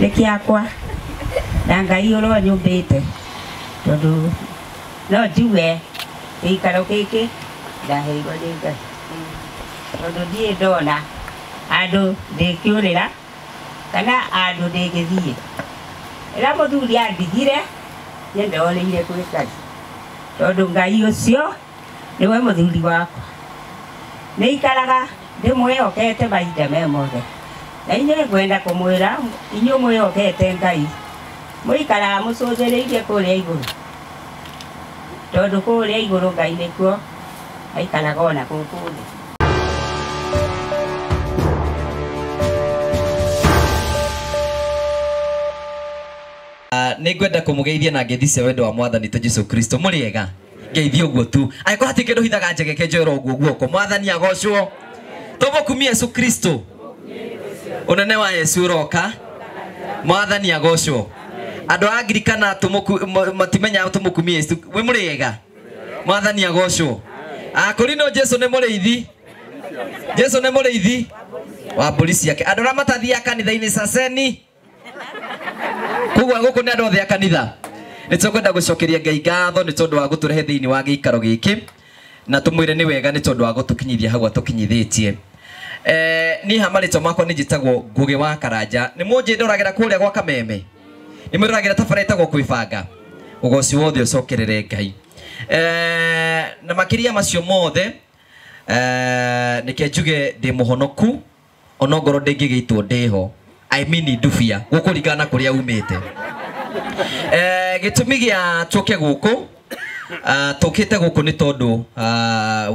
Nĩ kĩakwa na Ngai ũronyũmbĩte tondũ no njuge gĩikaro gĩkĩ ndaheirwo nĩ Ngai tondũ ndirĩ ndona handũ ndĩkĩũrĩra kana handũ ndĩngĩthiĩ. Rĩrĩa mũthuri andigire niĩ ndorĩire kwĩ Ngai tondũ Ngai ũcio nĩwe mũthuri wakwa. Nĩ ikaraga ndĩmwĩhokete mahinda me mothe na inyuĩ ngwenda kũmwĩra inyuĩ mwĩhokete Ngai mũikaraga mũcũthĩrĩirie kũrĩa igũrũ tondũ kũrĩa igũrũ Ngai nĩkuo aikaraga ona gũkũ thĩ. Nĩ ngwenda kũmũgeithia na ngeithi cia wendo wa mwathani ta Jesu Kristo. Mũrĩega ngeithie ũguo tu, angĩkorwo hatirĩ kĩndũ hithaga njegeke njoero ũguo guoko. Mwathani agocwo, tũmũkumie Yesu Kristo, ũnene wa Yesu ũroka. Mwathani agocwo. Andũ a Angirikana matimenyaga tũmũkumie Yesu. Wĩ mũrĩega, mwathani agocwo. Kũrino Jesu nĩ mũrĩithi, Jesu nĩ mũrĩithi wa mbũri ciake. Andũ arĩa matathiaga kanitha-inĩ caceni koguo gũkũ nĩ andũ othe a kanitha. Nĩ tũkwenda gũcokeria Ngai ngatho nĩ tondũ wa gũtũrehe thĩinĩ wa gĩikaro gĩkĩ na tũmwĩre nĩ wega nĩ tondũ wa gũtũkinyithia hau atũkinyithĩtie. Niĩ ha marĩtwa makwa nĩ njĩtagwo Ngũgĩ wa Karanja. Nĩ mũnjĩndoragĩra kũrĩa gwa Kameme, nĩ mwĩroragĩra tabara ĩtagwo Kwĩbanga. Ũgoci wothe ũcokerere Ngai. Na makĩria macio mothe, nĩke njuge ndĩ mũhonoku onongorwo ndĩngĩgĩitwo ndĩho. I mean ndubia gũkũringana na kũrĩa umĩte. Gĩtũmi gĩa tũke gũkũ, tũkĩte gũkũ nĩ tondũ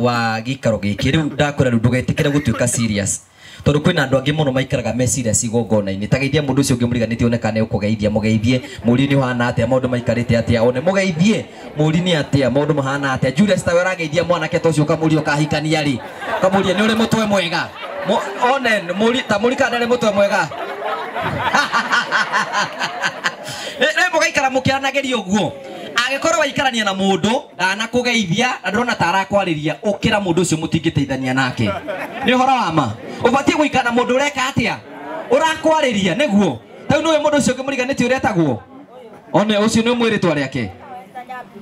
wa gĩikaro gĩkĩ. Rĩu ndakwĩra rĩu ndũgetĩkĩre gũtuĩka serious tondũ kwĩna andũ angĩ mũno maikaraga me serious igongona-inĩ. Ta geithia mũndũ ũcio ũngĩ mũriganĩtie one kana nĩũkũgeithia, mũgeithie mũrie nĩ ũhana atĩa, maũndũ maikarĩte atĩa, one mũgeithie mũrie nĩ atĩa, maũndũ mahana atĩa. Julius tawe ũrageithia mwanake ta ũcio ũkamũria ũkahikania rĩ, ũkamũria nĩ ũrĩ mũtwe mwega. One mũri ta mũri kana ndarĩ mũtwe mwega. Rĩu mũgaikara mũkĩaranagĩria ũguo. Angĩkorwo waikarania na mũndũ ndanakũgeithia na ndũrona ta arakwarĩria, ũkĩra mũndũ ũcio mũtingĩteithania nake. Nĩ ũhoro wa ma. Ũbatiĩ gũikara na mũndũ ũreka atĩa, ũrakwarĩria nĩguo. Ta rĩu nĩũĩ mũndũ ũcio ũngĩ mũriganĩtie ũrĩa etagwo? One ũcio nĩ ũmwĩrĩ rĩtwa rĩake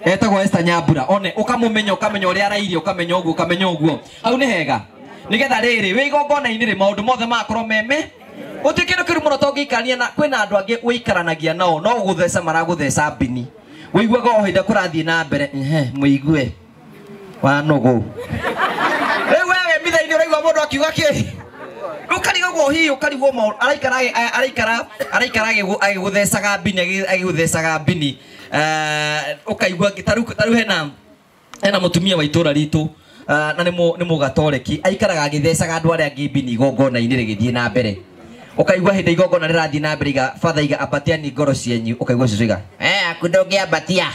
etagwo Esther Nyambura. One ũkamũmenya, ũkamenya ũrĩa arairie, ũkamenya ũguo, ũkamenya ũguo. Hau nĩ hega nĩgetha rĩrĩ wĩ igongona-inĩ rĩ maũndũ mothe magakorwo meme. Gũtirĩ kĩndũ kĩũru mũno tongĩikarania na kwĩna andũ angĩ ũikaranagia nao no gũtheca maragũtheca mbini. Ũiguaga o hĩndĩ kũrathiĩ na mbere, ehe mũigue wa nũgũ. Rĩu we wĩ mitha-inĩ ũraigua mũndũ akiuga kĩ? Ũkarigwo hihi ũkarigwo maũndũ araikara araikara araikara agĩgũthecaga mbini agĩgũthecaga mbini. Ũkaigua ta rĩu hena mũtumia wa itũra ritũ na nĩ mũgatoreki aikaraga agĩthecaga andũ arĩa angĩ mbini igongona-inĩ rĩgĩthiĩ na mbere. Ũkaigua hĩndĩ igongona rĩrathiĩ na mbere iga father iga ambatiani ngoro cienyu, ũkaigua ũcio iga aku ndũngĩambatia.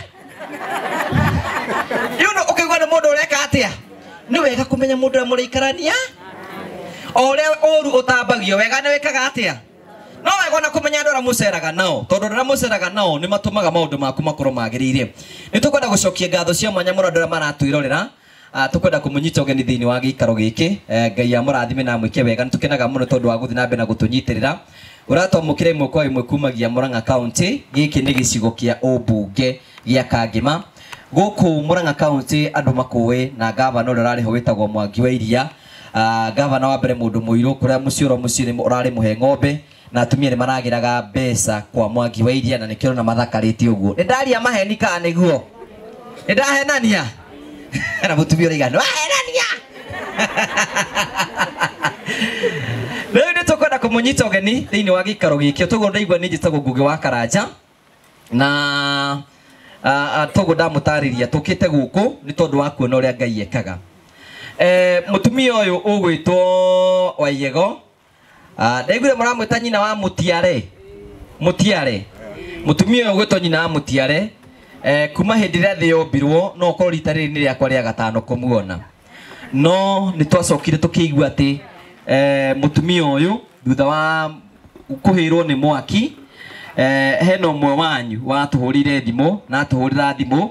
You know, ũkaigua nĩ mũndũ ũreka atĩa. Nĩ wega kũmenya mũndũ ũrĩa mũraikarania o ũrĩa ũru ũtambagio wega nĩ wĩkaga atĩa. No wega ona kũmenya andũ arĩa mũceraga nao tondũ andũ arĩa mũceraga nao nĩ matũmaga maũndũ maku makorwo magĩrĩire. Nĩ tũkwenda gũcokia ngatho cia mwanya mũno andũ arĩa maratwĩrorera. Tũkwenda kũmũnyita ũgeni thĩinĩ wa gĩikaro gĩkĩ. Ngai amũrathime na amwĩke wega. Nĩ tũkenaga mũno tondũ wa gũthiĩ na mbere na gũtũnyitĩrĩra. Ũratwamũkĩra ĩmwe kwa ĩmwe kumagia Murang'a County. Gĩkĩ nĩ gĩcigo kĩa ũmbunge gĩa Kangema. Gũkũ Murang'a County andũ makũĩ na gavana ũrĩa ũrarĩ ho wĩtagwo Mwangi wa Iria. Gavana wa mbere mũndũ mũirũ kũrĩa mũciĩ ũrĩa mũciĩ nĩ ũrarĩ mũhe ng'ombe na atumia nĩ maragĩraga mbeca kwa Mwangi wa Iria na nĩkĩo ũrona mathakarĩte ũguo. Nĩ ndaria maheni kana nĩguo? Nĩ ndahenania? Na mũtumia ũraiga nĩ wahenania. Rĩu nĩ tũkwenda kũmũnyita ũgeni thĩinĩ wa gĩikaro gĩkĩ. Toguo ndaigua nĩ njĩtagwo Ngũgĩ wa Karanja na toguo ndamũtarĩria tũkĩte gũkũ nĩ tondũ wa kuona ũrĩa Ngai ekaga. Mũtumia ũyũ ũgwĩtwo Waiyego, ndaiguire mũramwĩta nyina wa Mũtiare. Mũtiare. Mũtumia ũyũ ũgwĩtwo nyina wa Mũtiare, kuma hĩndĩ ĩrĩa thĩ yombirwo no ũkorwo rita rĩrĩ nĩ rĩakwa rĩa gatano kũmuona. No nĩ twacokire tũkĩigua atĩ mũtumia ũyũ thutha wa kũhĩrwo nĩ mwaki, hena ũmwe wanyu watũhũrire thimũ na atũhũrĩra thimũ,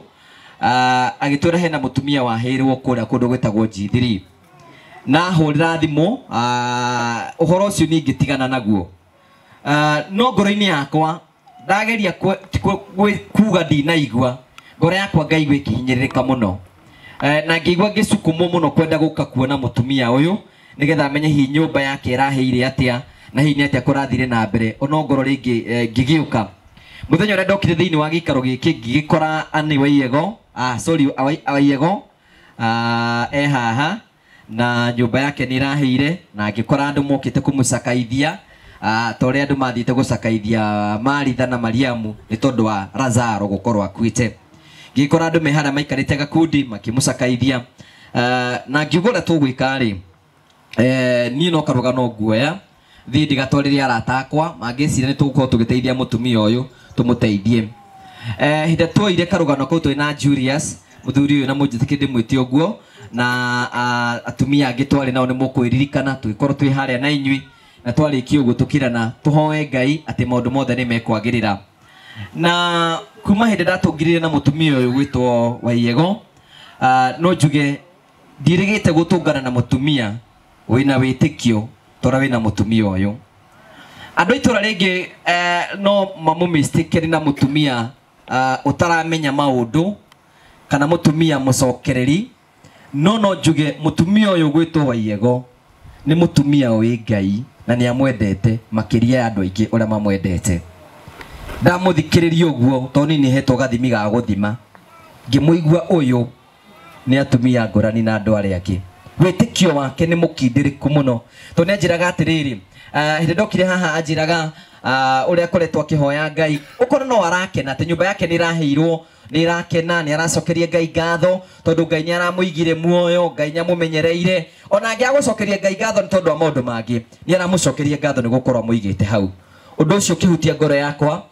agĩtwĩra hena mũtumia wahĩrwo kũrĩa kũndũ gwĩtagwo G3. Na ahũrĩra thimũ, ũhoro ũcio niĩ ngĩtigana naguo. No ngoro-inĩ yakwa ndageria kuga ndinaigua ngoro yakwa ngaigua ĩkĩhinyĩrĩrĩka mũno. Na ngĩigua ngĩcukumwo mũno kwenda gũka kuona mũtumia ũyũ nĩgetha menye hihi nyũmba yake ĩrahĩire atĩa na hihi nĩ atĩa kũrathire na mbere. Ona ngoro rĩngĩ ngĩgĩũka mũthenya ũrĩa ndokire thĩinĩ wa gĩikaro gĩkĩ ngĩgĩkora Anne Waiyego, sorry, Waiyego e haha na nyũmba yake nĩ ĩrahĩire, na ngĩkora andũ mokĩte kũmũcakaithia ta ũrĩa andũ mathiĩte gũcakaithia Maritha na Mariamu nĩ tondũ wa Lazaro gũkorwo akuĩte. Ngĩkora andũ me harĩa maikarĩte gakundi makĩmũcakaithia, na ngiuga ũrĩa tũgwĩka rĩ, niĩ no karũgano nguoya thiĩ ndigatwarĩre arata akwa mangĩciria nĩ tũgũkorwo tũgĩteithia mũtumia ũyũ tũmũteithie. Hĩndĩ tuoire karũgano kau twĩ na Julius mũthuri ũyũ na mũnjĩtĩkĩrie ndĩmwĩte ũguo, na atumia angĩ twarĩ nao nĩ mũkwĩririkana tũgĩkorwo twĩ harĩa na inyuĩ, na twarĩkia ũguo tũkĩrana tũhoe Ngai atĩ maũndũ mothe nĩ mekwagĩrĩra. Na kuma hĩndĩ ndatũngirire na mũtumia ũyũ gwĩtwo Waiyego, no njuge ndirĩgĩte gũtũngana na mũtumia wĩna wĩtĩkio tora wĩna mũtumia ũyũ. Andũ itũra rĩngĩ no mamũmistake na mũtumia ũtaramenya maũndũ kana mũtumia mũcokereri, no njuge mũtumia ũyũ gwĩtwo Waiyego nĩ mũtumia ũĩ Ngai na nĩ amwendete makĩria ya andũ aingĩ ũrĩa mamwendete. Ndamũthikĩrĩria ũguo tondũ niĩ nĩhetwo gathimi ga gũthima, ngĩmũigua ũyũ nĩ atumia ngũrani na andũ arĩa angĩ. Wĩtĩkio wake nĩ mũkindĩrĩku mũno tondũ nĩ anjĩraga atĩrĩrĩ, hĩndĩ ndokire haha anjĩraga ũrĩa akoretwo akĩhoya Ngai, ũkorwo no arakena atĩ nyũmba yake nĩ ĩrahĩirwo, nĩ ĩrakena, nĩ aracokeria Ngai ngatho tondũ Ngai nĩ aramũigire muoyo, Ngai nĩ amũmenyereire. Ona angĩaga gũcokeria Ngai ngatho nĩ tondũ wa maũndũ mangĩ, nĩ aramũcokeria ngatho nĩ gũkorwo amũigĩte hau. Ũndũ ũcio ũkĩhutia ngoro yakwa,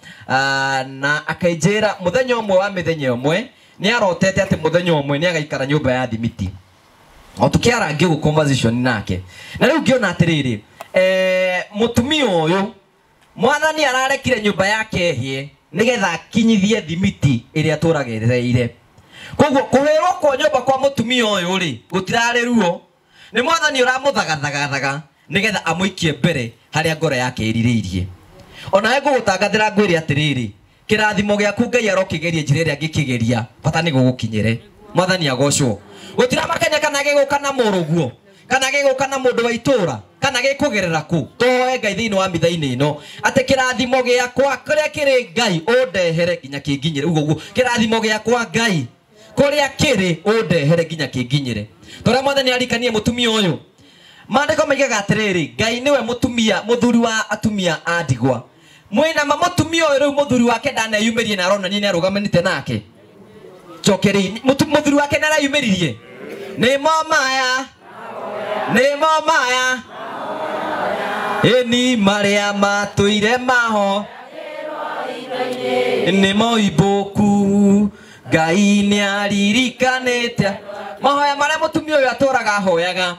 na akanjĩra mũthenya ũmwe wa mĩthenya ĩmwe nĩ arotete atĩ mũthenya ũmwe nĩ agaikara nyũmba ya thimiti. O tũkĩarangia ũguo conversation nake, na rĩu ngĩona atĩrĩrĩ, mũtumia ũyũ mwathani ararekire nyũmba yake ĩhĩe nĩgetha akinyithie thimiti ĩrĩa atũraga etereire. Koguo kũhĩrwo kwa nyũmba kwa mũtumia ũyũ rĩ gũtirarĩ ruo, nĩ mwathani ũramũthagathagaga nĩgetha amũikie mbere harĩa ngoro yake ĩrirĩirie. Onawe ngũgũtangathĩra ngwĩre atĩrĩrĩ, kĩrathimo gĩaku Ngai arokĩgeria njĩra ĩrĩa angĩkĩgeria bata nĩ gũgũkinyĩre. Mwathani agocwo. Gũtiramakania kana gĩgũka na mũrũguo kana gĩgũka na mũndũ wa itũra kana gĩkũgerera kũ, tũhoe Ngai thĩinĩ wa mitha-inĩ ĩno atĩ kĩrathimo gĩakwa kũrĩa kĩrĩ Ngai ũndehere nginya kĩnginyĩre. Ũguo ũguo kĩrathimo gĩakwa Ngai kũrĩa kĩrĩ ũndehere nginya kĩnginyĩre. Tũrĩa mwathani arikanie mũtumia ũyũ, maandĩko maigaga atĩrĩrĩ, Ngai nĩwe mũtumia mũthuri wa atumia a ndigwa. Mwĩna ma mũtumia ũyũ rĩu mũthuri wake ndaneyumĩrie na aronania nĩ arũgamanĩte nake. Njokerei, mũthuri wake nĩareyumĩririe. Nĩmo maya, nĩmo maya, ĩni marĩa matũire maho, nĩmo ibũku Ngai nĩaririkanĩte. Mahoya marĩa mũtumia ũyũ atũraga ahoyaga,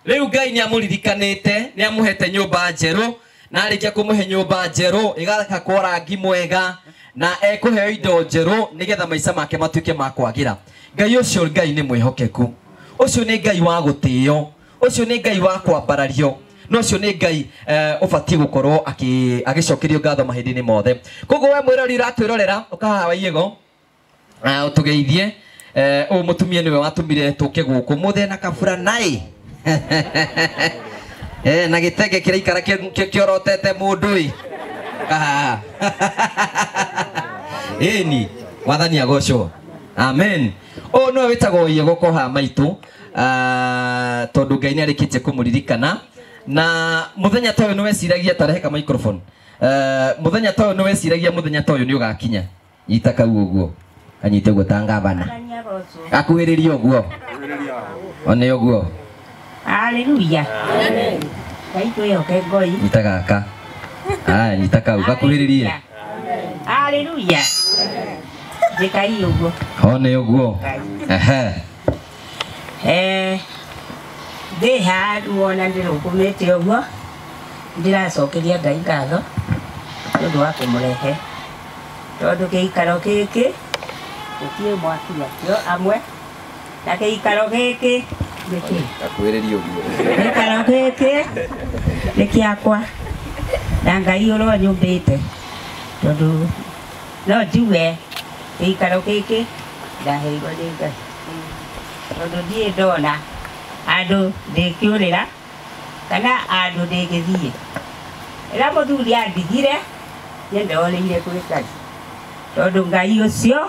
rĩu Ngai nĩamũririkanĩte, nĩamũhete nyũmba njerũ, na arĩkia kũmũhe nyũmba njerũ ĩgakakwo rangi mwega na ekũheo indo njerũ nĩgetha maica make matuĩke ma kwagĩra. Ngai ũcio Ngai nĩ mwĩhokeku, ũcio nĩ Ngai wa gũtĩo, ũcio nĩ Ngai wa kwambarario, na ũcio nĩ Ngai ũbatiĩ gũkorwo agĩcokerio ngatho mahinda-inĩ mothe. Koguo we mwĩrori ũratwĩrorera ũkahaha Waiyego ũtũgeithie. Ũyũ mũtumia nĩwe watũmire tũke gũkũ mũthee na kabura naĩ na gĩtenge kĩraikara kĩorotete mũndũ ĩ. Ĩni wathani agocwo. Amen. Ũyũ nĩwe wĩtagwo Waiyego koha maitũ, tondũ Ngai nĩarĩkĩtie kũmũririkana. Na mũthenya ta ũyũ nĩweciragia, tarehe ka microphone. Mũthenya ta ũyũ nĩweciragia mũthenya ta ũyũ nĩũgakinya. Nyita kau ũguo, kanyite ũguo ta ngavana, akuhĩrĩrie ũguo, one ũguo. Haleluya. Ngai twĩhoke Ngai. Nyita gaka. Aya, nyita kau gakuhĩrĩrie. Haleluya. Njĩkai ũguo. One ũguo. Ehe. Ndĩ haha wona ndĩrũgũmĩte ũguo, ndĩracokeria Ngai ngatho nĩ ũndũ wa kũmũrehe, tondũ gĩikaro gĩkĩ gũtirĩ mwaki nakĩo amwe, na gĩikaro gĩkĩ nĩkĩ? Gakuhĩrĩrie ũguo. Gĩikaro gĩkĩ nĩ kĩakwa. Na Ngai ũrĩa nyũmbĩte tondũ no njuge gĩikaro gĩkĩ ndaheirwo nĩ Ngai tondũ ndiĩ ndona andũ ndĩkĩũrĩra kana andũ ndĩngĩthiĩ. Rĩrĩa mũthuri andigire niĩ ndorĩire kwĩ Ngai tondũ Ngai ũcio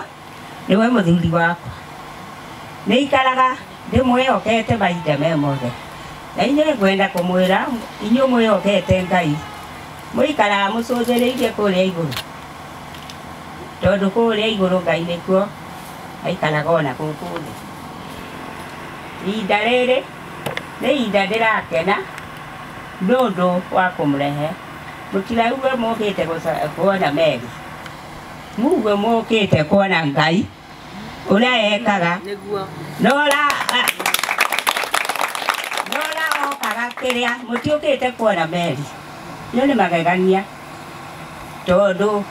nĩwe mũthuri wakwa. Nĩ ikaraga ndĩmwĩhokete mahinda me mothe na inyuĩ ngwenda kũmwĩra inyuĩ mwĩhokete Ngai mũikaraga mũcũthĩrĩirie kũrĩa igũrũ tondũ kũrĩa igũrũ Ngai nĩkuo aikaraga ona gũkũ thĩ. Ihinda rĩrĩ nĩ ihinda ndĩrakena nĩ ũndũ wa kũmũrehe. Mũtirauge mũkĩte kuona Mary, muge mũkĩte kuona Ngai ũrĩa ekaga nora okaga kĩrĩa mũtiũkĩte kuona Mary. Ĩyo nĩ magegania tondũ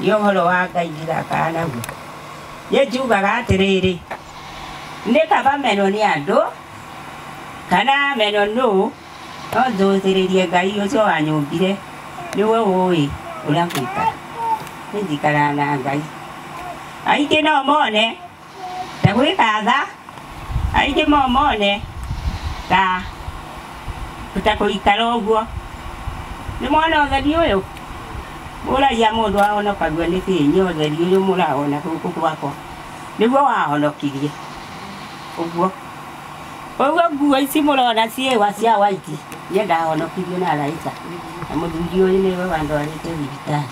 nĩ ũhoro wa Ngai ndithakaga naguo. Niĩ njugaga atĩrĩrĩ, nĩ kaba menwo nĩ andũ kana menwo nũ, no nthũthĩrĩrie Ngai ũcio wanyũmbire nĩwe ũĩ ũrĩa ngũikara. Niĩ njikaraga na Ngai. Aingĩ no mone ta gwĩka tha, aingĩ no mone ta kũikara ũguo. Nĩ mwona ũtheri ũyũ mũragia mũndũ ahonokagio nĩ kĩĩ? Nĩ ũtheri ũyũ mũrawona gũkũ gwakwa nĩguo wahonokirie ũguo. Ũguo nguo ici mũrona ciĩwa cia white niĩ ndahonokirio na araika na mũthuri ũyũ nĩwe wandwarĩte thibitarĩ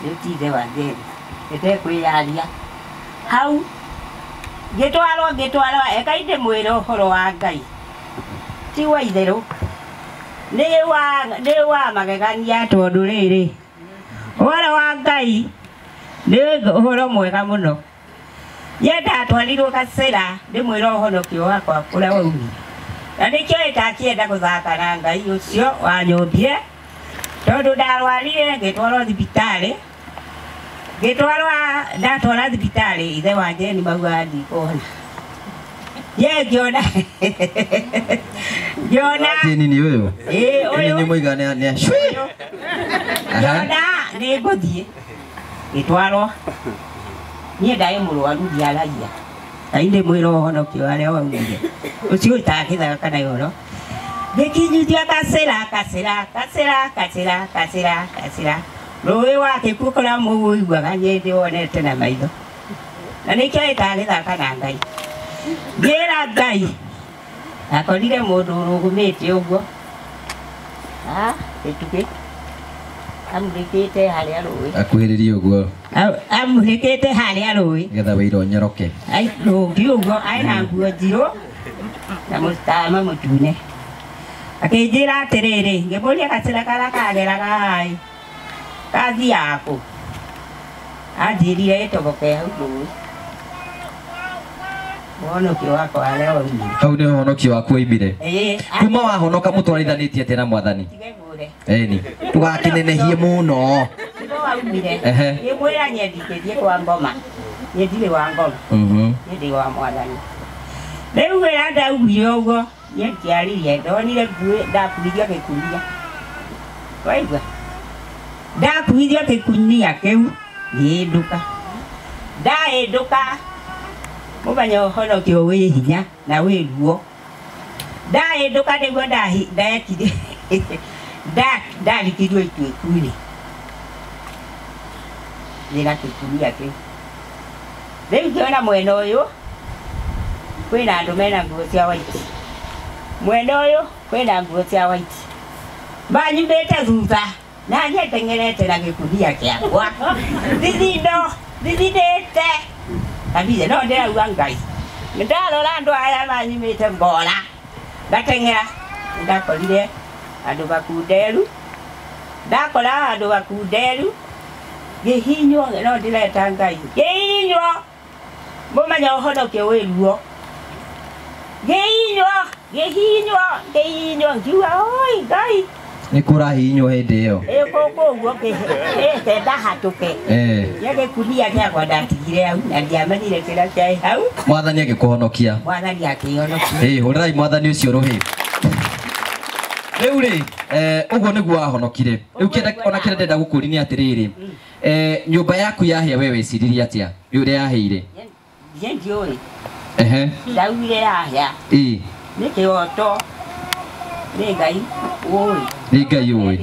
rĩu ti ithe wa Njeri ĩtekwĩyaria hau ngĩtwarwo ekai ndĩmwĩre ũhoro wa Ngai ti wa itherũ nĩ wa magegania tondũ rĩrĩ ũhoro wa Ngai nĩ ũhoro mwega mũno. Niĩ ndatwarirwo gacĩra ndĩmwĩre ũhonokio wakwa ũrĩa waumire na nĩkĩo ĩtakĩenda gũthaka na Ngai ũcio wanyũmbire tondũ ndarwarire ngĩtwarwo thibitarĩ ngĩtwarwo ndatwara thibitarĩ ithe wa Njeni maugaga ndikuhona. Niĩ ngĩona ngĩona Jeni nĩ ũyũ ĩĩ ũyũ nĩ mũiga nĩ ngĩona nĩ ngũthiĩ ngĩtwarwo. Niĩ ndarĩ mũrwaru ndiaragia Ngai ndĩmwĩre ũhonokio harĩa waumire ũcio ũtakĩthaka na ũhoro. Ngĩkinyithia gacĩra gacĩra gacĩra gacĩra gacĩra gacĩra rũĩ wa gĩkuũ kũrĩa mũiguaga niĩ ndĩwonete na maitho na nĩkĩo ĩtagĩthaka na Ngai. Ngĩra Ngai akorire mũndũ ũrũgũmĩte ũguo gĩtugĩ amũrĩkĩte harĩa rũĩ akuhĩrĩrie ũguo amũrĩkĩte harĩa rũĩ nĩgetha wĩira ũnyoroke rũngi ũguo aina nguo njirũ na mũtama mũtune. Akĩnjĩra atĩrĩrĩ, ngĩmũria gacĩra karĩa kageraga haha ĩ kathiaga kũ? Anjĩrire ĩtoboke hau rũĩ. Ũhonokio wakwa harĩa waumire. Hau nĩ ũhonokio waku waumire. Ĩĩ. Kuma wahonoka mũtwarithanĩtie atĩa na mwathani? Tige ngũre. Ĩni ndũgakĩnenehie mũno. Nĩguo waumire. Ngĩmwĩra niĩ ndingĩthiĩ kwa ngoma. Niĩ ndirĩ wa ngoma. Niĩ ndĩ wa mwathani. Rĩu wĩra ndaugire ũguo niĩ ndiaririe ndonire nguo ndakuithio gĩkunia. Waigua? Ndakuithio gĩkunia kĩu ngĩhĩndũka. Ndahĩndũka mũmenya ũhonokio wĩ hinya na wĩ ruo. Ndahĩndũka nĩguo ndekire ndarikirio ituĩku-inĩ ndĩna gĩkunia kĩu. Rĩu ngĩona mwena ũyũ kwĩna andũ mena nguo cia white, mwena ũyũ kwĩna nguo cia white manyumĩte thutha na niĩ ndeng'erete na gĩkunia kĩakwa thithindo thithindĩte kabitha no ndĩrauga Ngai nĩndarora andũ aya manyumĩte ngora ngateng'era. Nĩndakorire andũ makunderu ndakora andũ makunderu ngĩhinywo no ndĩreta Ngai ngĩhinywo mũmenya ũhonokio wĩ ruo ngĩhinywo ngĩhinywo ngĩhinywo ngiuga oi Ngai nĩ kũrahihinywo hĩndĩ ĩyo ĩ gũkũ ũguo kenda hatũke. Nĩ gĩkunia gĩakwa ndatigire hau na ndiamenyire kĩrĩa kĩarĩ hau. Mwathani agĩkũhonokia. Mwathani akĩhonokia. Ĩ hũrĩrai mwathani ũcio rũhĩ. Rĩu rĩ ũguo nĩguo wahonokire. Rĩu kĩenda ona kĩrĩa ndenda gũkũria nĩ atĩrĩrĩ, nyũmba yaku yahĩa we weciririe atĩa nĩ ũrĩa yahĩire? Niĩ ndiũĩ. Ehe. Ndaugire yahĩa. Ĩĩ. Nĩ kĩhoto. Nĩ Ngai ũĩ. Nĩ Ngai ũĩ.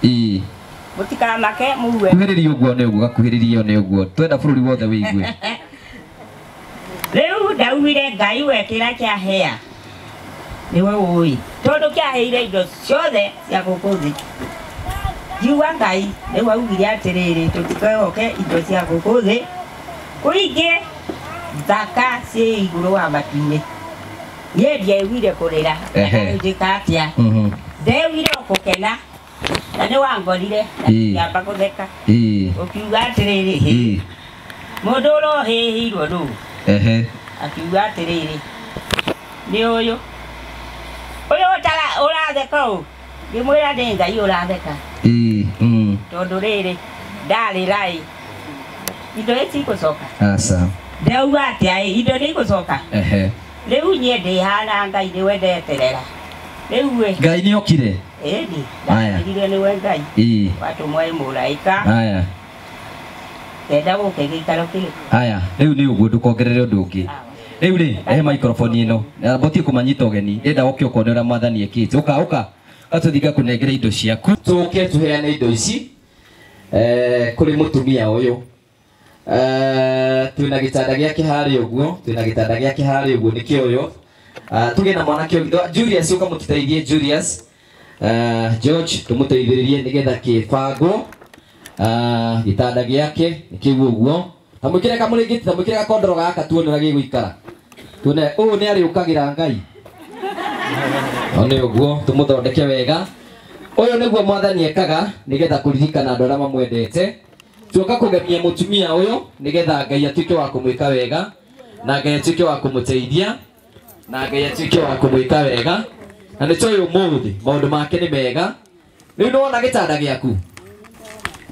Ĩĩ. Mũtikamake muwe. Kuhĩrĩria ũguo nĩ ũguo, gakuhĩrĩria nĩ ũguo. Twenda bũrũri wothe wĩigue. Rĩu ndaugire Ngai we kĩrĩa kĩahĩa nĩwe ũĩ, tondũ kĩahĩire indo ciothe cia gũkũ thĩ. Ngiuga Ngai nĩwe augire atĩrĩrĩ, tũtikehoke indo cia gũkũ thĩ, kũingĩ thaka ciĩ igũrũ wa matu-inĩ. Niĩ ndiaiguire kũrĩra, njĩka atĩa? Ndeiguire o gũkena, na nĩ wangorire, na ngĩamba gũtheka. Ũkiuga atĩrĩrĩ, mũndũ ũrĩa ũhĩhĩirwo nũũ? Akiuga atĩrĩrĩ, nĩ ũyũ. Ũyũ ũratheka ũũ? Ngĩmwĩra nĩ Ngai ũratheka. Tondũ rĩrĩ, ndarĩra ĩ, indo ici igũcoka. Aca. Ndauga atĩa ĩ, indo nĩ igũcoka. Rĩu niĩ ndĩhana Ngai nĩwe ndeterera. Rĩu ĩ. Ngai nĩ okire? Ĩni, ndakĩrire nĩwe Ngai. Watũmwo ĩ mũraika. Aya. Ndenda gũke gĩikaro kĩrĩkũ? Aya, rĩu nĩ ũguo ndũkongerere ũndũ ũngĩ. Rĩu rĩ, ehe microphone ĩno. Mbotie kũmanyita ũgeni. Ndĩrenda ũke ũkone ũrĩa mwathani ekĩte. Ũka ũka. Atũthiĩ ngakũnengere indo ciaku. Tũke tũheane indo ici kũrĩ mũtumia ũyũ. Twĩna gĩtanda gĩake harĩa ũguo, twĩna gĩtanda gĩake harĩa ũguo nĩkĩo ũyũ. Tũgĩe na mwanake ũngĩ. Julius ũka mũtũteithie Julius. George tũmũteithĩrĩrie nĩgetha kĩbangwo. Gĩtanda gĩake nĩkĩu ũguo. Tamwĩkĩre kamũrĩngĩti, tamwĩkĩre gakondoro gaka tuone ũrĩa gĩgũikara. Tuone ũyũ nĩ arĩũkagĩra Ngai. One ũguo tũmũthondeke wega. Ũyũ nĩguo mwathani ekaga nĩgetha kũririkana andũ arĩa mamwendete. Tuoka kũgemia mũtumia ũyũ nĩgetha Ngai atuĩke wa kũmwĩka wega, na Ngai atuĩke wa kũmũteithia, na Ngai atuĩke wa kũmwĩka wega. Na nĩ tũĩ ũmũthĩ maũndũ make nĩ mega. Rĩu nĩwona gĩtanda gĩaku?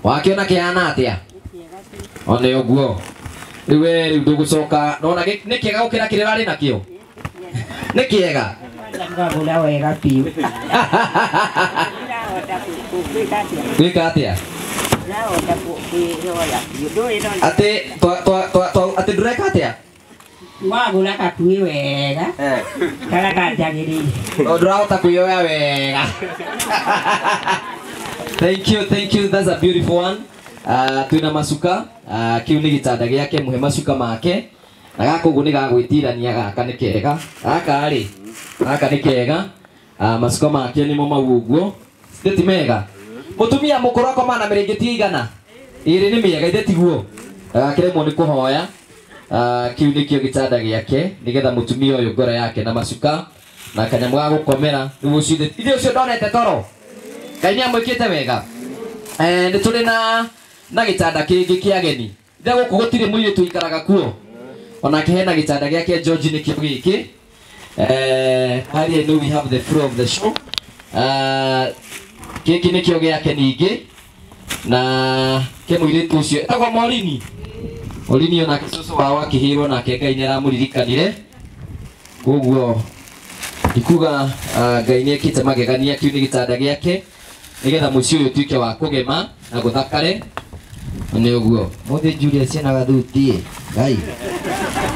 Wakĩona kĩhana atĩa? One ũguo. Rĩu we rĩu ndũgũcoka, nĩwona nĩ kĩega gũkĩra kĩrĩa ũrarĩ nakĩo? Nĩ kĩega? Ngagũra wega biũ. Gwĩka atĩa? Atĩ atĩ ndũreka atĩa? Wagũra gakuĩ wega karĩa kanjagĩrĩire. Ndũrahota kwĩyoya wega. Thank you, thank you. That's a beautiful one. Twĩna macuka. Kĩu nĩ gĩtanda gĩake, mũhe macuka make. Na gaka ũguo nĩ gagwĩtirania, gaka nĩ kega. Gaka rĩ, gaka nĩ kega. Macuka make nĩmo mau ũguo. Ithe ti mega? Mũtumia mũkũrũ akoma na mĩrĩngĩti igana? Ĩrĩ nĩ mĩega, ithe tiguo? Ndagakĩremwo nĩ kũhoya. Kĩu nĩkĩo gĩtanda gĩake nĩgetha mũtumia ũyũ ngoro yake na macuka na kanyamũ ga gũkomera. Rĩu ũcio ithe ũcio ndonete toro. Ngai nĩ amwĩkĩte wega. Nĩ tũrĩ na gĩtanda kĩngĩ kĩa ageni. Ithe gũkũ gũtirĩ mũirĩtu ũikaraga kuo. Onake hena gĩtanda gĩake George nĩkĩo gĩkĩ. Harĩa no we have the floor of the show. Gĩkĩ nĩkĩo gĩake ningĩ. Na ke mũirĩtu ũcio etagwo Morini. Morini onake cũcũ wao akĩhĩrwo nake Ngai nĩ aramũririkanire. Koguo ikuga Ngai nĩ ekĩte magegania. Kĩu nĩ gĩtanda gĩake nĩgetha mũciĩ ũyũ ũtuĩke wa kũgema na gũthakare. Nĩ ũguo. Mũthĩ Julius ena gathuti. Ngai.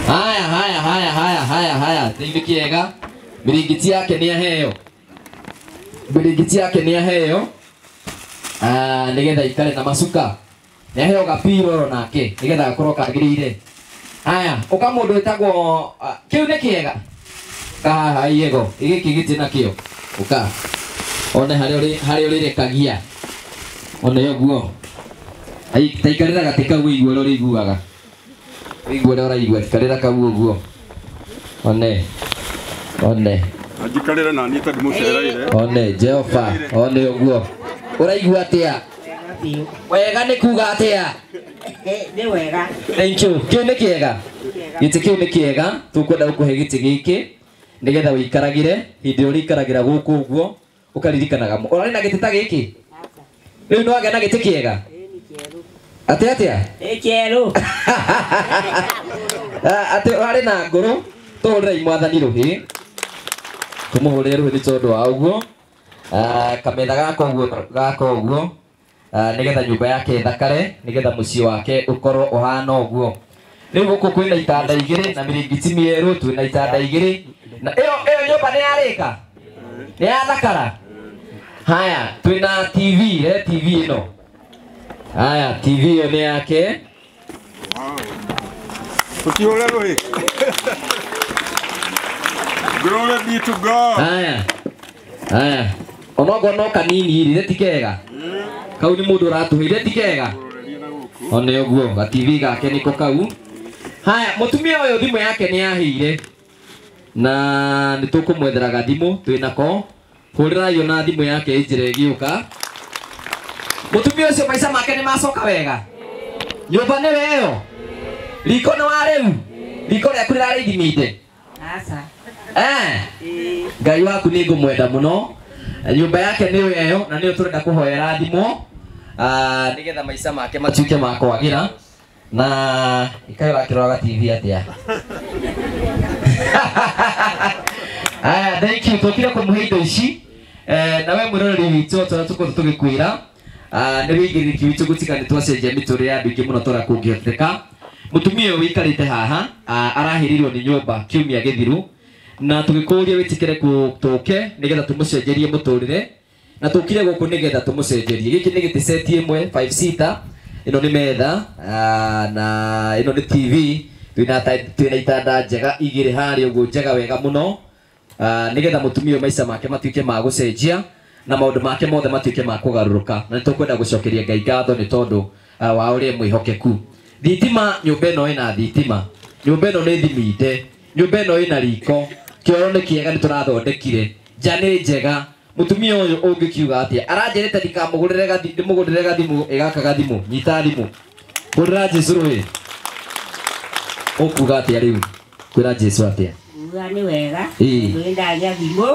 Haya haya haya haya haya haya. Nĩ kĩega. Mĩrĩngĩti yake nĩ aheo. Mĩrĩngĩti yake nĩ aheo. Nĩgetha ikare na macuka. Nĩ aheo gapiro nake nĩgetha gakorwo kagĩrĩire. Haya, ũka mũndũ wĩtagwo kĩu nĩ kĩega. Kahaha iego, gĩkĩ gĩtĩ nakĩo. Ũka. One harĩa ũrĩrekagia. One ũguo. Ta ikarĩra gatĩ kau ũigue ũrĩa ũrĩiguaga. Ũigue ũrĩa ũraigua, ikarĩra kau ũguo. One. One. Anjikarĩre na niĩ tondũ mũcereire. One Jehova, one ũguo. Ũraigua atĩa? Wega nĩ kuga atĩa? Nĩ wega. Thank you. Kĩu nĩ kĩega. Gĩtĩ kĩu nĩ kĩega. Tũkwenda gũkũhe gĩtĩ gĩkĩ nĩgetha ũikaragĩre hĩndĩ ĩrĩa ũrĩikaragĩra gũkũ ũguo ũkaririkanaga. Ũrarĩ na gĩtĩ ta gĩkĩ? Rĩu nĩwagĩa na gĩtĩ kĩega? Atĩ atĩa? Nĩ kĩerũ. Atĩ ũrarĩ na ngũrũ, tũhũrĩrei mwathani rũhĩ. Tũmũhũrĩre rũhĩ nĩ tondũ wa ũguo. Kametha gaka ũguo gaka ũguo nĩgetha nyũmba yake ĩthakare, nĩgetha mũciĩ wake ũkorwo ũhana ũguo. Rĩu gũkũ kwĩna itanda igĩrĩ na mĩrĩngĩti mĩerũ, twĩna itanda igĩrĩ na ĩyo nyũmba nĩ yarĩka, nĩ yathakara. Haya, twĩna TV, TV ĩno. Haya, TV ĩyo nĩ yake. Tũkĩhũre rũhĩ. Glory be to God. Haya. Haya. Onokorwo no kanini rĩ, ti kega. Kau nĩ mũndũ ũratũheire, ti kega. One ũguo, ga TV gake nĩko kau. Haya, mũtumia ũyũ thimũ yake nĩ yahĩire. Na nĩ tũkũmwethera gathimũ twĩnako. Hũrĩrai ona thimũ yake ĩnjĩre ĩgĩũka. Mũtumia ũcio maica make nĩ macoka wega. Nyũmba nĩwe ĩyo. Riko nĩ wa rĩu. Riko rĩaku rĩrarĩ ithimĩte. Aca. Ngai waku nĩ ngũmwenda mũno. Nyũmba yake nĩyo ĩyo na nĩyo tũrenda kũhoera thimũ. Nĩgetha maica make matuĩke ma kwagĩra. Na ikaĩ wakĩroraga TV atĩa? Aya, thank you. Tũkire kũmũhe indo ici. Na we mwĩroreri witũ tũrĩa tũkoretwo tũgĩkwĩra, nĩ wĩigĩrĩrĩki witũ gũtiga nĩ twacenjia mĩtũrĩre ya andũ aingĩ mũno tũrĩa kũngĩhoteka. Mũtumia ũyũ wĩikarĩte haha, arahĩrĩirwo nĩ nyũmba kiumia gĩthiru, na tũgĩkũria wĩtĩkĩre tũke nĩgetha tũmũcenjerie mũtũrĩre, na tũkire gũkũ nĩgetha tũmũcenjerie. Gĩkĩ nĩ gĩtĩ set ĩmwe 5 seater, ĩno nĩ metha, na ĩno nĩ TV, twĩna itanda njega igĩrĩ harĩa ũguo njega wega mũno, nĩgetha mũtumia ũyũ maica make matuĩke ma gũcenjia na maũndũ make mothe matuĩke ma kũgarũrũka. Na nĩtũkwenda gũcokeria Ngai ngatho nĩ tondũ wa ũrĩa mwĩhokeku. Thitima, nyũmba ĩno ĩna thitima, nyũmba ĩno nĩ thiminde, nyũmba ĩno ĩna riko, kĩoro nĩ kĩega nĩ tũrathondekire, nja nĩ njega. Mũtumia ũyũ ũngĩkiuga atĩa? Aranjĩrĩte ndikamũgũrĩre ndĩmũgũrĩre gathimũ, ĩgaka gathimũ, nyita thimũ. Hũrĩra Jesũ rũĩ. Ũkuga atĩa rĩu? Kwĩra Jesũ atĩa? Uga nĩ wega, tondũ nĩ ndagĩa thimũ,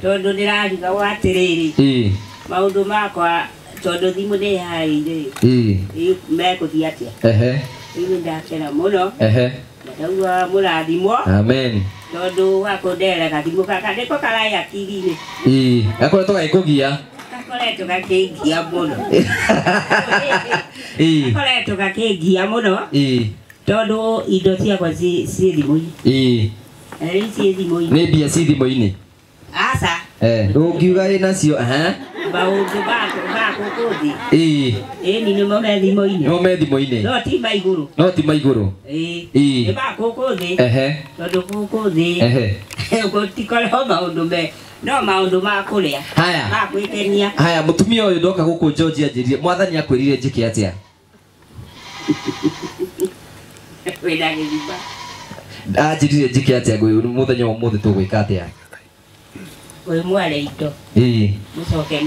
tondũ ndĩrarigagwo atĩrĩrĩ, maũndũ makwa tondũ thimũ nĩ ĩharĩire rĩ, mekũthiĩ atĩa? Rĩu nĩ ndakena mũno. Na ndauga mũrathimwo. Amen. Tondũ wa kũndehera gathimũ gaka nĩko karaĩ hakiri-inĩ. Gakoretwo gagĩkũgia. Gakoretwo gakĩngia mũno. Gakoretwo gakĩngia mũno. Tondũ indo ciakwa ciĩ thimũ-inĩ. Rĩu ciĩ thimũ-inĩ. Nĩ mbia ciĩ thimũ-inĩ? Aca. Ũngiuga ĩnacio, Maũndũ ma gũkũ thĩ. Ĩni nĩmo me thimũ-inĩ. Nĩmo me thimũ-inĩ. No ti ma igũrũ. No ti ma igũrũ. Nĩ ma gũkũ thĩ. Tondũ gũkũ thĩ gũtikoragwo maũndũ me no maũndũ ma kũrĩa. Haya. Ma gwĩkenia. Haya, mũtumia ũyũ ndoka gũkũ Georgia anjĩrire mwathani akwĩrire njĩke atĩa? Wĩna gĩthima. Anjĩrire njĩke atĩa mũthenya wa ũmũthĩ tũgwĩka atĩa? Ũyũ mware indo. Mũcoke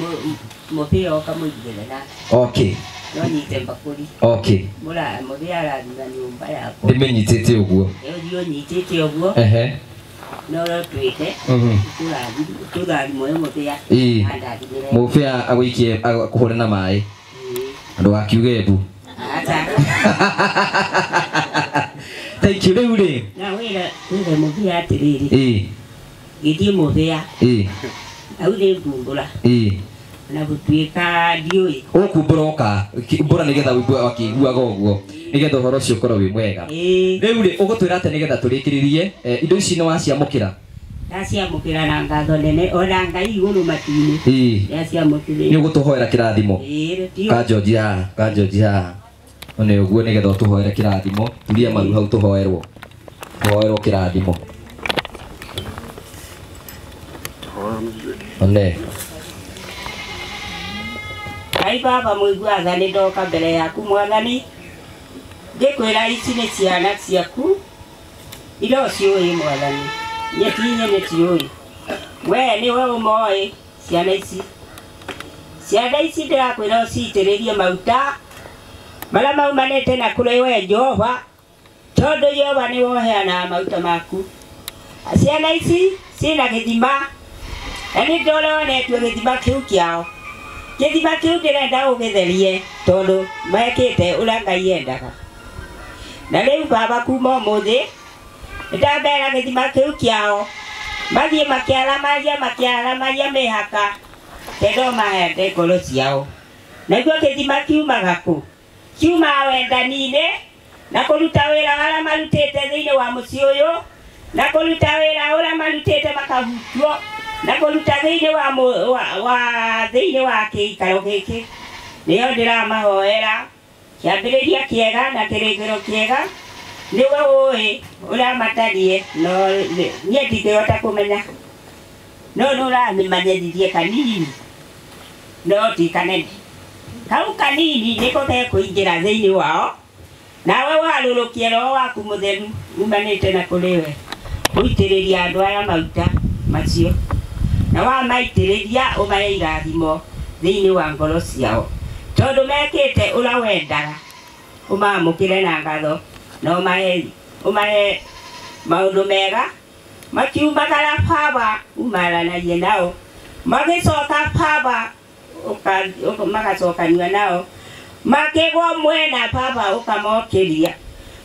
mũthĩ oka mũigĩre nake. Okay. No nyite mbakũri. Okay. Mũthĩ arathima nyũmba yakwa. Ndĩmĩnyitĩte ũguo. Ũthiĩ ũnyitĩte ũguo. No twĩke. Tũrathimwo nĩ mũthĩa. Andathimĩre. Mũbĩa agũikie akũhũre na maĩ. Ndũgakiuge mbu. Aca. Thank you. Rĩu rĩ. Na wĩre mũthĩa atĩrĩrĩ. Gĩthiĩ mũthĩa. Hau nĩ ngumbũra. Na gũtuĩka ndiũĩ. Ũkumbũra ũka, mbũra nĩgetha ũigue akĩiguaga ũguo, nĩgetha ũhoro ũcio ũkorwo wĩ mwega. Rĩu rĩ, ũgũtwĩra atĩa nĩgetha tũrĩkĩrĩrie? Indo ici nĩ waciamũkĩra? Ndaciamũkĩra na ngatho nene, ona Ngai igũrũ matu-inĩ. Ndaciamũkĩrire. Nĩ ũgũtũhoera kĩrathimo? Ka George haha, ka George haha. One ũguo nĩgetha ũtũhoere kĩrathimo. Turia maru hau tũhoerwo. Tũhoerwo kĩrathimo. One. Ngai Baba mũigua tha nĩ ndoka mbere yaku mwathani. Ngĩkwĩra ici nĩ ciana ciaku iria ũciũĩ mwathani. Niĩ ti nyene tiũĩ. We nĩwe ũmoĩ ciana ici. Ciana ici ndĩrakwĩra ũcitĩrĩrie maguta marĩa maumanĩte na kũrĩ we Jehova, tondũ Jehova nĩwe ũheanaga maguta maku. Ciana ici ciĩna gĩthima, na nĩ ndĩronetwo gĩthima kĩu kĩao. Gĩthima kĩu ndĩrenda ũgĩtherie tondũ mekĩte ũrĩa Ngai endaga. Na rĩu Baba kuma ũmũthĩ nĩndambera gĩthima kĩu kĩao mathiĩ makĩaramagia makĩaramagia mĩhaka Kendo mahande ngoro ciao. Naguo gĩthima kiumaga kũ? Kiumaga wendani-inĩ na kũruta wĩra arĩa marutĩte thĩinĩ wa mũciĩ ũyũ, na kũruta wĩra ũrĩa marutĩte makahutwo, na kũruta thĩinĩ wa thĩinĩ wa gĩikaro gĩkĩ. Nĩyo ndĩramahoera kĩambĩrĩria kĩega na kĩrĩkĩro kĩega. Nĩwe ũĩ ũrĩa matariĩ, no niĩ ndingĩhota kũmenya, no nĩũramĩmanyithirie kanini, no ti kanene. Kau kanini nĩko gekũingĩra thĩinĩ wao, nawe warũrũkie roho waku mũtheru umanĩte na kũrĩ we, ũitĩrĩrie andũ aya maguta macio, na wamaitĩrĩria ũmahe irathimo thĩinĩ wa ngoro ciao, tondũ mekĩte ũrĩa wendaga. Ũmamũkĩre na ngatho na ũmahe maũndũ mega. Makiumagara baba umaranagie nao, magĩcoka baba magacokania nao, makĩgwa mwena baba ũkamokĩria,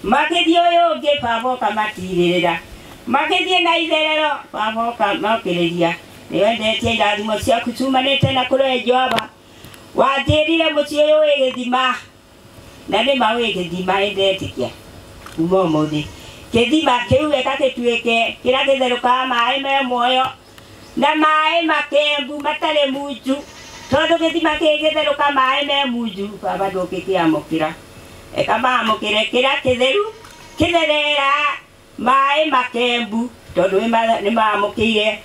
makĩthiĩ ũyũ ũngĩ baba ũkamatirĩrĩra, makĩthiĩ na itherero baba ũkamokĩrĩria. Nĩwendetie irathimo ciaku ciumanĩte na kũrĩ Jehova. Wanjĩrire mũciĩ ũyũ wĩ gĩthima, na nĩma wĩ gĩthima ĩndetĩkia kuma ũmũthĩ. Gĩthima kĩu reka gĩtuĩke kĩrĩa gĩtherũkaga maĩ me muoyo na maĩ makembu matarĩ munju, tondũ gĩthima kĩngĩtherũka maĩ me munju baba ndũngĩkĩamũkĩra. Eka maamũkĩre kĩrĩa kĩtheru kĩtherera maĩ makembu, tondũ nĩmaamũkĩire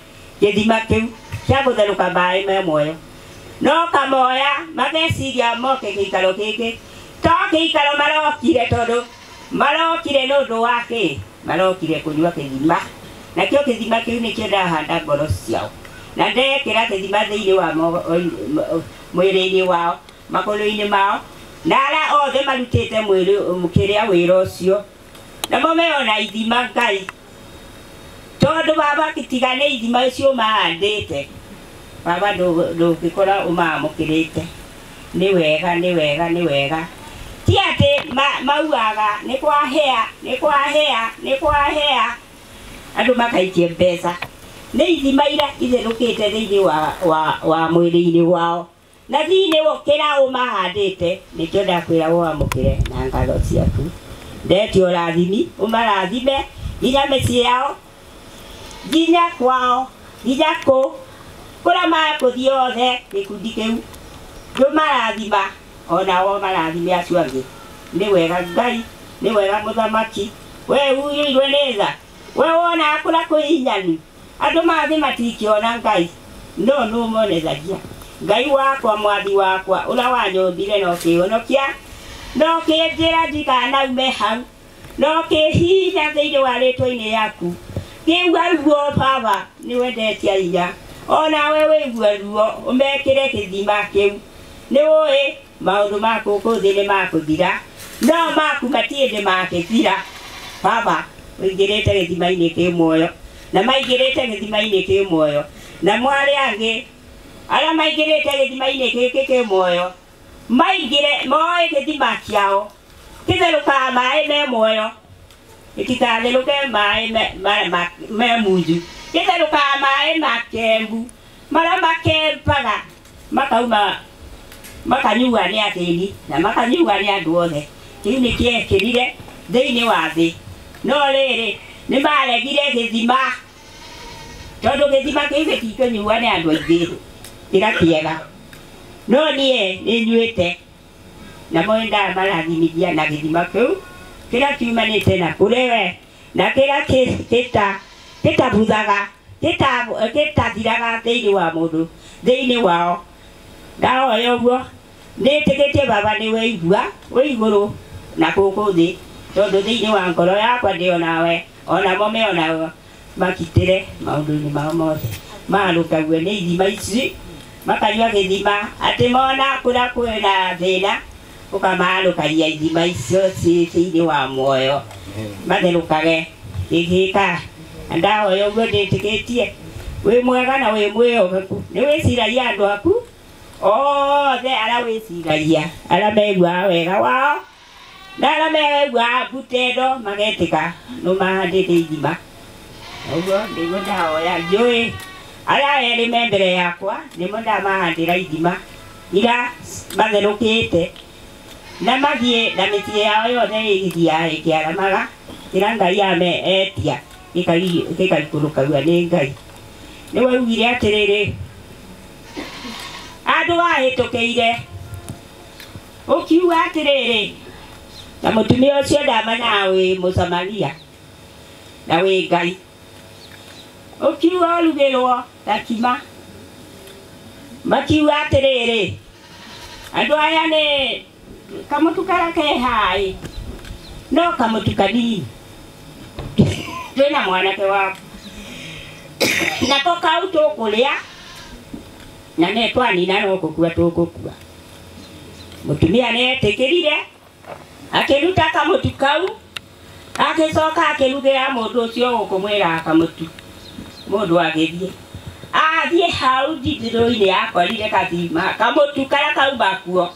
gĩthima kĩu kĩa gũtherũka maĩ me muoyo. No kamoya mageciria moke gĩikaro gĩkĩ, to gĩikaro marokire, tondũ marokire nĩ ũndũ wa kĩ? Marokire kũnyua kĩthima, nakĩo kĩthima kĩu nĩkĩo ndahanda ngoro ciao, na ndekĩra kĩthima thĩinĩ wa mwĩrĩ-inĩ wao, makũrũ-inĩ mao, na arĩa othe marutĩte mwĩrĩ kĩrĩa wĩra ũcio, namo meona ithima Ngai, tondũ baba tiga nĩ ithima icio mahandĩte baba ndũngĩkora ũmamũkĩrĩte. Nĩ wega, nĩ wega, nĩ wega. Ti atĩ maugaga nĩ kwahĩa, nĩ kwahĩa, nĩ kwahĩa, andũ makaikie mbeca. Nĩ ithima iria itherũkĩte thĩinĩ wa mwĩrĩ-inĩ wao, na thĩinĩ kĩrĩa ũmahandĩte nĩkĩo ndakwĩra ũamũkĩre na ngatho ciaku. Ndetie ũrathimi, ũmarathime nginya mĩciĩ yao, nginya kwao, nginya kũ kũrĩa makũthiĩ othe gĩkundi kĩu ndũmarathima, ona o marathime acio angĩ. Nĩ wega Ngai, nĩ wega mũthamaki, we uyũirwe nĩ tha, we wonaga kũrĩa kwĩ hinyanu andũ mathĩ matingĩona Ngai, no nĩũmonethagia. Ngai wakwa, mwathi wakwa, ũrĩa wanyũmbire na ũkĩhonokia, na ũkĩnjĩra ndikanaume hau, na ũkĩhihinya thĩinĩ wa rĩtwa-inĩ yaku. Ngĩigua ruo baba, nĩwendetie hinya, onawe wĩigue ruo ũmekĩre gĩthima kĩu. Nĩũĩ maũndũ ma gũkũ thĩ nĩmakũthira, no maku matirĩ nĩmagĩthira. Baba ũingĩrĩte gĩthima-inĩ kĩ muoyo, na maingĩrĩte gĩthima-inĩ kĩ muoyo, na mwarĩ angĩ arĩa maingĩrĩte gĩthima-inĩ gĩkĩ kĩ muoyo maingĩre moe gĩthima kĩao gĩtherũkaga maĩ me muoyo, gĩtigatherũke maĩ me munju, gĩtherũkaga maĩ makembu marĩa makembaga makauma makanyua nĩ athĩni na makanyua nĩ andũ othe. Kĩu nĩkĩekĩrire thĩinĩ wa thĩ, no rĩrĩ nĩmaregire gĩthima, tondũ gĩthima kĩu gĩtingĩnyua nĩ andũ aingĩ kĩrĩa kĩega. No niĩ nĩnyuĩte, namo nĩndamarathimithia na gĩthima kĩu kĩrĩa kiumanĩte na kũrĩ we, na kĩrĩa gĩtabuthaga gĩtathiraga thĩinĩ wa mũndũ thĩinĩ wao. Ndahoya ũguo nĩtĩkĩtie baba nĩweigua wĩ igũrũ na gũkũ thĩ, tondũ thĩinĩ wa ngoro yakwa ndĩ onawe, onamo me onawe makitĩre maũndũ-inĩ mao mothe. Marũkague nĩ ithima ici, makanyua gĩthima, atĩ mona kũrĩa kwĩna thĩna ũkamarũkagia ithima icio ciĩ thĩinĩ wa muoyo, matherũkage gĩgĩka. Na ndahoya ũguo ndĩtĩkĩtie wĩ mwega na wĩ mwĩhokeku, nĩwĩciragia andũ aku othe arĩa wĩciragia, arĩa meiguaga wega wao na arĩa meiguaga mbutendo magetĩka nĩũmahandĩte ithima. Ũguo nĩguo ndahoya njũĩ Arĩa erĩ me mbere yakwa nĩmo ndamahandĩra ithima ira matherũkĩte na mathiĩ na mĩciĩ yao yothe ĩgĩthiaga ĩkĩaramaga kĩrĩa Ngai ame etia gĩkaikũrũkagua nĩ Ngai. Nĩwe ugire atĩrĩrĩ, andũ wahĩtũkĩire ũkiuga atĩrĩrĩ, na mũtumia ũcio ndamanaga wĩ Mũsamaria na wĩ Ngai, ũkiuga ũrugĩrwo gakima, makiuga atĩrĩrĩ, andũ aya nĩ kamũtu karĩa ke haĩ no kamũtu kanini twĩna mwanake waku nako kau tũkũrĩa na nĩ twanina no gũkua tũgũkua. Mũtumia nĩetĩkĩrire akĩruta kamũtu kau agĩcoka akĩrugĩra mũndũ ũcio ũkũmwĩra kamũtu. Mũndũ agĩthiĩ athiĩ hau ndigithũ-inĩ akorire gathima kamũtu karĩa kauma kuo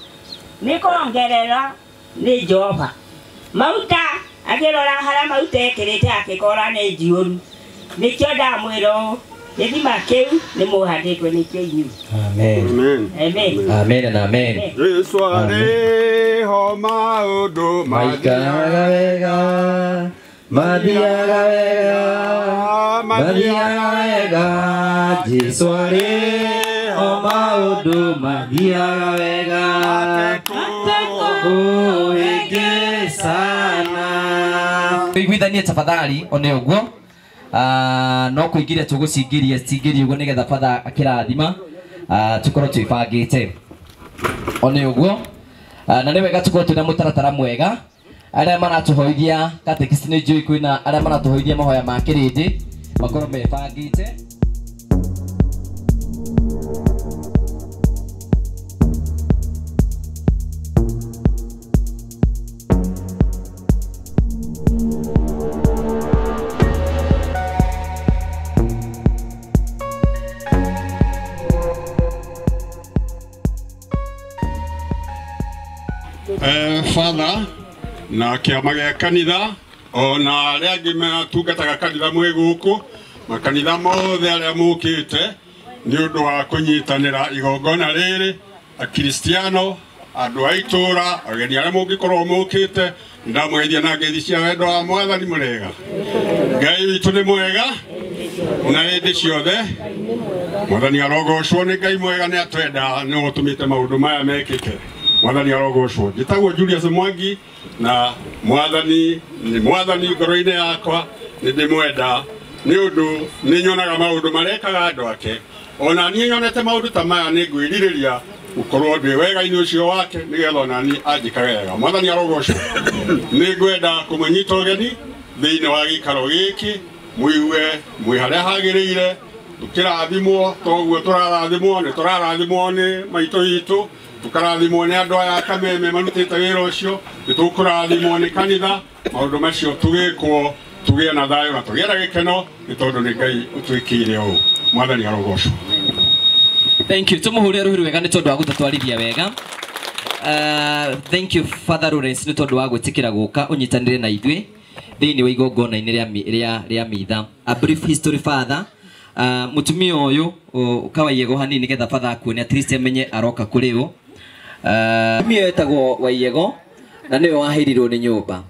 nĩ kongerera nĩ Jehova. Mauta akĩrora harĩa mauta ekĩrĩte akĩkora nĩ njihũru. Nĩkĩo ndamwĩra ũũ, gĩthima kĩu nĩ mũhandĩtwo nĩkĩo inyuĩ. Amen. Amen. Amen. Amen na amen. Jesu arĩ ho maũndũ Maikaraga wega, mathiaga wega, mathiaga wega. Jesu arĩ ho maũndũ mathiaga wega. Ũhĩngĩcana. Iguithanie tafadhali one ũguo. No kũingĩria tũgũcingĩria cingĩrie ũguo nĩgetha batha akĩrathima tũkorwo twĩbangĩte one ũguo. Na nĩ wega tũkorwo twĩna mũtaratara mwega. Arĩa maratũhoithia katekist nĩ njũĩ kwĩna arĩa maratũhoithia mahoya ma kĩrĩndĩ makorwo mebangĩte. Father na kĩama gĩa kanitha ona arĩa angĩ matungataga kanitha mwĩ gũkũ makanitha mothe arĩa mũkĩte nĩ ũndũ wa kũnyitanĩra igongona rĩrĩ, akristiano, andũ a itũũra, ageni arĩa mũngĩkorwo mũkĩte, ndamũgeithia na ngeithi cia wendo wa Mwathani mũrega. Ngai witũ nĩ mwega na hĩndĩ ciothe. Mwathani arogocwo nĩ Ngai mwega nĩ atwenda nĩ ũtũmĩte maũndũ maya mekĩke. Mwathani arogocwo. Njĩtagwo Julius Mwangi na Mwathani nĩ Mwathani ngoro-inĩ yakwa nĩ ndĩmwenda nĩ ũndũ nĩ nyonaga maũndũ marekaga andũ ake. Ona niĩ nyonete maũndũ ta maya nĩ ngwĩrirĩria gũkorwo ndĩ wega-inĩ ũcio wake nĩgetha ona niĩ anjĩkage wega. Mwathani arogocwo. Nĩ ngwenda kũmũnyita ũgeni thĩinĩ wa gĩikaro gĩkĩ mũigue mwĩ harĩa hagĩrĩire tũkĩrathimwo toguo tũrarathimwo nĩ tũrarathimwo nĩ maitũ witũ tũkarathimwo nĩ andũ aya Kameme marutĩte wĩra ũcio nĩ tũkũrathimwo nĩ kanitha maũndũ macio tũgĩkwo tũgĩe na thayũ na tũgĩe na gĩkeno nĩ tondũ nĩ Ngai ũtwĩkĩire ũũ. Mwathani arogocwo. Thank you. Tũmũhũrĩre rũhĩ rwega nĩ tondũ wa gũtũtwarithia wega. Thank you Father Lawrence nĩ tondũ wa gwĩtĩkĩra gũka ũnyitanĩre na ithuĩ thĩinĩ wa igongona-inĩ rĩa mitha. A brief history Father. Mũtumia ũyũ ũkawaiyego hanini nĩgetha Father akuone at least amenye aroka kũrĩ ũ. Mũtumia ũyũ etagwo Waiyego na nĩwe wahĩrirwo nĩ nyũmba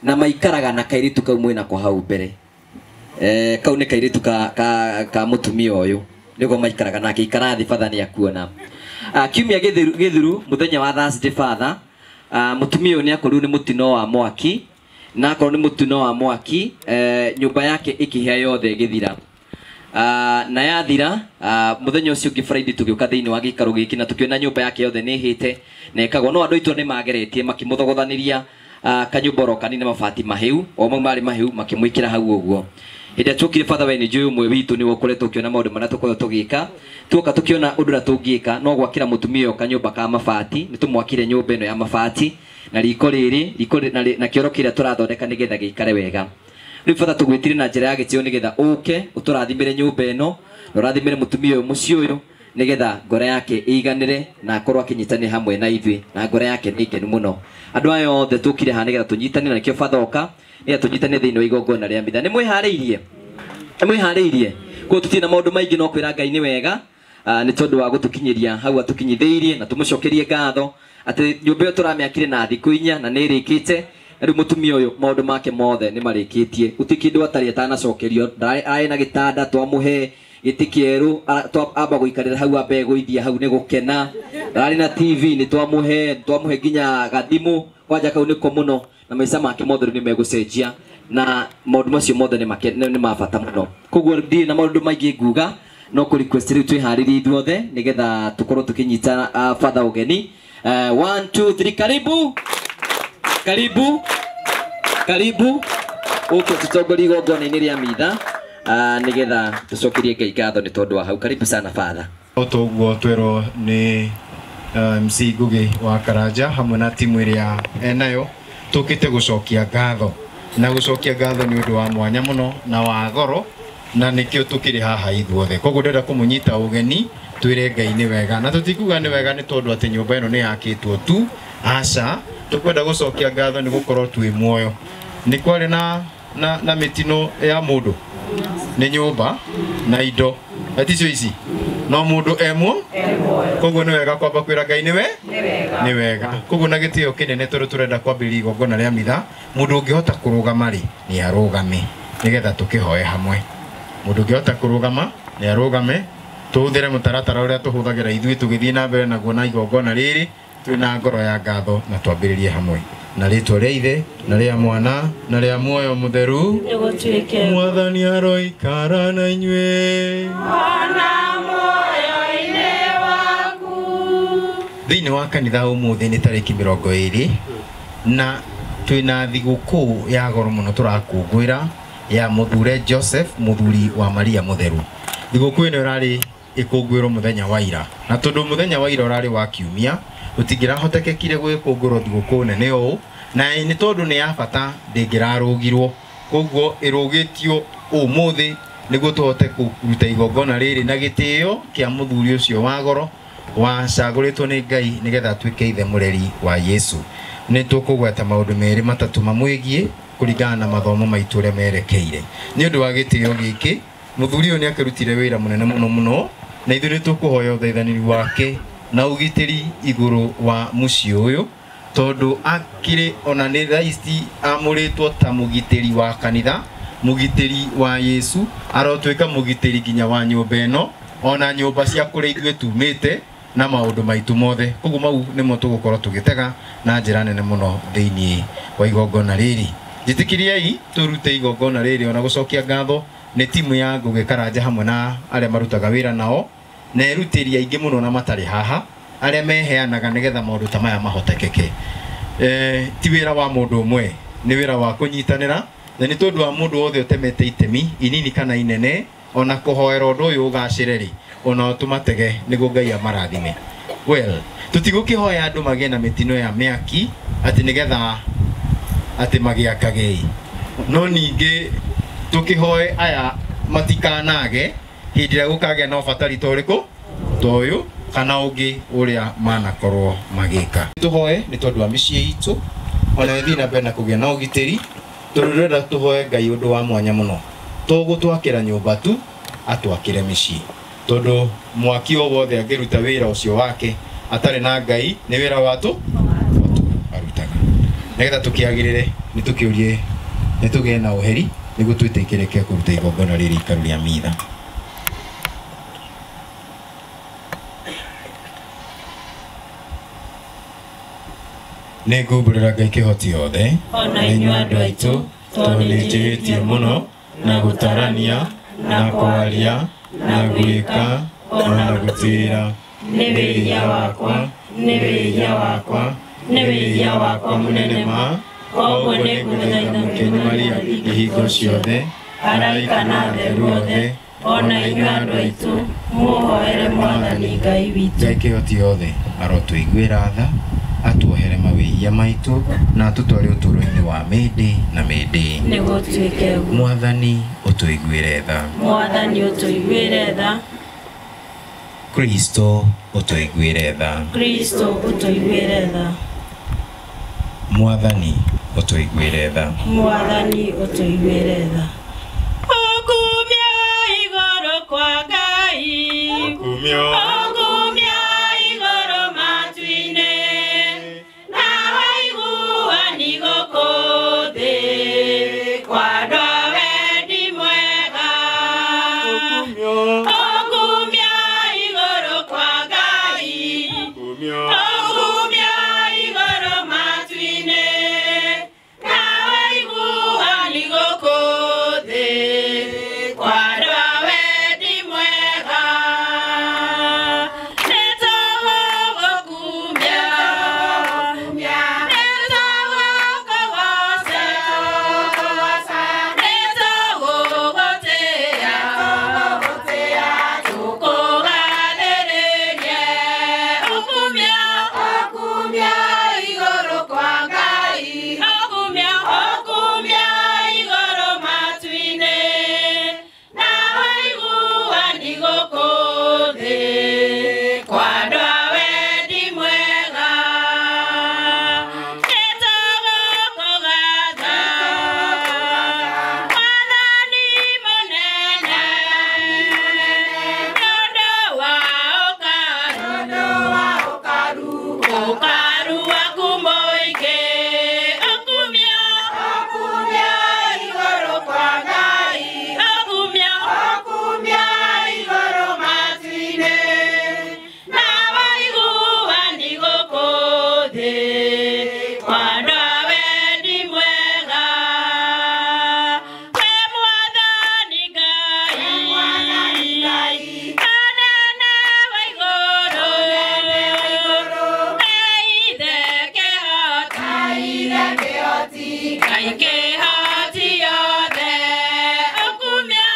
na maikaraga na kairĩtu kau mwĩnako hau mbere. Kau nĩ kairĩtu ka mũtumia ũyũ nĩguo maikaraga nake. Ikara thĩ Father nĩ akuona. Kiumia gĩthiru mũthenya wa Thursday Father, mũtumia ũyũ nĩ akorirwo nĩ mũtino wa mwaki na akorwo nĩ mũtino wa mwaki nyũmba yake ĩkĩhĩa yothe ĩgĩthira. Na yathira mũthenya ũcio ũngĩ Friday tũgĩũka thĩinĩ wa gĩikaro gĩkĩ na tũkĩona nyũmba yake yothe nĩ ĩhĩte na ĩkagwa no andũ aitũ nĩ mageretie makĩmũthogothanĩria kanyũmba oro kanini mabati mahĩu o mau marĩ mahĩu makĩmwĩkĩra hau ũguo. Hĩndĩ ĩrĩa tuokire Father we nĩ njũĩ ũmwe witũ nĩwe ũkoretwo ũkĩona maũndũ marĩa tũkoretwo tũgĩka tuoka tũkĩona ũndũ ũrĩa tũngĩka no gwakĩra mũtumia ũyũ kanyũmba ka mabati. Nĩ tũmwakire nyũmba ĩno ya mabati na riko rĩrĩ riko na kĩoro kĩrĩa tũrathondeka nĩgetha gĩikare wega. Rĩu Father tũgwĩtire na njĩra ya gĩtĩo nĩgetha ũke ũtũrathimĩre nyũmba ĩno na ũrathimĩre mũtumia ũyũ mũciĩ ũyũ nĩgetha ngoro yake ĩiganĩre na akorwo akĩnyitanĩra hamwe na ithuĩ na ngoro yake nĩ ngenu mũno. Andũ aya othe tũkire haha nĩgetha tũnyitanĩre na nĩkĩo Father oka nĩgetha tũnyitanĩre thĩinĩ wa igongona rĩa mitha. Nĩ mwĩharĩirie? Nĩ mwĩharĩirie? Koguo tũtirĩ na maũndũ maingĩ no kwĩra Ngai nĩ wega nĩ tondũ wa gũtũkinyĩria hau atũkinyithĩirie na tũmũcokerie ngatho atĩ nyũmba ĩyo tũramĩakire na thikũ 4 na nĩ ĩrĩkĩte. Na rĩu mũtumia ũyũ maũndũ make mothe nĩ marĩkĩtie, gũtirĩ kĩndũ atarĩ atanacokerio. Arĩ na gĩtanda twamũhe gĩtĩ kĩerũ, amba gũikarĩra hau ambe gũithia hau nĩ gũkena. Ararĩ na TV nĩ twamũhe nginya gathimũ kwanja kau nĩko mũno, na maica make mothe rĩu nĩ megũcenjia na maũndũ macio mothe nĩ ma bata mũno. Koguo ndirĩ na maũndũ maingĩ nguga, no kũ request rĩu twĩharĩrie ithuothe nĩgetha tũkorwo tũkĩnyita father ũgeni. 1 2 3 karibu karibu karibu ũke tũtongorie igongona-inĩ rĩa mitha nĩgetha tũcokerie Ngai ngatho nĩ tondũ wa hau. Karibu sana father. Otoguo twĩrwo nĩ MC Ngugi wa Karanja hamwe na timu ĩrĩa enayo tũkĩte gũcokia ngatho, na gũcokia ngatho nĩ ũndũ wa mwanya mũno na wa goro, na nĩkĩo tũkĩrĩ haha ithuothe. Koguo ndĩrenda kũmũnyita ũgeni twĩre Ngai nĩ wega, na tũtikuga nĩ wega nĩ tondũ atĩ nyũmba ĩno nĩ yakĩtwo tu, aca, tũkwenda gũcokia ngatho nĩ gũkorwo twĩ muoyo. Nĩ kwarĩ na mĩtino ya mũndũ nĩ nyũmba na indo aticio ici no mũndũ emwo, koguo nĩ wega kwamba kwĩra Ngai nĩ we nĩ wega. Koguo na gĩtĩo kĩnene tondũ tũrenda kwambĩrĩria igongona rĩa mitha, mũndũ ũngĩhota kũrũgama rĩ nĩ arũgame nĩgetha tũkĩhoe hamwe. Mũndũ ũngĩhota kũrũgama nĩ arũgame, tũhũthĩre mũtaratara ũrĩa tũhũthagĩra ithuĩ tũgĩthiĩ na mbere naguo na igongona rĩrĩ twĩna ngoro ya ngatho, na twambĩrĩrie hamwe na rĩtwa rĩa Ithe na rĩa Mwana na rĩa Muoyo Mũtheru. Mwathani aroikara na inyuĩ ona muoyo-inĩ waku. Thĩinĩ wa kanitha ũmũthĩ nĩ tarĩki 20 na twĩna thigũkũ ya goro mũno tũrakũngũĩra ya mũthure Joseph mũthuri wa Maria Mũtheru. Thigũkũ ĩno ĩrarĩ ĩkũngũĩrwo mũthenya wa ira, na tondũ mũthenya wa ira ũrarĩ wa kiumia gũtingĩrahotekekire gwĩkũngũĩrwo thigũkũ nene ũũ, na nĩ tondũ nĩ ya bata ndĩngĩrarũgirwo, koguo ĩrũgĩtio ũmũthĩ nĩguo tũhote kũruta igongona rĩrĩ na gĩtĩo kĩa mũthuri ũcio wa goro wacagũrĩtwo nĩ Ngai nĩgetha atuĩke ithe mũreri wa Yesu. Nĩ tũkũgweta maũndũ merĩ matatũ mamwĩgiĩ kũringana na mathomo maitũ ũrĩa merekeire. Nĩ ũndũ wa gĩtĩo gĩkĩ mũthuri ũyũ nĩ akĩrutire wĩra mũnene mũno mũno, na ithuĩ nĩ tũkũhoya ũthaithanĩri wake na ũgitĩri igũrũ wa mũciĩ ũyũ, tondũ akĩrĩ ona nĩ thaa ici amũrĩtwo ta mũgitĩri wa kanitha, mũgitĩri wa Yesu, arotuĩka mũgitĩri nginya wa nyũmba ĩno ona nyũmba cia kũrĩa ithuĩ tumĩte na maũndũ maitũ mothe. Koguo mau nĩmo tũgũkorwo tũgĩtega na njĩra nene mũno thĩinĩ wa igongona rĩrĩ. Njĩtĩkĩriai tũrute igongona rĩrĩ ona gũcokia ngatho nĩ timu ya Ngugi Karanja hamwe na arĩa marutaga wĩra nao na erutĩri aingĩ mũno na matarĩ haha arĩa meheanaga nĩgetha maũndũ ta maya mahotekeke. Ti wĩra wa mũndũ ũmwe, nĩ wĩra wa kũnyitanĩra, na nĩ tondũ wa mũndũ wothe ũtemete itemi inini kana inene ona kũhoera ũndũ ũyũ ũgacĩre rĩ, ona tũmatege nĩguo Ngai amarathime. Well, tũtigũkĩhoya andũ magĩe na mĩtino ya mĩaki atĩ nĩgetha atĩ magĩakage, no ningĩ tũkĩhoe aya matikanage hĩndĩ ĩrĩa gũkagĩa na ũbatari ta ũrĩkũ ta ũyũ kana ũngĩ ũrĩa manakorwo magĩka. Tũhoe nĩ tondũ wa mĩciĩ itũ ona ĩthiĩ na mbere na kũgĩa na ũgitĩri, tondũ ndĩrenda tũhoe Ngai ũndũ wa mwanya mũno. Tũgũtwakĩra nyũmba tu atwakĩre mĩciĩ, tondũ mwaki o wothe angĩruta wĩra ũcio wake atarĩ na Ngai nĩ wĩra wa tũ arutaga. Nĩgetha tũkĩagĩrĩre nĩ tũkĩũrie nĩ tũgĩe na ũheri nĩguo twĩtĩkĩrĩke kũruta igongona rĩrĩ ikaru rĩa mitha. Nĩ ngumbũrĩra Ngai kĩhoti yothe ona inyuĩ andũ aitũ, tondũ nĩ njĩhĩtie mũno na gũtarania na kwaria na gwĩka ona gũtĩĩra. Nĩ wĩhia wakwa, nĩ wĩhia wakwa, nĩ wĩhia wakwa mũnene ma. Koguo nĩ ngũthaitha Mũkeni Maria ihingo ciothe, araika na atheru othe, ona inyuĩ andũ aitũ, mũhoere Mwathani Ngai witũ. Ngai kĩhoti yothe arotũiguĩra tha, atuohere mawĩhia maitũ na atũtware ũtũũro-inĩ wa mĩndĩ na mĩndĩ. Nĩguo tuĩke ũguo. Mwathani ũtũiguĩre tha. Mwathani ũtũiguĩre tha. Kristo ũtũiguĩre tha. Kristo ũtũiguĩre tha. Mwathani ũtũiguĩre tha. Mwathani ũtũiguĩre tha. Ũkumio igũrũ Okumio. Okumio igoro matuine. Na waigua nigoko the. Kwado wendi mwega. Okumio. Okumio igoro kwa Ngai. Okumio. Okumio igoro matuine. Na waigua nigoko the. Kwado wendi mwega. Netogokumia. Netogokogosa. Netogogotea. Tukugathĩrĩrie. Okumia. Okumia igũrũ kwa Ngai. Okumia. Okumia igũrũ matu-inĩ. Na waigua nĩ gũkũ thĩ. Kwa andũ a wendi mwega. Nĩtũgũkũgatha. Mwathani mũnene. Nĩ ũndũ wa ũkaru. Ũkaru waku mũingĩ. Okumia. Okumia igũrũ kwa Ngai. Okumia. Okumia igũrũ matu-inĩ. Na waigua nĩ gũkũ thĩ. Kwa andũ a wendi mwega. We Mwathani Ngai. Anene wa igũrũ. Ngai Ithe kĩhoti. Ngai kĩhoti yothe. Okumia.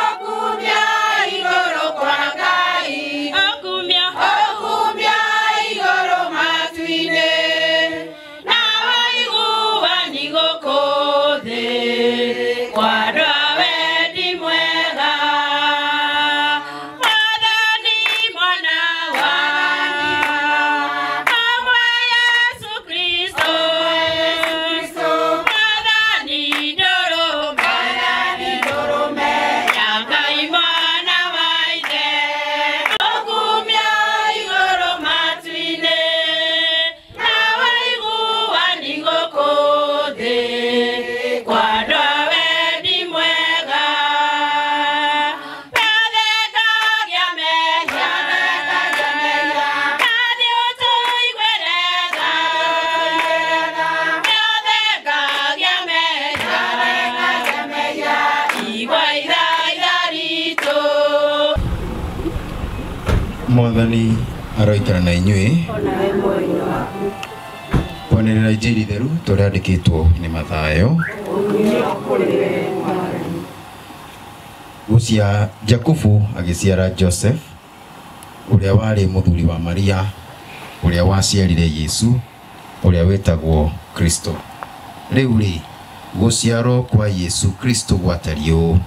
Okumia igũrũ kwa Ngai. Okumia. Okumia igũrũ matu-inĩ. Na waigua nĩ gũkũ thĩ. Kwa andũ a wendi mwega. Mwathani mwana wa Amwe Yesu Kristo. Mwathani ndũrũme. Ya Ngai mwana wa Ithe. Okumia igũrũ matu-inĩ. Na waigua nĩ gũkũ thĩ. Kwa andũ a wendi mwega. Tũthengagia mehia. Nathiĩ ũtũiguĩre tha. Tũthengagia mehia. Igua ithaitha ritũ. Mwathani aroikara na inyuĩ. Kwanĩrĩra injiri theru tũrĩa andĩkĩtwo nĩ Mathayo. Gũcia Jakubu agĩciara Joseph ũrĩa warĩ mũthuri wa Maria ũrĩa waciarire Yesu ũrĩa wĩtagwo Kristo. Rĩu rĩ, gũciarwo kwa Yesu Kristo gwatariĩ ũũ: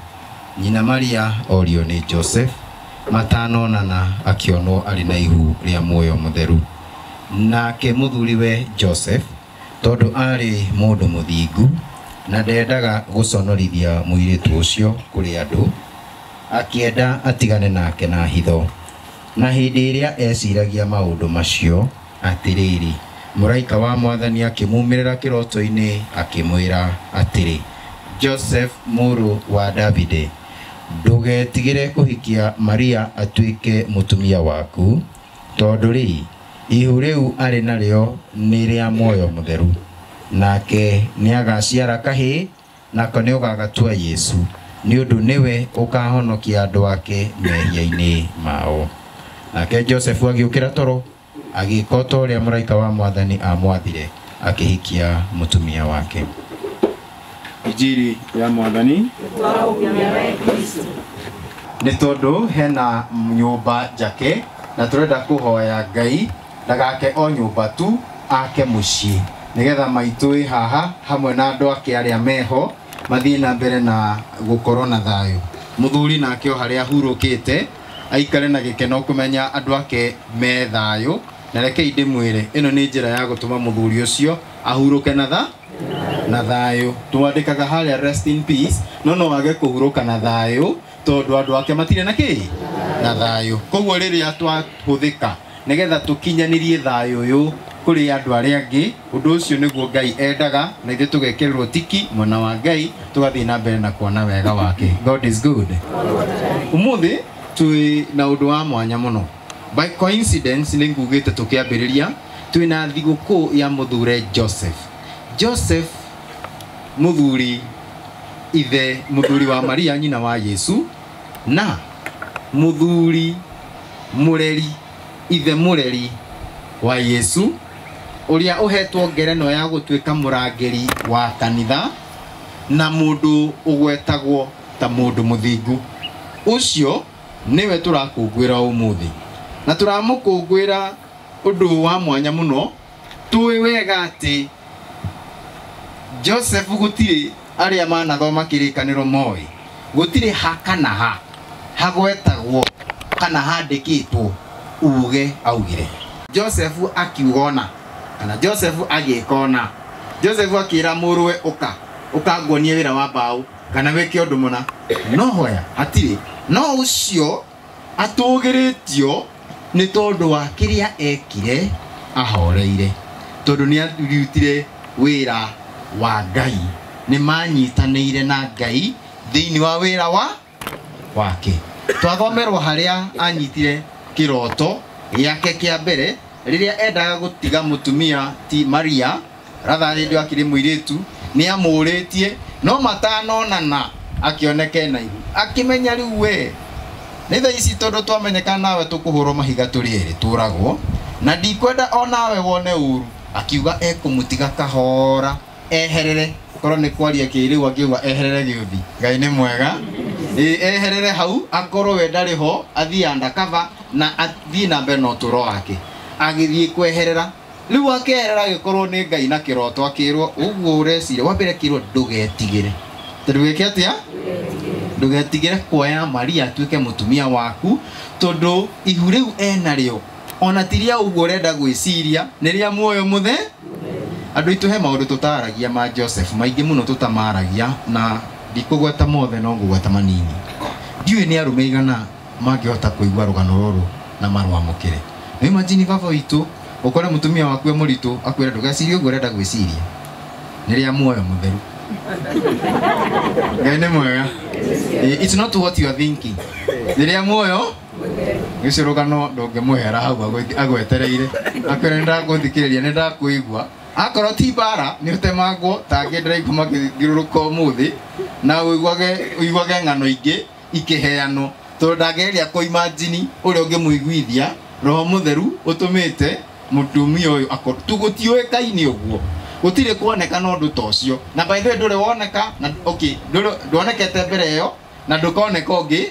nyina Maria orio nĩ Joseph matanonana akĩonwo arĩ na ihu rĩa muoyo mũtheru. Nake mũthuriwe Joseph tondũ aarĩ mũndũ mũthingu na ndendaga gũconorithia mũirĩtu ũcio kũrĩ andũ, akĩenda atigane nake na hitho. Na hĩndĩ ĩrĩa eciragia maũndũ macio, atĩrĩrĩ, mũraika wa Mwathani akĩmumĩrĩra kĩroto-inĩ akĩmwĩra atĩrĩ, Joseph mũrũ wa Davide, ndũgetigĩre kũhikia Maria atuĩke mũtumia waku, tondũ rĩ, ihu rĩu arĩ narĩo nĩ rĩa muoyo mũtheru. Nake nĩagaciara kahĩĩ, nako nĩũgagatua Yesu, nĩ ũndũ nĩwe ũkahonokia andũ ake mehia-inĩ mao. Nake Joseph agĩũkĩra toro, agĩĩka o ta ũrĩa mũraika wa Mwathani aamwathire, akĩhikia mũtumia wake. Injiri ya Mwathani. Nĩ tondũ hena nyũmba njake na tũrenda kũhoya Ngai ndagake o nyũmba tu, ake mũciĩ nĩgetha maitũ ĩ haha hamwe na andũ ake arĩa meho mathiĩ na mbere na gũkorwo na thayũ. Mũthuri nake o harĩa ahurũkĩte aikare na gĩkeno kũmenya andũ ake me thayũ. Na rekei ndĩmwĩre ĩno nĩ njĩra ya gũtũma mũthuri ũcio ahurũke na tha na thayũ. Twandĩkaga harĩa rest in peace, no no wage kũhurũka na thayũ tondũ andũ ake matirĩ na kĩ Na thayũ. Koguo rĩrĩa twahũthĩka nĩgetha tũkinyanĩrie thayũ ũyũ kũrĩ andũ arĩa angĩ, ũndũ ũcio nĩguo Ngai endaga, na ithuĩ tũgekĩrĩrwo tiki mwena wa Ngai, tũgathiĩ na mbere na kuona wega wake. God is good. Ũmũthĩ twĩ na ũndũ wa mwanya mũno. By coincidence nĩ ngugĩte tũkĩambĩrĩria twĩ na thigũkũ ya mũthure Joseph. Joseph mũthuri ithe mũthuri wa Maria nyina wa Yesu, na mũthuri mũreri ithe mũreri wa Yesu, ũrĩa ũhetwo ngerenwa ya gũtuĩka mũrangĩri wa kanitha na mũndũ ũgwetagwo ta mũndũ mũthingu. Ũcio nĩwe tũrakũngũĩra ũmũthĩ, na tũramũkũngũĩra ũndũ wa mwanya mũno. Tũĩ wega atĩ Joseph gũtirĩ arĩa manathoma kĩrĩkanĩro moĩ, gũtirĩ ha kana ha hagwetagwo kana handĩkĩtwo uge augire. Joseph akiuga ona, kana Joseph agĩka ona. Joseph akĩra mũrũwe ũka, ũkanguonie wĩra wa mbaũ kana wĩke ũndũ mũna. No hoya hatirĩ. No ũcio atũgĩrĩtio nĩ tondũ wa kĩrĩa ekire ahoreire, tondũ nĩ arutire wĩra wa Ngai, nĩ manyitanĩire na Ngai thĩinĩ wa wĩra wa wake. Twathomerwo harĩa anyitire kĩroto gĩake kĩa mbere rĩrĩa endaga gũtiga mũtumia ti Maria, ratha hĩndĩ akĩrĩ mũirĩtu, nĩ amũrĩtie no matanonana akĩoneke na ihu, akĩmenya rĩu we nĩ thaa ici tondũ twamenyeka nawe tũkũhũrwo mahiga tũrĩ erĩ tũragwo, na ndikwenda o nawe wone ũru. Akiuga ekũmũtiga kahora eherere, korwo nĩ kwaria kĩrĩu akiuga eherere gĩũthi. Ngai nĩ mwega. Eherere hau akorwo we ndarĩ ho, athiĩ undercover na athiĩ na mbere na ũtũũro wake. Agĩthiĩ kweherera, rĩu akeherera agĩkorwo nĩ Ngai na kĩroto, akĩrwo ũguo ũreciria. Wa mbere akĩrwo ndũgetigĩre, tondũ wĩke atĩa? Ndũgetigĩre kuoya Maria atuĩke mũtumia waku, tondũ ihu rĩu enarĩo ona ti rĩa ũguo ũrenda gwĩciria, nĩ rĩa muoyo mũthe. Andũ aitũ he maũndũ tũtaragia ma Joseph maingĩ mũno tũtamaragia, na ndikũgweta mothe no ngũgweta manini. Ndiũĩ nĩ arũme igana mangĩhota kũigua rũgano rũrũ na marwamũkĩre. Nĩ imagine baba witũ ũkore mũtumia waku e mũritũ akwĩre ndũgecirie ũguo ũrenda gwĩciria, nĩ rĩa muoyo mũtheru. Ngai nĩ mwega. It's not what you are thinking. Nĩ rĩa muoyo gĩcio rũgano ndũngĩmũhera hau agwetereire akwĩre nĩ ndagũthikĩrĩria, nĩ ndakũigua. Akorwo ti mbara nĩ ũtemangwo ta angĩ ndĩraigua makĩthiũrũrũka ũmũthĩ, na ũiguage ng'ano ingĩ ikĩheanwo, tondũ ndangĩgeria kũimagine ũrĩa ũngĩmũiguithia roho mũtheru ũtũmĩte mũtumia ũyũ akorwo tu gũtiũĩkaine ũguo, gũtirĩ kuonekana ũndũ ta ũcio. Na by the way ndũrĩ woneka na okay, ndwonekete mbere ĩyo na ndũkoneka ũngĩ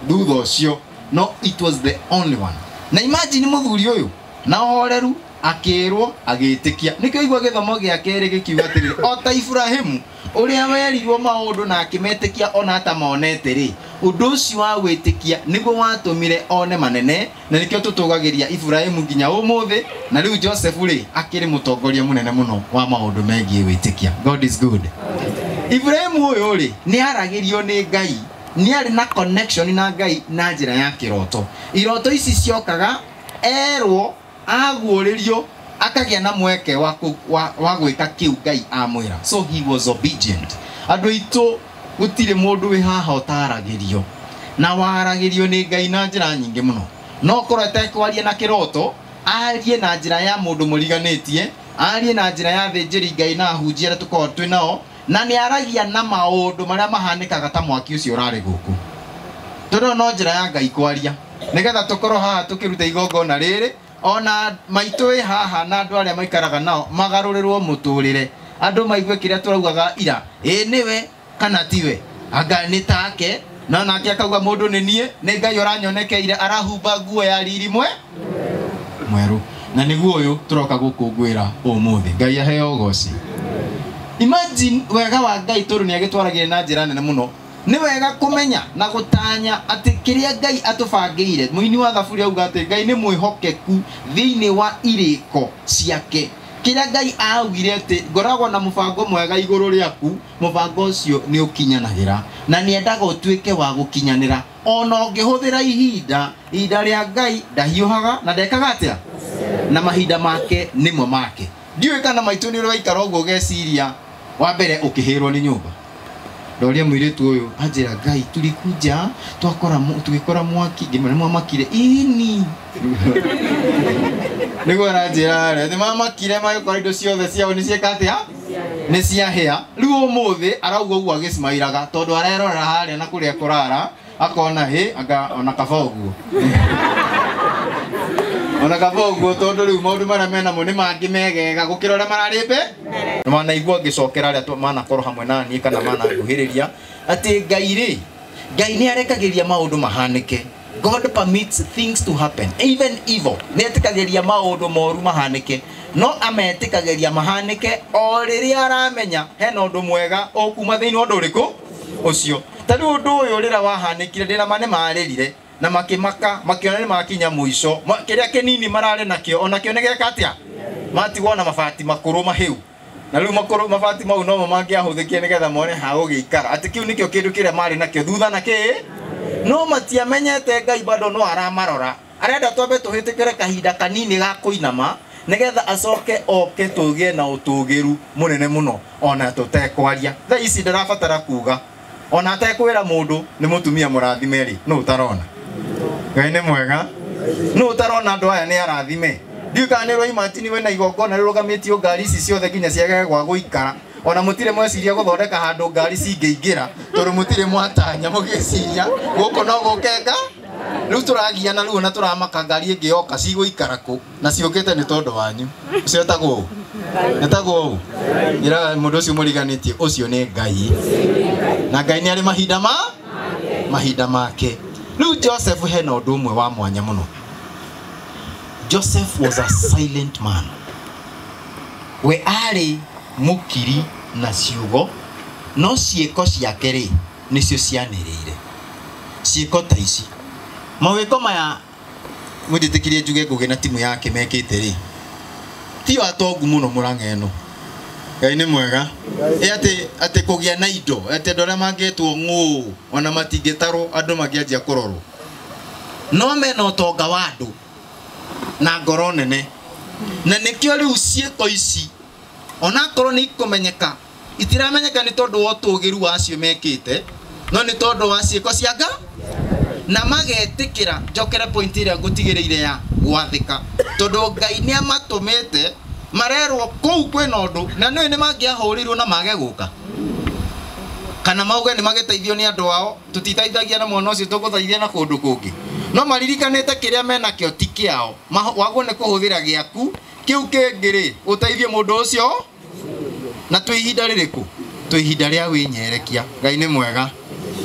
thutha ũcio. No it was the only one. Na imagine mũthuri ũyũ na ũhoreru akĩrwo agĩtĩkia. Nĩkĩo igua gĩthomo gĩa kerĩ gĩkiuga atĩrĩrĩ, o ta Iburahĩmu ũrĩa werirwo maũndũ na akĩmetĩkia ona atamonete rĩ, ũndũ ũcio wa gwĩtĩkia nĩguo watũmire one manene, na nĩkĩo tũtũgagĩria Iburahĩmu nginya ũmũthĩ. Na rĩu Joseph rĩ akĩrĩ mũtongoria mũnene mũno wa maũndũ megiĩ gwĩtĩkia. God is good. Iburahĩmu ũyũ rĩ nĩ aragĩrio nĩ Ngai, nĩ arĩ na connection na Ngai na njĩra ya kĩroto. Iroto ici ciokaga erwo aguũrĩrio akagĩa na mweke wa gwĩka kĩu Ngai amwĩra. So he was obedient. Andũ aitũ gũtirĩ mũndũ wĩ haha ũtaragĩrio, na waragĩrio nĩ Ngai na njĩra nyingĩ mũno. No korwo atekwaria na kĩroto, arie na njĩra ya mũndũ mũriganĩtie, arie na njĩra ya thĩnjĩri Ngai na ahunjia arĩa tũkoragwo twĩ nao, na nĩ aragia na maũndũ marĩa mahanĩkaga ta mwaki ũcio ũrarĩ gũkũ. Tondũ no njĩra ya Ngai kwaria, nĩgetha tũkorwo haha tũkĩruta igongona rĩrĩ, ona maitũ wĩ haha na andũ arĩa maikaraga nao magarũrĩrwo mũtũrĩre, andũ maigue kĩrĩa tũraugaga ira, ĩ nĩwe kana tiwe, anga nĩ take, no nake akauga mũndũ nĩ niĩ, nĩ Ngai ũranyonekeire arahumba nguo ya riri mwerũ. Na nĩguo ũyũ tũroka gũkũngũĩra ũmũthĩ. Ngai aheo ũgoci. Imagine wega wa Ngai tondũ nĩ agĩtwaragĩria na njĩra nene mũno. Nĩ wega kũmenya na gũtanya atĩ kĩrĩa Ngai atũbangĩire. Mũini wa Thaburi auga atĩ Ngai nĩ mwĩhokeku thĩinĩ wa irĩko ciake. Kĩrĩa Ngai augire atĩ ngoragwo na mũbango mwega igũrũ rĩaku, mũbango ũcio nĩ ũkinyanagĩra, na nĩ endaga ũtuĩke wa gũkinyanĩra. Ona ũngĩhũthĩra ihinda, ihinda rĩa Ngai ndahiũhaga na ndekaga atĩa? Na mahinda make nĩmo make. Ndiũĩ kana maitũ nĩ ũrĩ waikara ũguo ũgeciria wa mbere ũkĩhĩrwo nĩ nyũmba. Ndoria mũirĩtu ũyũ anjĩra Ngai tulikuja twakora tugĩkora mwaki ngĩmwĩra nĩmwamakire ini. Nĩguo aranjĩra rĩ nĩmamakire magĩkora indo ciothe ciao nĩciĩka atĩa? Nĩ ciahĩa. Rĩu ũmũthĩ arauga ũguo agĩcimairaga tondũ arerorera harĩa na kũrĩa kũrara akona hĩ anga ona kaba ũguo. Ona kaba ũguo tondũ rĩu maũndũ marĩa menamo nĩ mangĩ megega gũkĩra ũrĩa mararĩ mbere. Manaigua ngĩcokera arĩa manakorwo hamwe na niĩ kana mananguhĩrĩria atĩ Ngai rĩ, Ngai nĩ arekagĩria maũndũ mahanĩke. God permits things to happen, even evil. Nĩ etĩkagĩria maũndũ moru mahanĩke, no ametĩkagĩria mahanĩke o rĩrĩa aramenya hena ũndũ mwega ũkuma thĩinĩ wa ũndũ ũrĩkũ ũcio. Ta rĩu ũndũ ũyũ rĩrĩa wahanĩkire ndĩna ma nĩ marĩrire na makĩmaka makĩona nĩ makinya mũico. Kĩrĩa kĩnini mararĩ nakĩo onakĩo nĩ gĩeka atĩa? Matigwo na mabati makũrũ mahĩu. Na rĩu makũrũ mabati mau nomo mangĩahũthĩkire nĩgetha mone ha gũgĩikara. Atĩ kĩu nĩkĩo kĩndũ kĩrĩa marĩ nakĩo thutha na kĩ? No matiamenyete Ngai bado no aramarora. Arenda twambe tũhĩtũkĩre kahinda kanini ga kũinama nĩgetha acoke oke tũgĩe na ũtũgĩru mũnene mũno ona tũtekwaria. Thaa ici ndarabatara kuga ona atekwĩra mũndũ nĩ mũtumia mũrathime rĩ, nũ ũtarona? Ngai nĩ mwega. Nũ ũtarona andũ aya nĩ arathime? Ndiũĩ kana nĩ ũroima wena igongona rĩrũgamĩtio ngari ici ciothe nginya ciage gwa gũikara. Ona mũtirĩ mweciria gũthondeka handũ ngari cingĩingĩra tondũ mũtirĩ mwatanya mũgĩciria gũkũ no gũkenga. Rĩu tũragiana rĩu ona tũramaka ngari ĩngĩ yoka cigũikara kũ na ciũkĩte nĩ tondũ wanyu. Ũcio etagwo ũũ? Etagwo ũũ? Ĩraga mũndũ ũcio mũriganĩtie ũcio nĩ Ngai. Na Ngai nĩ arĩ mahinda ma mahinda make. Rĩu Joseph hena ũndũ ũmwe wa mwanya mũno. Joseph was a silent man. We arĩ mũkiri na ciugo no ciĩko ciake rĩ nĩcio cianĩrĩire. Ciĩko ta ici. Mawĩko maya mũnjĩtĩkirie njuge Ngũgĩ na timu yake mekĩte rĩ tio atongu mũno Mũrang'a ĩno. Ngai nĩ mwega. Ĩ atĩ kũgĩa na indo atĩ andũ arĩa mangĩtwo ng'ũ ona matingĩtarwo andũ mangĩanjia kũrorwo. No mena ũtonga wa andũ na ngoro nene. Na nĩkĩo rĩu ciĩko ici onakorwo nĩ ikũmenyeka itiramenyeka nĩ tondũ wa ũtũgĩru wacio mekĩte no nĩ tondũ wa ciĩko cia Ngai na magetĩkĩra. Njokere point ĩrĩa ngũtigĩrĩire ya gwathĩka tondũ Ngai nĩ amatũmĩte marerwo kũu kwĩna ũndũ na nĩũĩ nĩ mangĩahũrirwo na mage gũka kana mauge nĩ magĩteithio nĩ andũ ao tũtiteithagia na mwana ũcio tũgũteithia na kũndũ kũngĩ no maririkanĩte kĩrĩa menakĩo ti kĩao. Wagwo nĩ kũhũthĩra gĩaku kĩu kĩngĩ rĩ ũteithie mũndũ ũcio. Na twĩ ihinda rĩrĩkũ? Twĩ ihinda rĩa wĩnyerekia. Ngai nĩ mwega.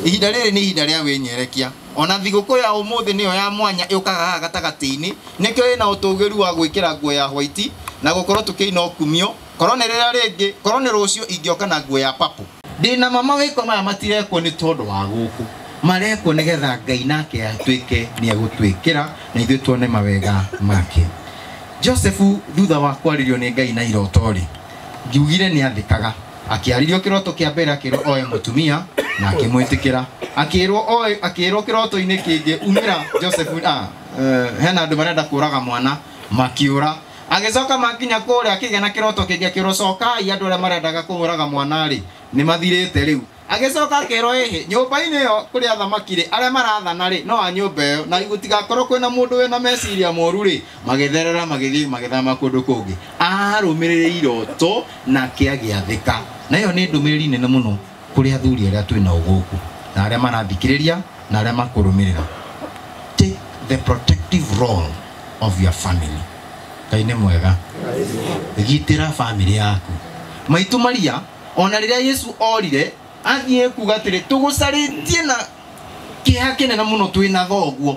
Ihinda rĩrĩ nĩ ihinda rĩa wĩnyerekia. Ona thigũkũ ya ũmũthĩ nĩyo ya mwanya ĩũkaga haha gatagatĩ-inĩ nĩkĩo ĩna ũtũgĩru wa gwĩkĩra nguo ya white na gũkorwo tũkĩina ũkumio. Korwo nĩ rĩrĩa rĩngĩ, korwo nĩ rũciũ ingĩoka na nguo ya purple. Ndĩna mama wĩko maya matirekwo nĩ tondũ wa gũkũ, marekwo nĩgetha Ngai nake atuĩke nĩ egũtwĩkĩra na ithuĩ tuone mawega make. Joseph thutha wa kwarĩrio nĩ Ngai na iroto rĩ, ngiugire nĩ athĩkaga. Akĩarĩrio kĩroto kĩa mbere akĩrwo oe mũtumia na akĩmwĩtĩkĩra. Akĩrwo oe, akĩrwo kĩroto-inĩ kĩngĩ umĩra Joseph, hena andũ marenda kũraga mwana makiũra. Agĩcoka makinya kũrĩa akĩgĩa na kĩroto kĩngĩ akĩrwo cokai andũ arĩa marendaga kũmũraga mwana rĩ nĩ mathirĩte rĩu. Agĩcoka akĩrwo ĩhĩ nyũmba-inĩ ĩyo kũrĩa athamaki rĩ arĩa marathana rĩ no a nyũmba ĩyo na gũtigakorwo kwĩna mũndũ wĩna meciria moru rĩ magĩtherera magĩthiĩ magĩthama kũndũ kũngĩ. Arũmĩrĩire iroto nake agĩathĩka. Na ĩyo nĩ ndũmĩrĩri nene mũno kũrĩ athuri arĩa twĩnao gũkũ na arĩa marathikĩrĩria na arĩa makũrũmĩrĩra. Take the protective role of your family. Ngai nĩ mwega. Gitĩra family yaku. Maitũ Maria ona rĩrĩa Yesu orire athiĩ kuga atĩrĩ tũgũcarĩtie na kĩeha kĩnene mũno twĩna thoguo.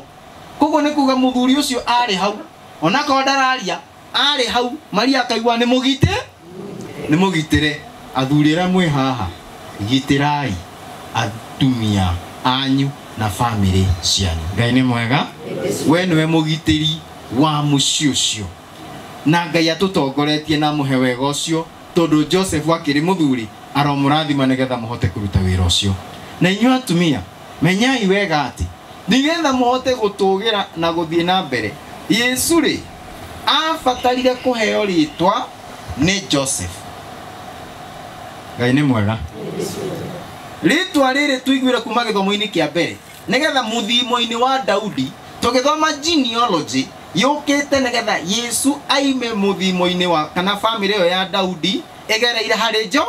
Koguo nĩ kuga mũthuri ũcio arĩ hau onakorwo ndararia arĩ hau Maria akaigua nĩ mũgitĩ nĩ mũgitĩre. Athuri arĩa mwĩ haha gitĩrai atumia anyu na family cianyu. Ngai nĩ mwega. We nĩwe mũgitĩri wa mũciĩ ũcio na Ngai atũtongoretie na amũhe wega ũcio tondũ Joseph akĩrĩ mũthuri aromũrathima nĩgetha mũhote kũruta wĩra ũcio. Na inyuĩ atumia menyai wega atĩ Nigetha muhote gutugira na guthie na mbere. Yesu ri abatarire kuheo ritwa ni Joseph. Ngai ni mwega. Ritwa riri tuiguire kuma githomo-ini kia mbere nigetha muthimo-ini wa Daudi tugithoma genealogy yukite nigetha Yesu aime muthimo-ini wa kana family yo ya Daudi egereire hari Jo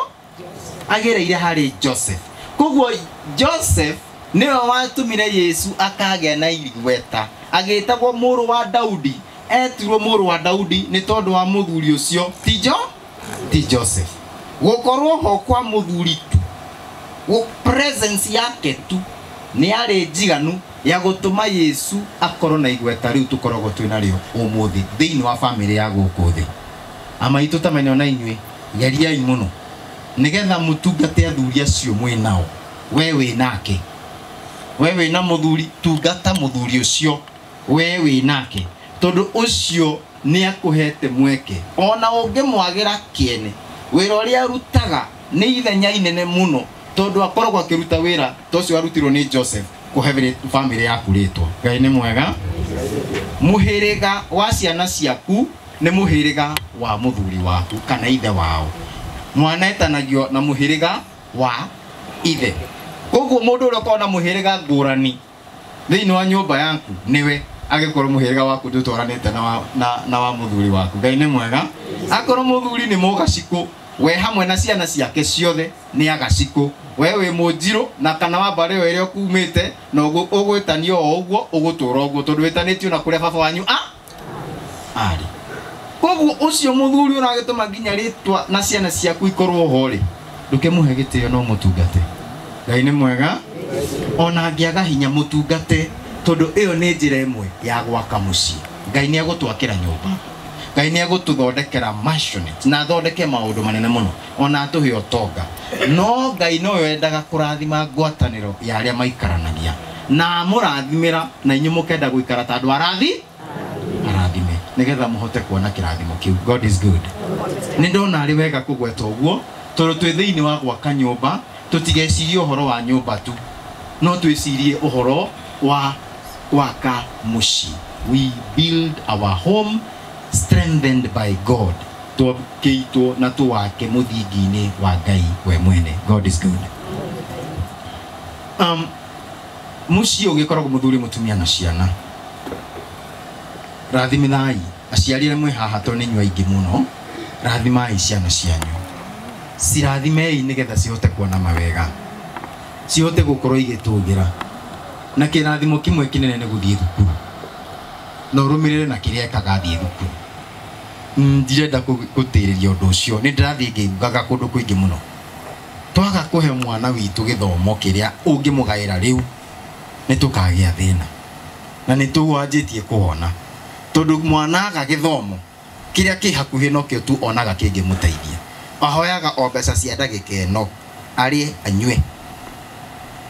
agereire hari Joseph. Koguo Joseph niwe watumire Yesu akagĩa na igweta agĩtagwo mũrũ wa Daudi. Etirwo mũrũ wa Daudi nĩ tondũ wa mũthuri ũcio ti Joseph. Gũkorwo ho kwa mũthuri tu, presence yake tu nĩ yarĩ njiganu ya gũtũma Yesu akorwo na igweta rĩu tũkoragwo twĩ narĩo ũmũthĩ thĩinĩ wa famĩlĩ ya gũkũ thĩ. Amaitũ tamenyo na inyuĩ geriai mũno nĩgetha mũtungate athuri acio mwĩ nao. We wĩ nake, we wĩ na mũthuri, tungata mũthuri ũcio we wĩ nake, tondũ ũcio nĩ akũhete mweke. Ona ũngĩmwagĩra kĩene, wĩra ũrĩa arutaga nĩ ithenya inene mũno, tondũ akoragwo akĩruta wĩra ta ũcio arutirwo nĩ Joseph kũhe famĩlĩ yaku rĩtwa. Ngai nĩ mwega. Mũhĩrĩga wa ciana ciaku nĩ mũhĩrĩga wa mũthuri waku kana ithe wao. Mwana etanagio na mũhĩrĩga wa ithe. Koguo mũndũ ũrĩa ũkoragwo na mũhĩrĩga ngũrani thĩinĩ wa nyũmba yaku nĩwe agĩkorwo mũhĩrĩga waku ndũtwaranĩte na wa mũthuri waku. Ngai nĩ mwega. Akorwo mũthuri nĩ mũgacikũ, we hamwe na ciana ciake ciothe nĩ agacikũ. We wĩ mũnjirũ na kana wa mbarĩ ĩyo ĩrĩa ũkumĩte na ũgwĩtanio o ũguo ũgũtũra ũguo tondũ wĩtanĩtio na kũrĩa baba wanyu arĩ. Koguo ũcio mũthuri ũragĩtũma nginya rĩtwa na ciana ciaku ikorwo ho rĩ, ndũkĩmũhe gĩtĩo no mũtungate. Ngai nĩ mwega. Ona angĩaga hinya mũtungate, tondũ ĩyo nĩ njĩra ĩmwe ya gwaka mũciĩ. Ngai nĩ egũtwakĩra nyũmba, Ngai nĩ egũtũthondekera mansionette na athondeke maũndũ manene mũno ona atũhe ũtonga. No Ngai nowe wendaga kũrathima ngwatanĩro ya arĩa maikaranagia na amũrathimĩra na inyuĩ mũkenda gũikara ta andũ arathime nĩgetha mũhote kuona kĩrathimo kĩu. God is good. Nĩ ndona arĩ wega kũgweta ũguo tondũ twĩ thĩinĩ wa gwaka nyũmba, tũtigecirie ũhoro wa nyũmba tu, no twĩcirie ũhoro wa gwaka mũciĩ. We build our home strengthened by God. Twakĩitwo na tũwake mũthingi-inĩ wa Ngai we mwene. God is good. Mũciĩ ũgĩkoragwo mũthuri mũtumia na ciana. Rathimithai aciari arĩa mwĩ haha tondũ nĩ inyuĩ aingĩ mũno, rathimai ciana cianyu, cirathimei nĩgetha cihote kuona mawega, cihote gũkorwo igĩtũgĩra. Na kĩrathimo kĩmwe kĩnene nĩ gũthiĩ thukuru, na ũrũmĩrĩre na kĩrĩa ekaga athiĩ thukuru. Ndirenda gũtĩrĩria ũndũ ũcio, nĩ ndĩrathiĩ ngĩugaga kũndũ kũingĩ mũno. Twaga kũhe mwana witũ gĩthomo kĩrĩa ũngĩmũgaĩra rĩu, nĩ tũkagĩa thĩna na nĩ tũwanjĩtie kũhona, tondũ mwana aga gĩthomo kĩrĩa kĩ hakuhĩ nokĩo tu onaga kĩngĩmũteithia. Ahoyaga o mbeca cia ndagĩka ĩno arĩe anyue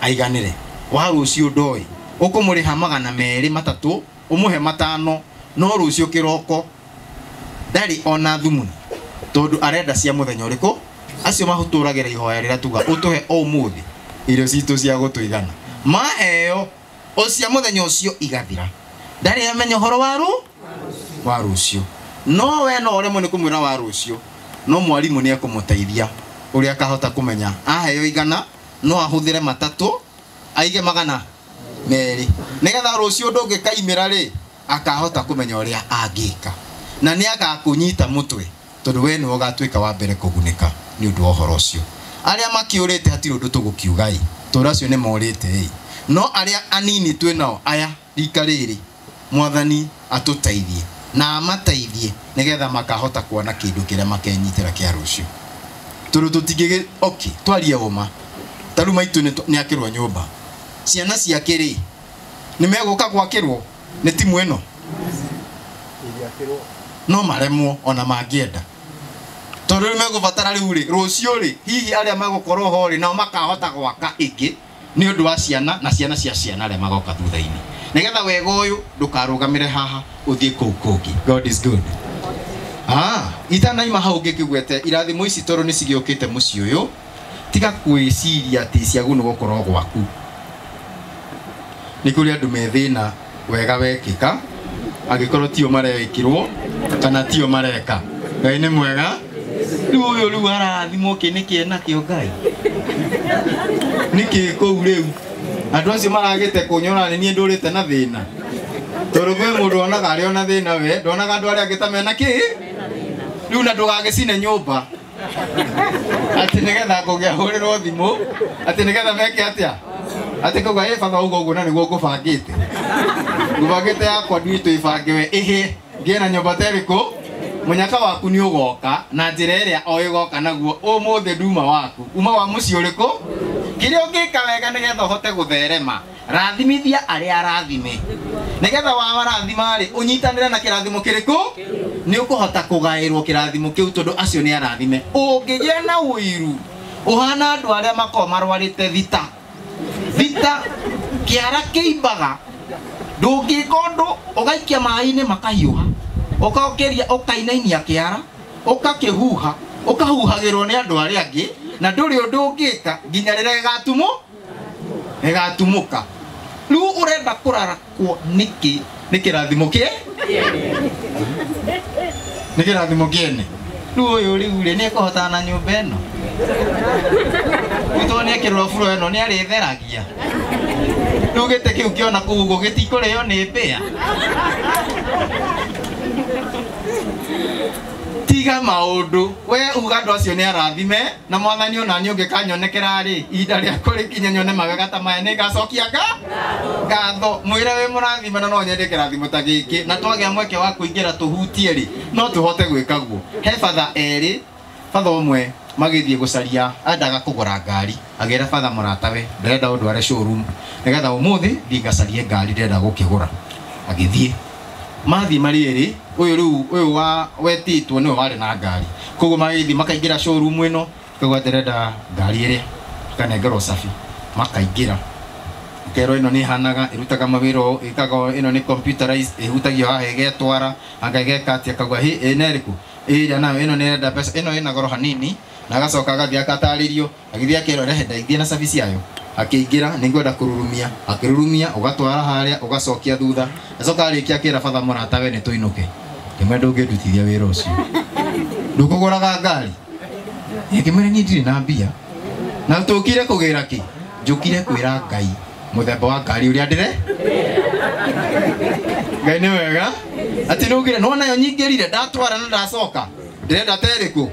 aiganĩre. Wa rũciũ ndoĩ ũkũmũrĩha 200 300 ũmũhe 500, no rũciũ kĩroko ndarĩ ona thumuni, tondũ arenda cia mũthenya ũrĩkũ. Acio mahũtũragĩra ihoya rĩrĩa tuga ũtũhe o ũmũthĩ irio citũ cia gũtũigana, maheo o cia mũthenya ũcio igathira, ndarĩ amenya ũhoro wa rũciũ. No we no ũremwo nĩ kũmwĩra wa rũciũ, no mwarimũ nĩ ekũmũteithia ũrĩa akahota kũmenya aheo 100 no ahũthĩre 3 aige 200 nĩgetha rũciũ ndũngĩkaimĩra rĩ akahota kũmenya ũrĩa angĩka, na nĩ agakũnyita mũtwe tondũ we nĩwe ũgatuĩka wa mbere kũgunĩka nĩ ũndũ wa ũhoro ũcio. Arĩa makĩũrĩte hatirĩ ũndũ tũgũkiuga ĩ, tondũ acio nĩ morĩte ĩ, no arĩa anini twĩ nao aya rika rĩrĩ, Mwathani atũteithie na amateithie nĩgetha makahota kuona kĩndũ kĩrĩa makenyitĩra kĩa rũciũ. Tondũ tũtingĩ okay, twarie ũma, ta rĩu maitũ nĩ akĩrwo nyũmba, ciana ciake rĩ nĩ megũka gwakĩrwo nĩ timu ĩno, no maremwo ona mangĩenda, tondũ rĩu megũbatara rĩu rĩ rũciũ rĩ hihi arĩa megũkorwo ho rĩ nao makahota gwaka ĩngĩ nĩ ũndũ wa ciana na ciana cia ciana arĩa magoka thutha-inĩ, nĩgetha wega ũyũ ndũkarũgamĩre haha ũthiĩ kũu kũngĩ. God is good. Itanaima hau ngĩkĩgwete irathimo ici tondũ nĩ cigĩũkĩte mũciĩ ũyũ, tiga kwĩciria atĩ ciagu nĩ gũkorwo gwaku. Nĩ kũrĩ andũ me thĩna wega wekĩka angĩkorwo tio marekĩrwo kana tio mareka. Ngai nĩ mwega. Rĩu ũyũ rĩu arathimwo kĩ nĩkĩ enakĩo Ngai? Nĩkĩ kũu rĩu? Andũ acio maragĩte kũnyona nĩ niĩ ndũrĩte na thĩna. Tondũ kwĩ mũndũ onaga arĩ ona thĩna we, ndonaga andũ arĩa angĩ ta mena kĩ? Rĩu na ndũgagĩcine nyũmba. Atĩ nĩgetha ngũgĩahũrĩrwo thimũ, atĩ nĩgetha meke atĩa? Atĩ kauga ĩ batha uga ũguo na nĩguo ngũbangĩte. Ngũbangĩte yakwa ndwitũ ĩbange ĩhĩe ngĩe na nyũmba ta ĩrĩkũ? Mũnyaka waku nĩ ũgoka na njĩra ĩrĩa o ĩgoka naguo ũmũthĩ nduma waku. Uma wa mũciĩ ũrĩkũ? Kĩrĩa ũngĩka wega nĩgetha ũhote gũtherema, rathimithia arĩa arathime. Nĩgetha wamarathima rĩ, ũnyitanĩre na kĩrathimo kĩrĩkũ? Nĩ ũkũhota kũgaĩrwo kĩrathimo kĩu tondũ acio nĩ arathime. Ũngĩgĩa na ũiru, ũhana andũ arĩa makoragwo marwarĩte thita. Thita kĩara kĩimbaga, ndũngĩka ũndũ ũgaikia maĩ-inĩ makahiũha, ũkokĩria ũkainainia kĩara, ũgakĩhuha, ũkahuhagĩrwo nĩ andũ arĩa angĩ, na ndũrĩ ũndũ ũngĩka nginya rĩrĩa gĩgatumũka. Rĩu ũrenda kũrarakwo nĩkĩ? Nĩ kĩrathimo kĩe? Nĩ kĩrathimo kĩene. Rĩu ũyũ rĩu rĩ nĩekũhotana na nyũmba ĩno? Rĩu tondũ nĩekĩrwo buro ĩno nĩarĩtheragia. Rĩu gĩtĩ kĩu kĩona kũu ũguo gĩtikũrĩo nĩ mbĩa. Tiga maũndũ we uga andũ acio nĩ arathime na mwathani ona niĩ ũngĩkanyonekera rĩ ihinda rĩakwa rĩkinye nyone mawega ta maya nĩngacokia ngatho. Mwĩre wĩ mũrathime na no nyende kĩrathimo ta gĩkĩ na twagĩa mweke wa kũingĩra tũhutie rĩ no tũhote gwĩka guo. He batha erĩ, batha ũmwe magĩthiĩ gũcaria endaga kũgũra ngari, agĩra batha mũratawe ndĩrenda ũndware showroom nĩgetha ũmũthĩ thiĩ ngacarie ngari ndĩrenda gũkĩgũra. Agĩthiĩ mathiĩ marĩ erĩ, ũyũ rĩu ũyũ wa wetĩtwo nĩwe warĩ na ngari, koguo magĩthiĩ makaingĩra showroom ĩno, koguo ndĩrenda ngari ĩrĩa, akanengerwo cabi, makaingĩra kerwo ĩno nĩ ĩhanaga ĩrutaga mawĩra ũũ, ĩkaga ĩno nĩ computerized, ĩhutagio haha ĩgetwara anga ĩgeka atĩa, akauga hĩ ĩna ĩrĩkũ ĩrĩa nayo ĩno nĩrenda mbeca ĩno ĩna goro hanini, na agacoka agathiĩ akatarĩrio, agĩthiĩ akerwo rehe ndeithie na cabi ciayo. Akĩingĩra nĩngwenda kũrurumia, akĩrurumia ũgatwara harĩa ũgacokia thutha, acoka arĩkia akĩra batha mũratawe nĩ tũinũke. Ngĩmwĩra ndũngĩndutithia wĩra ũcio, ndũkũgũraga ngari. Ngĩmwĩra niĩ ndirĩ na mbia na tũkire kũgĩra kĩ, njũkire kwĩra Ngai mũthemba wa ngari ũrĩa ndĩre. Ngai nĩ wega atĩ nĩũgire no nayo nyingĩrire ndatwara na ndacoka ndĩrenda ta ĩrĩkũ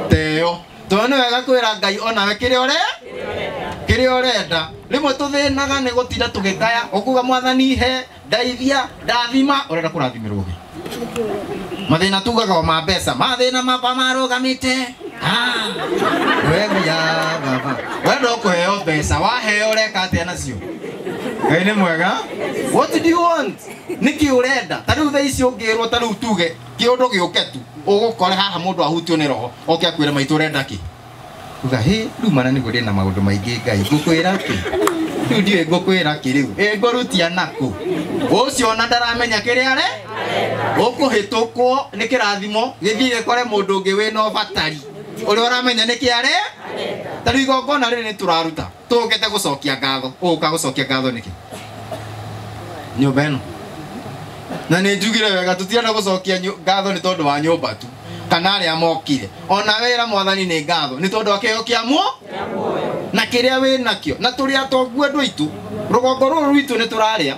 teyo. Tondũ nĩ wega kwĩra Ngai onawe kĩrĩa kĩrĩa ũrenda. Rĩmwe tũthĩnaga nĩ gũtinda tũgĩkaya ũkuga mwathani he ndeithia ndathima, ũrenda kũrathimĩrwo kĩ? Mathĩna tugaga o ma mbeca, mathĩna makwa marũgamĩte weguya baba, wenda ũkũheo mbeca, waheo ũreka atĩa nacio? Ngai nĩ mwega. What do you want? Nĩkĩ ũrenda? Ta rĩu thaa ici ũngĩrwo ta rĩu tuge kĩũndũ gĩũke tu ũgũkore haha mũndũ ahutio nĩ roho oke akwĩre maitũ ũrenda kĩ? Uga hĩ rĩu mana nĩguo ndĩna maũndũ maingĩ Ngai ngũkwĩra kĩ? Rĩu ndiũĩ ngũkwĩra kĩ rĩu ĩ ngũrutia nakũ? Ũcio ona ndaramenya kĩrĩa are ũkũhĩtũkwo nĩ kĩrathimo gĩthiĩ gĩkore mũndũ ũngĩ wĩna ũbatari ũrĩa ũramenya nĩkĩ are. Ta rĩu igongona rĩrĩ nĩ tũraruta tũũkĩte gũcokia ngatho, ũgũka gũcokia ngatho nĩkĩ? Nyũmba ĩno na nĩ njugire wega tũtirenda gũcokia ngatho nĩ tondũ wa nyũmba tu kana arĩa mokire, ona wĩra mwathani nĩ ngatho nĩ tondũ wa kĩheo kĩa muoyo na kĩrĩa wĩ nakĩo, na tũrĩ atongu andũ aitũ, rũgongo rũrũ rwitũ nĩ tũrarĩa,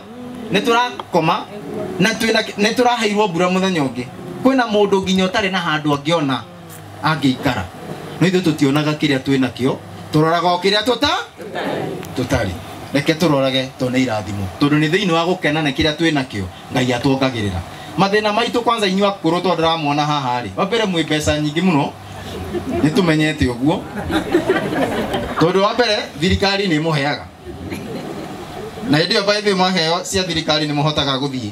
nĩ tũrakoma na nĩ tũraheirwo mbura mũthenya ũngĩ. Kwĩna mũndũ nginya ũtarĩ na handũ angĩona angĩikara, no ithuĩ tũtionaga kĩrĩa twĩ nakĩo, tũroraga o kĩrĩa tũtarĩ. Reke tũrorage tondũ nĩ irathimo, tondũ nĩ thĩinĩ wa gũkena na kĩrĩa twĩ nakĩo Ngai atuongagĩrĩra. Mathĩna maitũ kwanza inyuĩ akũrũ tondũ ndĩramuona haha rĩ, wa mbere mwĩ mbeca nyingĩ mũno, nĩ tũmenyete ũguo, tondũ wa mbere thirikari nĩ ĩmũheaga, na hĩndĩ ĩyo by the way mwaheo cia thirikari nĩ mũhotaga gũthiĩ,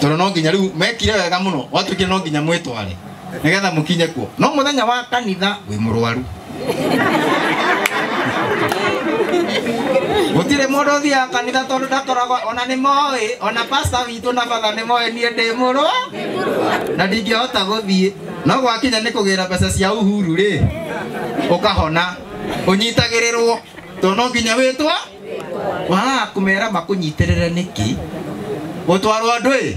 tondũ no nginya rĩu mekire wega mũno, gwatuĩkire no nginya mwĩtware nĩgetha mũkinye kuo. No mũthenya wa kanitha wĩ mũrwaru, gũtirĩ mũndũ ũthiaga kanitha tondũ ndakoragwo ona nĩ moĩ, ona pastor witũ na batha nĩ moĩ niĩ ndĩ mũrwaru na ndingĩhota gũthiĩ, no gwakinya nĩ kũgĩra mbeca cia Uhuru rĩ ũkahona, ũnyitagĩrĩrwo tondũ no nginya wĩtwa. Wa kumera makunyitirire niki gutwarwo andu i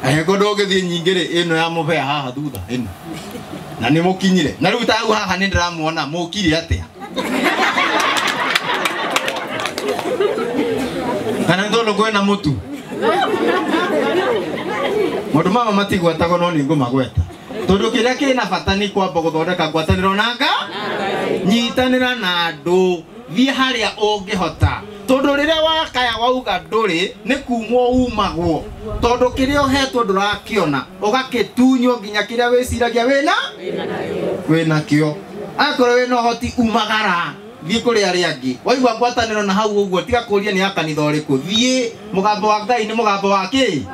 angĩkorwo ndũngĩthiĩ nyingĩ rĩ ĩno ya mũbea haha thutha ĩno na nĩ mũkinyire na rĩu tagu haha nĩ ndĩramuona mũkire atĩa kana nĩ tondũ kwĩna mũtu maũndũ mama matigwetagwo no nĩ ngũmagweta tondũ kĩrĩa kĩna bata nĩ kwamba gũthondeka ngwatanĩro na Ngai nyitanĩra na andũ thiĩ harĩa ũngĩhota tondu riria wakaya wauga nduri ni kumwo umagwo tondu kiria uhetwo ndurakiona ugakitunywo nginya kiria wiciragia wina kio akorwo wina uhoti umagara thie kuri aria angi waigua ngwataniro na hau uguo tiga kuria ni akanitha uriku thie mugambo wa Ngai ni mugambo wa ki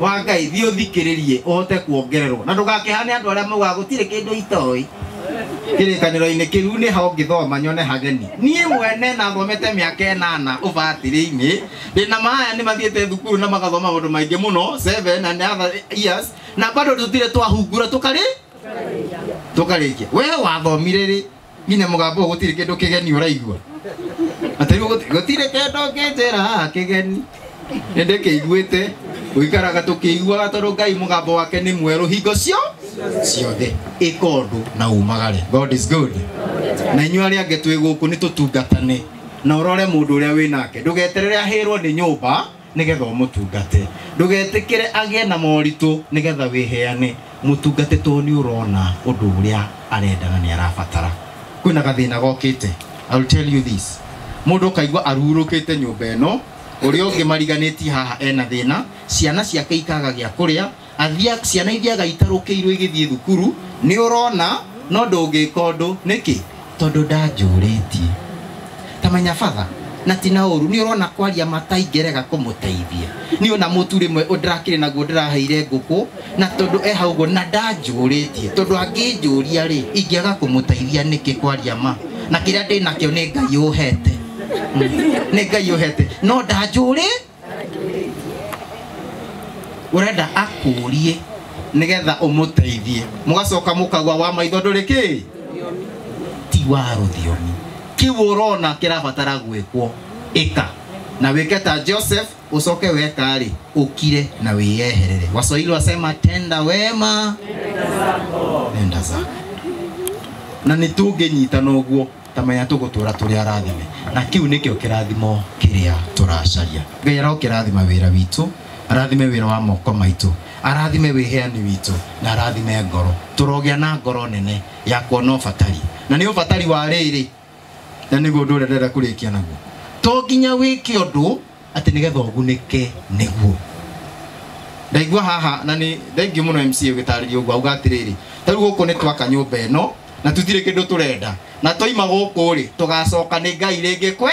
wa Ngai thie uthikiririe uhote kuongererwo na ndugakihane andu aria maugaga gutire kindu itoi kirikaniro-inĩ kĩu nĩ ho ngĩthoma nyone hageni niĩ mwene na thomete mĩaka 8 ũbatĩrĩ-inĩ ndĩna maya nĩ mathiĩte thukuru na magathoma maũndũ maingĩ mũno 7 and other years na bado tũtirĩ twahungura tũkarĩkia we wathomire rĩ nginya mũgambo ũyũ gũtirĩ kĩndũ kĩgeni ũraigua atĩ rĩu gũtirĩ kĩndũ kĩnjĩra kĩgeni nĩ ndĩkĩiguĩte ũikaraga tũkĩiguaga tondũ Ngai mũgambo wake nĩ mwerũ hingo cio ciothe ĩka ũndũ na umagare. God is good. Na inyuĩ arĩa angĩ twĩ gũkũ nĩ tũtungatane na ũrore mũndũ ũrĩa wĩ nake ndũgeterere ahĩrwo nĩ nyũmba nĩgetha ũmũtungate ndũgetĩkĩre agĩe na moritũ nĩgetha wĩheane mũtungate tondũ nĩ ũrona ũndũ ũrĩa arenda na nĩ arabatara. Kwĩna gathĩna gokĩte. I will tell you this. Mũndũ ũkaigua arurũkĩte nyũmba ĩno ũrĩa ũngĩ mariganĩtie haha ena thĩna ciana ciake ikaga gĩa kũrĩa athia ciana ithiaga itarũkĩirwo igĩthiĩ thukuru nĩ ũrona no ndũngĩka ũndũ nĩkĩ tondũ ndanjũrĩtie tamenya batha na ti na ũru nĩ ũrona kwaria mataingĩrega kũmũteithia nĩ ona mũtu rĩmwe ndĩrakĩrĩ naguo ndĩraheire ngũkũ na tondũ e hau ũguo na ndanjũrĩtie tondũ angĩnjũria rĩ ingĩaga kũmũteithia nĩkĩ kwaria ma na kĩrĩa ndĩ nakĩo nĩ Ngai ũhete nĩ Ngai ũhete no ndanjũrĩ urenda akũrie nigetha ũmũteithie mũgacoka mũkagwa wa maitho ndũrĩ kĩ ti wa rũthiomi kĩu ũrona kĩrabatara gwĩkwo ĩka na wĩke ta Joseph ũcoke weka rĩ ũkire na wĩyeherere. Waswahili wasema tenda wema nenda zako na nĩ tũngĩnyitana ũguo tamenya tũgũtũra tũrĩ arathime na kĩu nĩkĩo kĩrathimo kĩrĩa tũracaria. Ngai arokĩrathima wĩra witũ arathime wĩra wa moko maitũ arathime wĩheani witũ na arathime ngoro tũrogĩa na ngoro nene ya kuona ũbatari na nĩ ũbatari wa rĩrĩ na nĩguo ũndũ ũrĩa ndĩrenda kũrĩkia naguo to nginya wĩke ũndũ atĩ nĩgetha ũgunĩke nĩguo ndaigua haha na nĩ thengiũ mũno MC ũgĩtarĩria ũguo auga atĩrĩrĩ ta rĩu gũkũ nĩ twaka nyũmba ĩno na tũtirĩ kĩndũ tũrenda na twaima gũkũ rĩ tũgacoka nĩ Ngai rĩngĩ kwe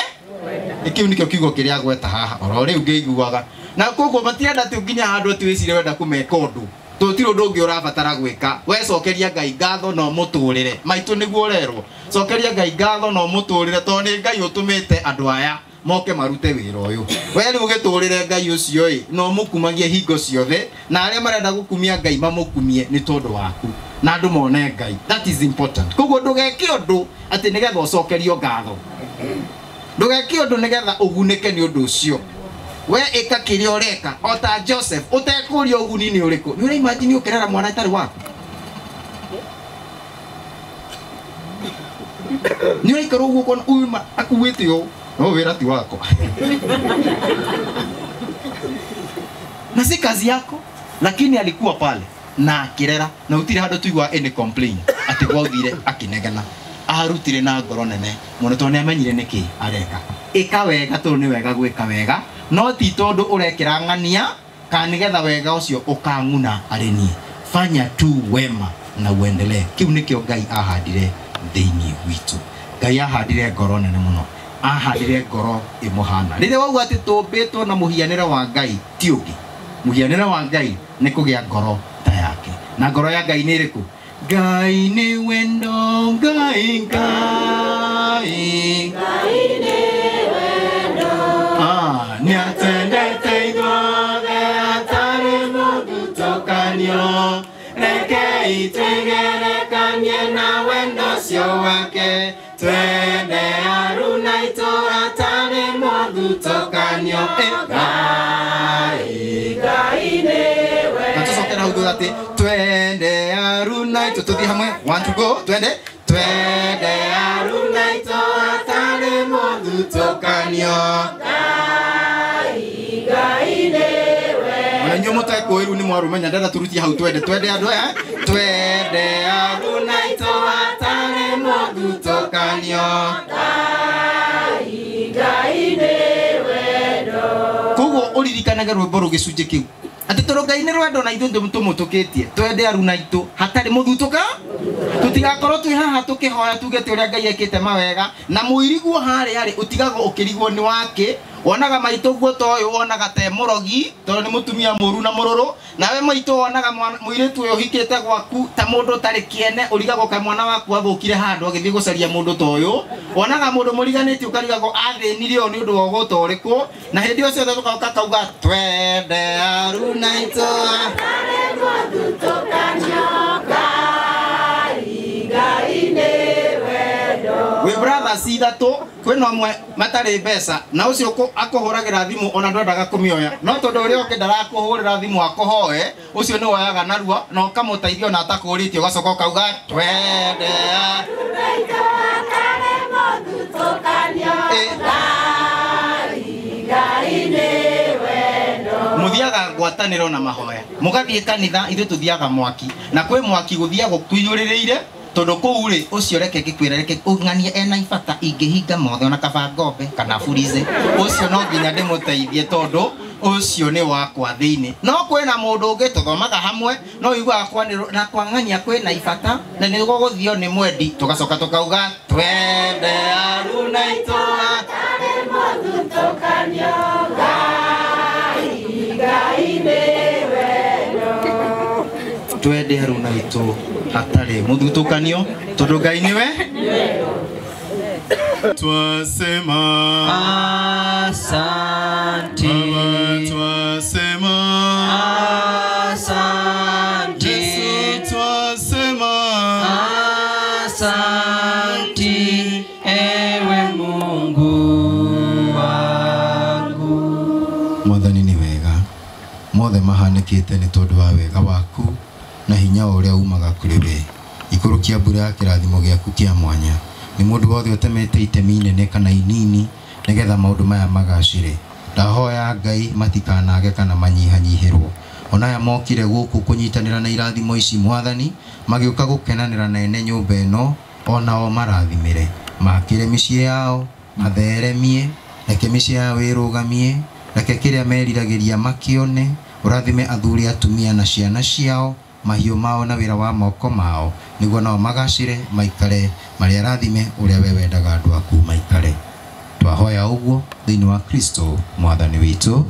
kĩu nĩkĩo kiugo kĩrĩa gweta haha oro rĩu ngĩiguaga na koguo matirenda atĩ nginya handũ atĩ wĩcirie wenda kũmeka ũndũ tũtirĩ ũndũ ũngĩ ũrabatara gwĩka wecokeria Ngai ngatho na ũmũtũrĩre maitũ nĩguo ũrerwo cokeria Ngai ngatho na ũmũtũrĩre tondũ nĩ Ngai ũtũmĩte andũ aya moke marute wĩra ũyũ we rĩu ũgĩtũrĩre Ngai ũcio ĩ na ũmũkumagie hingo ciothe na arĩa marenda gũkumia Ngai mamũkumie nĩ tondũ waku na andũ mone Ngai. That is important. Koguo ndũgeke ũndũ atĩ nĩgetha ũcokerio ngatho ndũgeke ũndũ nĩgetha ũgunĩke nĩ ũndũ ũcio we ĩka kĩrĩa ũreka o ta Joseph ũtekũria ũguni nĩ ũrĩkũ nĩ ũraimagine ũkĩrera mwana ĩtarĩ waku nĩ ũraikara ũguo ũkona ũyũ akuĩte ũũ no wĩra ti wakwa na si kazi yako lakini alikuwa pale na akĩrera na gũtirĩ handũ tũigua any complain atĩ gwathire akĩnegena arutire na ngoro nene mũno tondũ nĩamenyire nĩkĩ areka ĩka wega tondũ nĩ wega gwĩka wega no ti tondũ ũrekĩra ng'ania kana nĩgetha wega ũcio ũkang'una arĩ niĩ fanya tu wema na uendelee. Kĩu nĩkĩo Ngai ahandire thĩinĩ witũ. Ngai ahandire ngoro nene mũno ahandire ngoro ĩmũhana rĩrĩa wauga atĩ tũmbĩtwo na mũhianĩre wa Ngai ti ũngĩ mũhianĩre wa Ngai nĩ kũgĩa ngoro ta yake na ngoro ya Ngai nĩ ĩrĩkũ Ngai nĩ wendo Ngai Ngai Ngai nĩ wendo nĩ atwendete ithuothe atarĩ mũthutũkanio rekei twĩgerekanie na wendo ũcio wake twende aruna arunaitũ hatarĩ mũthutũkanio. Ngai Ngai nĩwe. Na tũcoke na hau thutha atĩ twende arunaitũ, tũthiĩ hamwe, 1 2 go, twende twende arunaitũ hatarĩ mũthutũkanio. Ngai Ngai nĩwe. Ona inyuĩ mũtekũĩru nĩ mwarũmenya, ndenda tũrutie hau twende twende andũ aya, twende arunaitũ hatarĩ mũthutũkanio. Ngai Ngai nĩwe. Koguo ũririkanage rwĩmbo rũ gĩcunjĩ kĩu atĩ tondũ Ngai nĩ rwendo na ithuĩ tũmũtũkĩtie, twende arunaitũ hatarĩ mũthutũka, tũtigakorwo twĩ haha tũkĩhoya tugĩte ũrĩa Ngai ekĩte mawega na mũiriguo harĩa arĩ ũtigagwo ũkĩrigwo nĩ wake. Wonaga maitũ guo ta ũyũ wonaga te mũrogi tondũ nĩ mũtumia mũru na mũrũrũ, nawe maitũ wonaga mũirĩtu ũyũ ũhikĩte gwaku ta mũndũ ũtarĩ kĩene, ũrigagwo kaĩ mwana waku athũkire handũ agĩthiĩ gũcaria mũndũ ta ũyũ. Wonaga mũndũ mũriganĩtie ũkarigagwo athĩnire ũyũ nĩ ũndũ wa ũgũta ũrĩkũ, na hĩndĩ ĩyo ciothe tũgoka kauga twende arunaitũ hatarĩ mũthutũkanio. Ngai Ngai nĩwe. Wĩ brothers ithatũ, kwĩna ũmwe matarĩ mbeca na ũcio akũhũragĩra thimũ ona ndwendaga kũmĩoya, no tondũ ũrĩa ũngĩ ndarakũhũrĩra thimũ akũhoe, ũcio nĩ woyaga narua na ũkamũteithia ona atakũrĩtie, ũgacoka ũkauga twende arunaitũ hatarĩ mũthutũkanio. Ngai Ngai nĩwe. Mũthiaga ngwatanĩro na mahoya, mũgathiĩ kanitha, ithuĩ tũthiaga mwaki, na kwĩ mwaki gũthiagwo kũiyũrĩrĩire tondũ kũu rĩ ũcio reke ngĩkwĩra, reke ũng'anie ena ibata ingĩhinga mothe ona kaba ngombe kana burize, ũcio no nginya ndĩmũteithie tondũ ũcio nĩ wakwa thĩinĩ. No kwĩna mũndũ ũngĩ tũthomaga hamwe, no ũiguaga kwanĩrwo na kwang'ania kwĩna ibata na nĩguo gũthio nĩ mwendi, tũgacoka tũkauga twende arunaitũ hatarĩ mũthutũkanio. Ngai Ngai nĩwe. Twende arunaitũ hatarĩ mũthutũkanio tondũ Ngai nĩwe. Twasema asante Baba, twasema asante Yesu, twasema asante ewe Mungu wangu. Mwathani nĩ wega, mothe mahanĩkĩte nĩ tondũ wa wega waku na hinya ũrĩa umaga kũrĩ we. Ikũrũkia mbura ya kĩrathimo gĩaku kĩa mwanya nĩ mũndũ wothe ũtemete itemi inene kana inini nĩgetha maũndũ maya magacĩre. Ndahoya Ngai matikanage kana manyihanyihĩrwo. Ona aya mokire gũkũ kũnyitanĩra na irathimo ici Mwathani, magĩũka gũkenanĩra na ene nyũmba ĩno, onao marathimĩre, makĩre mĩciĩ yao, matheremie, reke mĩciĩ yao ĩrũgamie, reke kĩrĩa meriragĩria makĩone, ũrathime athuri, atumia na ciana ciao, mahiũ mao na wĩra wa moko mao, nĩguo nao magacĩre, maikare marĩ arathime ũrĩa we wendaga andũ aku maikare. Twahoya ũguo thĩinĩ wa Kristo Mwathani witũ.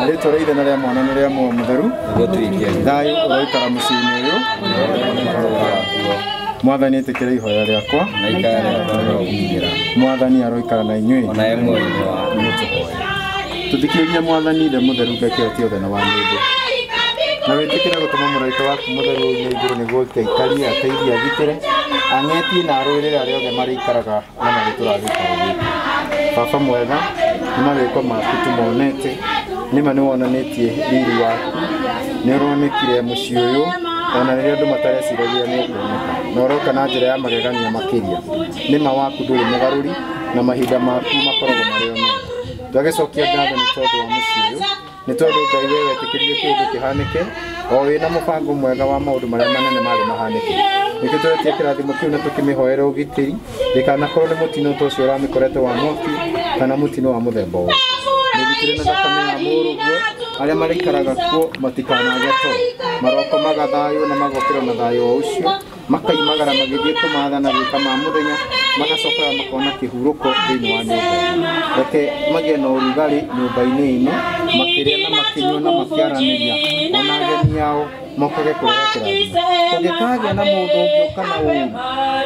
Rĩtwa rĩa Ithe na rĩa Mwana na rĩa Muoyo Mũtheru, thayũ ũroikara mũciĩ-inĩ ũyũ. Mwathani ĩtĩkĩra ihoya rĩakwa, Mwathani aroikara na inyuĩ. Tũthikĩrĩrie Mwathani Ithe Mũtheru Ngai kĩhoti othe na wa mĩndũ, na wĩtĩkĩre gũtũma mũraika waku mũtheru ume igũrũ nĩguo aikarie, ateithie, agitĩre, ang'etie na arũĩrĩre arĩa othe marĩikaraga na magĩtũũraga gĩikaro gĩkĩ. Baba mwega, nĩ mawĩko maku tũmonete, nĩma nĩ wonanĩtie riri waku, nĩ ũronekire mũciĩ ũyũ ona rĩrĩa andũ matareciragia nĩ ũkuoneka, na ũroka na njĩra ya magegania makĩria. Nĩma waku ndũrĩ mũgarũri na mahinda maku makoragwo marĩ o mega. Twagĩcokia ngatho nĩ tondũ wa mũciĩ ũyũ, nĩ tondũ Ngai we wetĩkĩririe kĩũndũ kĩhanĩke o wĩna mũbango mwega wa maũndũ marĩa manene marĩ mahanĩke. Nĩkĩo tũretia kĩrathimo kĩu na tũkĩmĩhoera ũgitĩri, ndĩkanakorwo nĩ mũtino ta ũcio ũramĩkorete wa mwaki kana mũtino wa mũthemba o wothe. Mĩgitĩre na thakame ya mũrũguo, arĩa marĩikaraga kuo matikanage toro, marokomaga thayũ na magokĩra na thayũ o ũcio, makaimagara magĩthiĩ kũmatha na gwĩka ma mũthenya, magacokaga makona kĩhurũko thĩinĩ wa nyũmba ĩno. Reke magĩe na ũrugarĩ nyũmba-inĩ ĩno, makĩrĩa na makĩnyua na makĩaranĩria, ona ageni ao mokage kũrehe kĩrathimo. Kũngĩkagĩa na mũndũ ũngĩũka na ũũru,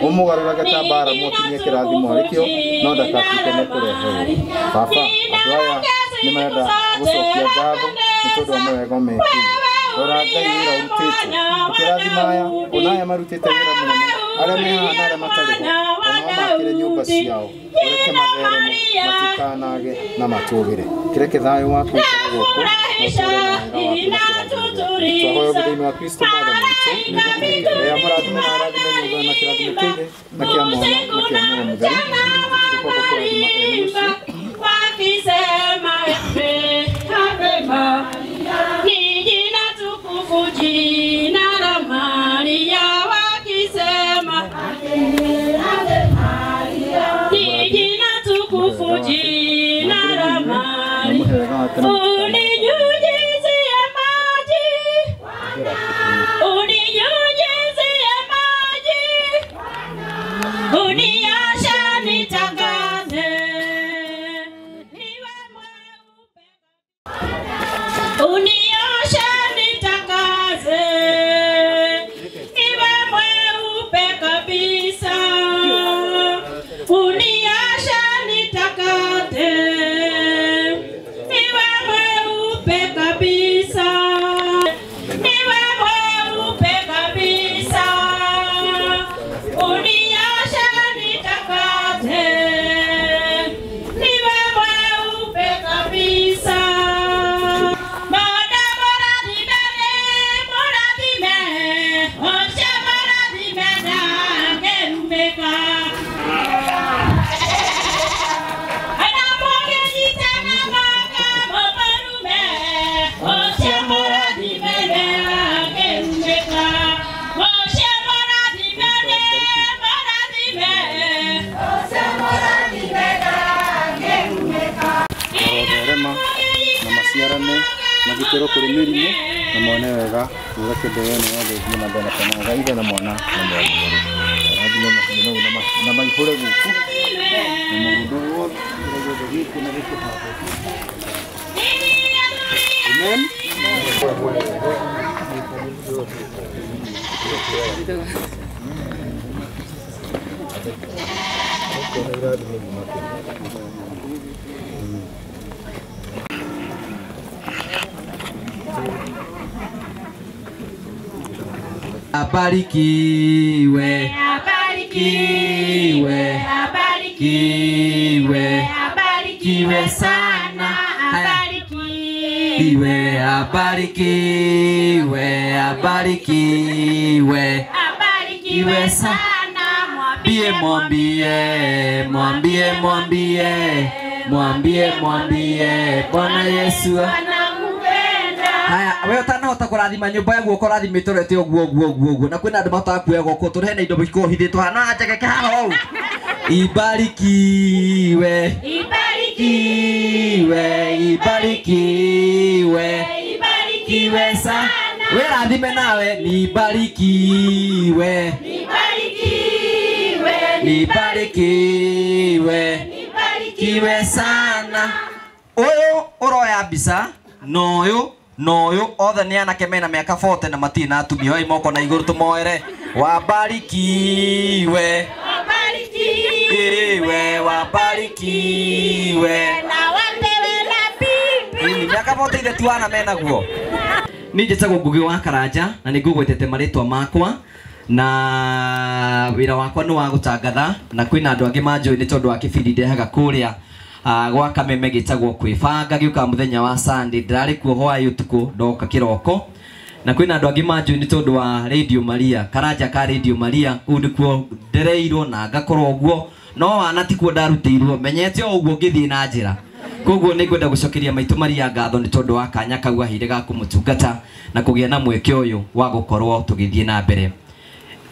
ũmũgarũrage ta Balamu akinyie kĩrathimo arĩ kĩo, no ndakatuĩke nĩ kũrehe ũũru. Baba, andũ aya Nĩ marenda gũcokia ngatho nĩ tondũ wa mawega mekĩire. Rora Ngai wĩra ũrutĩte, ũkĩrathima aya, ona aya marutĩte wĩra mũnene, arĩa me haha na arĩa matarĩ ho, ona makĩre nyũmba ciao, ũreke mathereme, matikanage na matũgĩre. Kĩreke thayũ waku ũikare gũkũ, na ũtũũre na wega waku na kĩrathimo gĩaku. Twahoya ũguo thĩinĩ wa Kristo Mwathani witũ. Ngai amũrathime na arathime nyũmba na kĩrathimo kĩa ithe na kĩa mwana na kĩa Muoyo Mũtheru. Tũkwamba kũrathima ene mũciĩ. Wakisema Ave Maria, ni jina tukufu, jina la Maria. Wakisema Ave Maria, ni jina tukufu, jina la Maria. Uninyunyizie maji, uninyunyizie maji, unioshe nitangaze. Unioshe nitangaze, niwe mweupe kabisa. Unioshe nitakate, niwe mweupe kabisa. Niwe mweupe kabisa. Unioshe nitakate, niwe mweupe kabisa. Marotherema na maciarane magitĩrwo kũrĩ mĩrimũ na mone wega ũreke ndũũ ĩno yothe ĩthiĩ na mbere na kana Ngai Ithe na Mwana na Muoyo Mũtheru. Rathime mahiũ mau na maihũre gũkũ na mũgũnda ũyũ wothe kĩrĩa gĩothe gĩkuo na gĩkũhandwo. Amen. Abarikiwe, abarikiwe, abarikiwe, abarikiwe sana, abarikiwe, abarikiwe, abarikiwe, abarikiwe sana. Mwambie, mwambie, mwambie, mwambie, mwambie, mwambie, Bwana Yesu Haya, we utanahota kũrathima nyũmba ya guoko ũrathimĩte ũrete ũguo ũguo ũguo ũguo na kwĩna andũ mahotaga kuoya guoko tondũ hena indo ikoragwo hithĩtwo haha no anjegeke haha ũũ. Ibarikiwe, ibarikiwe, ibarikiwe, ibarikiwe sana. Wĩrathime nawe nibarikiwe, nibarikiwe, nibarikiwe, nibarikiwe sana. Ũyũ ũroya mbica na ũyũ na ũyũ othe nĩ anake mena mĩaka 40 na matirĩ na atumia. Oei moko na igũrũ tũmoere. Wabarikiwe, wabarikiwe, wabarikiwe na wapewe na bibi. Mĩaka 40 ithe ti wana menaguo. Niĩ njĩtagwo Ngugi wa Karanja na nĩ ngũgwetete marĩtwa makwa na wĩra wakwa nĩ wa gũtangatha na kwĩna andũ angĩ manjũĩ nĩ tondũ wa kĩbindi ndehaga kũrĩa gwa Kameme gĩtagwo kwĩbanga gĩũkaga mũthenya wa Sunday. Ndĩrarĩ kuo hwaĩ ũtukũ ndoka kĩroko na kwĩna andũ angĩ manjũĩ nĩ tondũ wa Radio Maria, Karanja ka Radio Maria kũu nĩkuo ndereirwo na ngakorwo ũguo no wana tikuo ndarutĩirwo menyete o ũguo ngĩthiĩ na njĩra. Koguo nĩ ngwenda gũcokeria maitũ Maria ngatho nĩ tondũ wa kanya kau aheire ga kũmũtungata na kũgĩa na mweke ũyũ wa gũkorwo tũgĩthiĩ na mbere.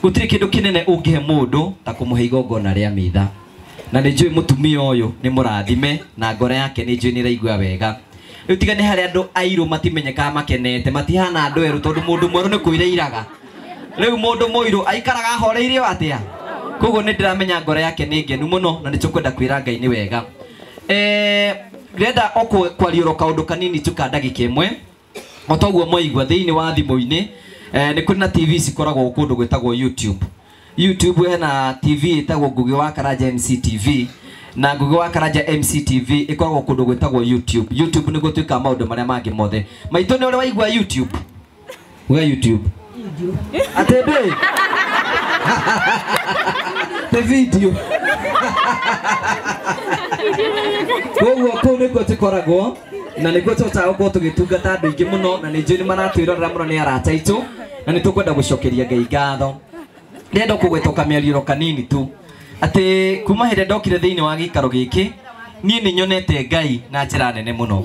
Gũtirĩ kĩndũ kĩnene ũngĩhe mũndũ ta kũmũhe igongona rĩa mitha. Na nĩ njũĩ mũtumia ũyũ nĩ mũrathime na ngoro yake nĩ njũĩ nĩ ĩraigua wega. Rĩu tiga nĩ harĩa andũ airũ matimenyekaga makenete, matihana andũ erũ tondũ mũndũ mwerũ nĩ kũira iraga. Rĩu mũndũ mũirũ aikaraga ahoreire o atĩa? Koguo nĩ ndĩramenya ngoro yake nĩ ngenu mũno na nĩ tũkwenda kwĩra Ngai nĩ wega. Ndĩrenda o kwariũrwo kaũndũ kanini tu ka ndagĩka ĩmwe. O ta ũguo mwaigua thĩinĩ wa thimũ-inĩ, nĩ kũrĩ na TV cikoragwo kũndũ gwĩtagwo YouTube. YouTube hena TV ĩtagwo Ngugi wa Karanja MCTV na Ngugi wa Karanja MCTV ĩkoragwo kũndũ gwĩtagwo YouTube. YouTube nĩguo twĩkaga maũndũ marĩa mangĩ mothe. Maitũ nĩ ũrĩ waigua YouTube? Uga YouTube. Atĩ ndũĩ? The video. Koguo kũu nĩkuo tũkoragwo na nĩguo tũhotaga gũkorwo tũgĩtungata andũ aingĩ mũno na nĩ njũĩ nĩ maratwĩrorera mũno nĩ arata aitũ na nĩ tũkwenda gũcokeria Ngai ngatho. Ndĩrenda kũgwĩtũka mĩario kanini tu atĩ kuma hĩndĩ ndokire thĩinĩ wa gĩikaro gĩkĩ niĩ nĩ nyonete Ngai na njĩra nene mũno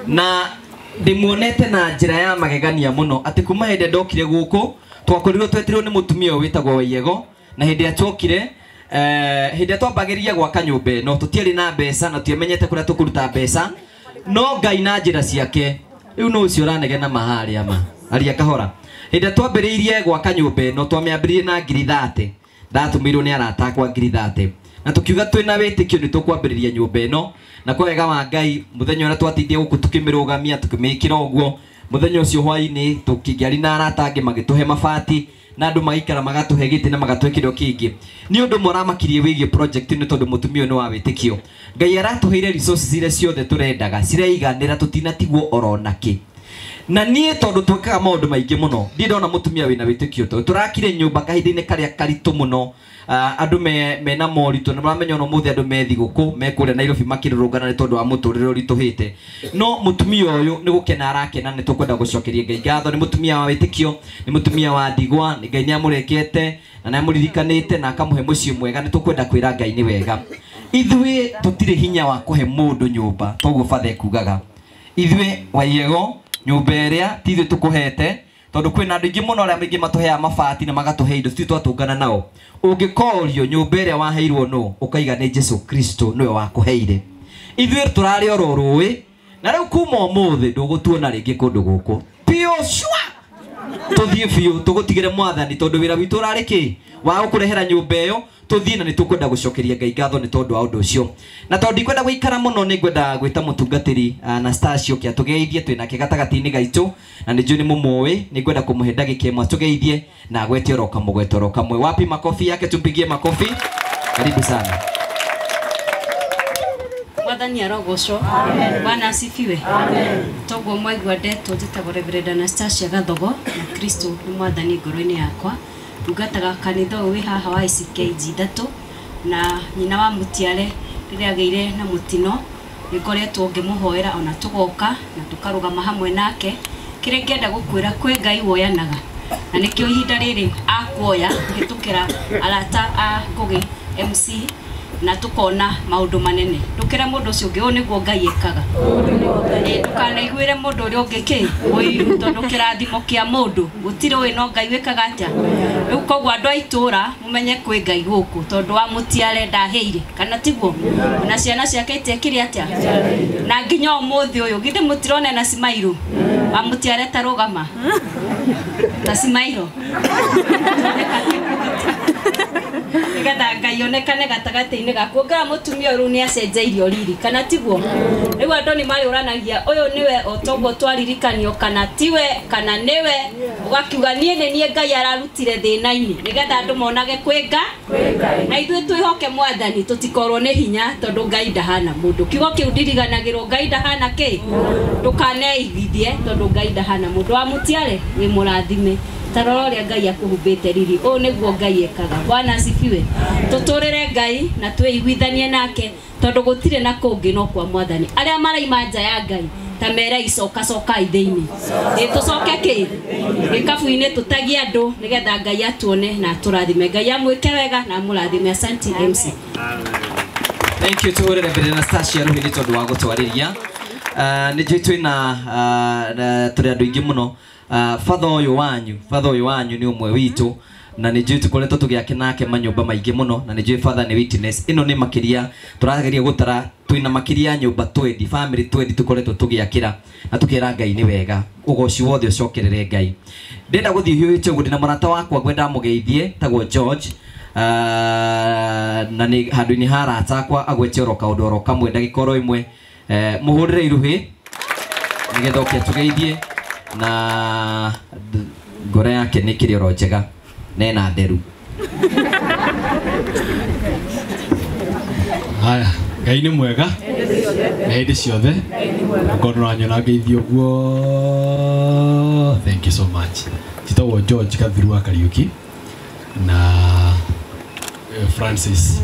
na ndĩmuonete na njĩra ya magegania mũno atĩ kuma hĩndĩ ndokire gũkũ twakorirwo twetirwo nĩ mũtumia ũyũ wĩtagwo Waiyego na hĩndĩ ĩrĩa twokire hĩndĩ ĩrĩa twambagĩrĩria gwaka nyũmba ĩno tũtiarĩ na mbeca na tũtiamenyete kũrĩa tũkũruta mbeca no Ngai na njĩra ciake rĩu nũ ũcio ũranegena maharĩa ma aria kahora. Hĩndĩ ĩrĩa twambĩrĩirie gwaka nyũmba ĩno twamĩambĩrĩirie na ngiri 30 ndatũmĩirwo nĩ arata akwa ngiri 30 na tũkiuga twĩna wĩtĩkio nĩ tũkwambĩrĩria nyũmba ĩno na kwa wega wa Ngai mũthenya ũrĩa twatindire gũkũ tũkĩmĩrũgamia tũkĩmĩkĩra ũguo mũthenya ũcio hwainĩ tũkĩngĩari na arata angĩ magĩtũhe mabati na andũ magaikara magatũhe gĩtĩ na magatũhe kĩndũ kĩngĩ. Nĩ ũndũ ũmwe ũramakirie wĩgiĩ project nĩ tondũ mũtumia ũyũ nĩ wa wĩtĩkio. Ngai aratũheire resources iria ciothe tũrendaga ciraiganĩra tũtinatigwo oro nakĩ. Na niĩ tondũ twĩkaga maũndũ maingĩ mũno ndirĩ ndona mũtumia wĩna wĩtĩkio tondũ tũrakire nyũmba kahinda-inĩ karĩa karitũ mũno andũ mena moritũ na maramenya ona ũmũthĩ andũ me thigũkũ me kũrĩa Nairobi makĩrũrũngana nĩ tondũ wa mũtũrĩre ũritũhĩte no mũtumia ũyũ nĩ gũkena arakena nĩ tũkwenda gũcokeria Ngai ngatho. Nĩ mũtumia wa wĩtĩkio, nĩ mũtumia wa ndigwa, nĩ Ngai nĩamũrekete na nĩamũririkanĩte na akamũhe mũciĩ mwega. Nĩ tũkwenda kwĩra Ngai nĩ wega. Ithuĩ tũtirĩ hinya wa kũhe mũndũ nyũmba toguo bathe ekugaga. Ithuĩ Waiyego nyũmba ĩrĩa ti ithuĩ tũkũhete tondũ kwĩna andũ aingĩ mũno arĩa maingĩ matũheaga mabati na magatũhe indo titũ twatũngana nao. Ũngĩkorio nyũmba ĩrĩa waheirwo nũ ũkaiga nĩ Jesu Kristo nĩwe wakũheire. Ithuĩ tũrarĩ oro rũĩ na rĩu kuma ũmũthĩ ndũgũtuona rĩngĩ kũndũ gũkũ biũ cua tũthiĩ biũ tũgũtigĩre mwathani tondũ wĩra witũ ũrarĩ kĩ wa gũkũrehera nyũmba ĩyo tũthiĩ na nĩ tũkwenda gũcokeria Ngai ngatho nĩ tondũ wa ũndũ ũcio. Na tondũ ndikwenda gũikara mũno nĩ ngwenda gwĩta mũtungatĩri Anastasio ũke atũgeithie twĩ nake gatagatĩ-inĩ gaitũ na nĩ njũĩ nĩ mũmũĩ nĩ ngwenda kũmũhe ndagĩka ĩmwe atũgeithie na agwete oro kamũgweto oro kamwe. Wapi makofi yake, tumpigie makofi. Karibu sana. Mwathani arogocwo. Bwana asifiwe. Toguo mwaigua ndetwo njĩtagwo Reverend Anastasia Gathogo na Kristo nĩ mwathani ngoro-inĩ yakwa. Ndungataga kanitha ũyũ wĩ haha wa ICKG 3 na nyina wa Mutiare rĩrĩa agĩire na mũtino nĩ ngoretwo ngĩmũhoera ona tũgoka na tũkarũgama hamwe nake. Kĩrĩa ngĩenda gũkwĩra kwĩ Ngai woyanaga na nĩkĩo ihinda rĩrĩ akuoya kũhĩtũkĩra arata a Ngugi MC na tukona maundu manene. Ndukire mundu ucio ungi, uyu niguo Ngai ekaga. Ndukanaiguire mundu uria ungi ki uiru tondu kirathimo kia mundu gutiri ui no Ngai wikaga atia. Riu koguo andu a itura mumenye kwi Ngai guku tondu wa Mutiare ndaheire kana tiguo, na ciana ciake itiekire atia na nginya umuthi uyu githe mutirona na Simairu wa Mutiare tarugama ta Simairu nigetha Ngai onekane gatagatĩ-inĩ gaku. Ngara mũtumia ũyũ rĩu nĩacenjeirio riri kana tiguo. Rĩu andũ nĩ marĩũranagia ũyũ nĩwe o toguo twaririkanio kana tiwe kana nĩwe, ũgakiuga niĩ nĩ niĩ Ngai ararutire thĩna-inĩ nĩgetha andũ monage kwĩ Ngai na ithuĩ twĩhoke Mwathani tũtikorwo nĩ hinya tondũ Ngai ndahana mũndũ. Kiugo kĩu ndiriganagĩrwo, Ngai ndahana kĩ, ndũkaneigithie tondũ Ngai ndahana mũndũ. Wa Mutiare wĩ mũrathime tarora ũrĩa Ngai akũhumbĩte riri. Ũũ nĩguo Ngai ekaga. Bwana asifiwe. Tũtũrĩre Ngai na twĩiguithanie nake tondũ gũtirĩ na kũngĩ no kwa Mwathani. Arĩa maraima nja ya Ngai ta mera icoka coka thĩinĩ, tũcoke kĩ gĩkabu-inĩ tũtagie andũ nĩgetha Ngai atuone na atũrathime. Ngai amwĩke wega na amũrathime. Asante MC. Thank you to Reverend Anastasia Ruhi nĩ tondũ wa gũtwarĩria. Nĩ njũĩ twĩna tũrĩ andũ aingĩ mũno. Father ũyũ wanyu, father ũyũ wanyu nĩ ũmwe witũ na nĩ njũĩ tũkoretwo tũgĩake nake manyũmba maingĩ mũno na nĩ njũĩ father nĩ witness ĩno nĩ makĩria tũrageria gũtara twĩna makĩria nyũmba 20 family 20 tũkoretwo tũgĩakĩra na tũkĩra Ngai nĩ wega ũgoci wothe ũcokerere Ngai. Ndĩrenda gũthiĩ hiũhĩte ũguo ndĩna mũrata wakwa ngwenda mũgeithie tagwo George na nĩ handũ-inĩ ha arata akwa agwete oro kaũndũ oro kamwe ndagĩka oro ĩmwe. Mũhũrĩre iruhĩ nĩgetha oke atũgeithie na ngoro yake nĩ kĩrĩ oro njega na ĩna nderu. Haya, Ngai nĩ mwega na hĩndĩ ciothe. Ngorwo nĩũranyona ngeithio ũguo. Thank you so much. Njĩtagwo George Gathiru wa Kariuki na Francis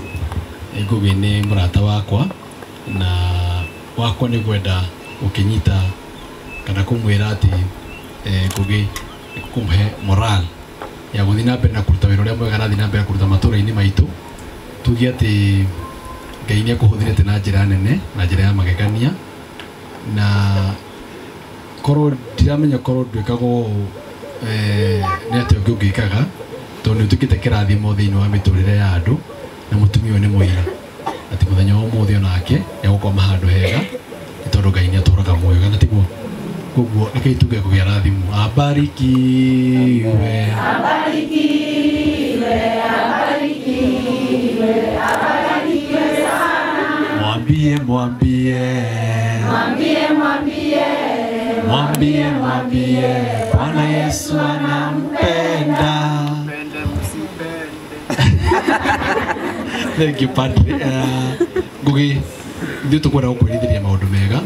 Ngugi nĩ mũrata wakwa na wakwa nĩ gwenda gũkĩnyita kana kũmwĩra atĩ Ngugi nĩ kũmũhe moral ya gũthiĩ na mbere na kũruta wĩra ũrĩa mwega arathiĩ na mbere kũruta matũũra-inĩ maitũ. Tuge atĩ Ngai nĩ akũhũthĩrĩte na njĩra nene na njĩra ya magegania, na korwo ndiramenya korwo ndwĩkaga ũũ nĩ atĩa ũngĩ ũngĩkaga, tondũ nĩ ũtuĩkĩte kĩrathimo thĩinĩ wa mĩtũrĩre ya andũ, na mũtumia ũyũ nĩ mũira atĩ mũthenya wa ũmũthĩ onake nĩ egũkoma handũ hega nĩ tondũ Ngai nĩ atũraga muoyo, kana tiguo? Koguo rekei tuge kũgĩa rathimo. Abarikiwe, abarikiwe, abarikiwe, abarikiwe sana. Mwambie, mwambie, mwambie, mwambie, mwambie, mwambie Bwana Yesu anampenda. Thank you, Padre. Ngugi, ithuĩ tũkwenda gũkwĩrithĩria maũndũ mega.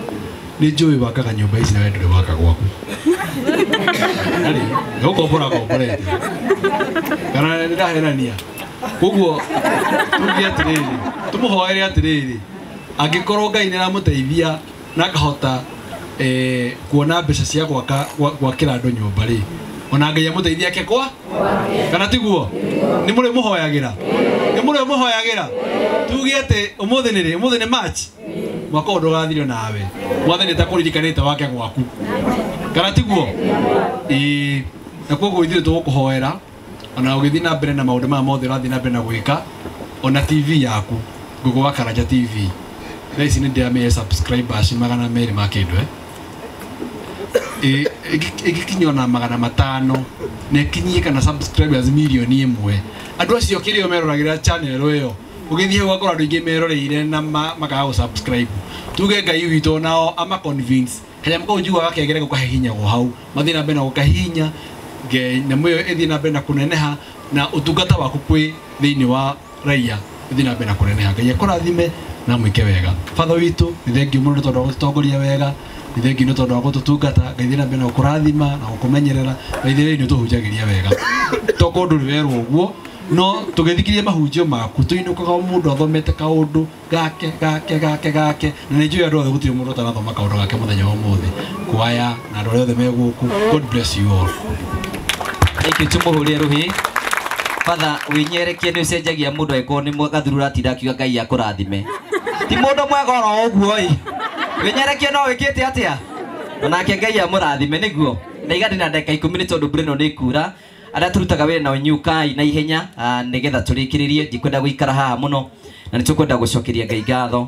Nĩ njũĩ wakaga nyũmba ici na we ndũrĩ waka gwaku. Arĩ, gũkombora komborete. Kana nĩ ndahenania. Koguo tuge atĩrĩrĩ, tũmũhoere atĩrĩrĩ, angĩkorwo Ngai nĩ aramũteithia na akahota kuona mbeca cia gwaka gwakĩra andũ nyũmba rĩ, ona Ngai amũteithie ake kwa kana tiguo? Nĩ mũrĩ mũhoyagĩra? Nĩ mũrĩ mũhoyagĩra? Tuge atĩ ũmũthĩ nĩ rĩ? Ũmũthĩ nĩ March. Mwaka ũyũ ndũgathirio nawe. Mwathani atakũririkanĩte wake gwaku. Kana tiguo? Ĩĩ. Na koguo ithuĩ tũgũkũhoera ona ũgĩthiĩ na mbere na maũndũ maya mothe ũrathiĩ na mbere na gwĩka, ona TV yaku, Ngugi wa Karanja TV. Thaa ici nĩ ndĩramĩhe subscribers 200 ma kĩndũ ĩgĩkinya ona 500 na ĩkinyie kana subscribers 1,000,000. Andũ acio kĩrĩa meroragĩra channel ĩyo ũgĩthiĩ ũgakora andũ aingĩ meroreire na makaga gũ subscribe. Tuge Ngai witũ nao ama convince kanyamũ kau njiguaga kegere gũkahihinyagwo hau, mathiĩ na mbere na gũkahihinya nyamũ ĩyo ĩthiĩ na mbere na kũneneha, na ũtungata waku kwĩ thĩinĩ wa raia ĩthiĩ na mbere na kũneneha. Ngai akũrathime na mwĩke wega. Father witũ, nĩ thengiũ mũno nĩ tondũ wa gũtũtongoria wega, nĩ thengiũ nĩ tondũ wa gũtũtungata. Ngai thiĩ na mbere na gũkũrathima na gũkũmenyerera. Ngai thiĩ nĩ ũtũhunjagĩria wega, to kũndũ rĩwerwo ũguo, no tũgĩthikĩria mahunjio maku tũinũkaga o mũndũ athomete kaũndũ gake gake gake gake, na nĩ njũĩ andũ othe gũtirĩ mũndũ ũtarathoma kaũndũ gake mũthenya wa ũmũthĩ. Kwaya na andũ arĩa othe me gũkũ, God bless you all. Thank you. Tũmũhũrĩre rũhĩ. Father, wĩnyerekie nĩ ũcenjagia mũndũ angĩkorwo nĩ gathuru ũratinda akiuga Ngai akũrathime. Ti mũndũ mwega oro ũguo ĩ. Wĩnyerekie no wĩkĩte atĩa? Onake Ngai amũrathime nĩguo. Na iga ndĩna ndagĩka 10 nĩ tondũ mbura ĩno nĩ ĩkura. Arĩa tũrutaga wĩra nao inyuĩ na ihenya nĩgetha tũrĩkĩrĩrie. Ndikwenda gũikara haha mũno na nĩ tũkwenda gũcokeria Ngai ngatho.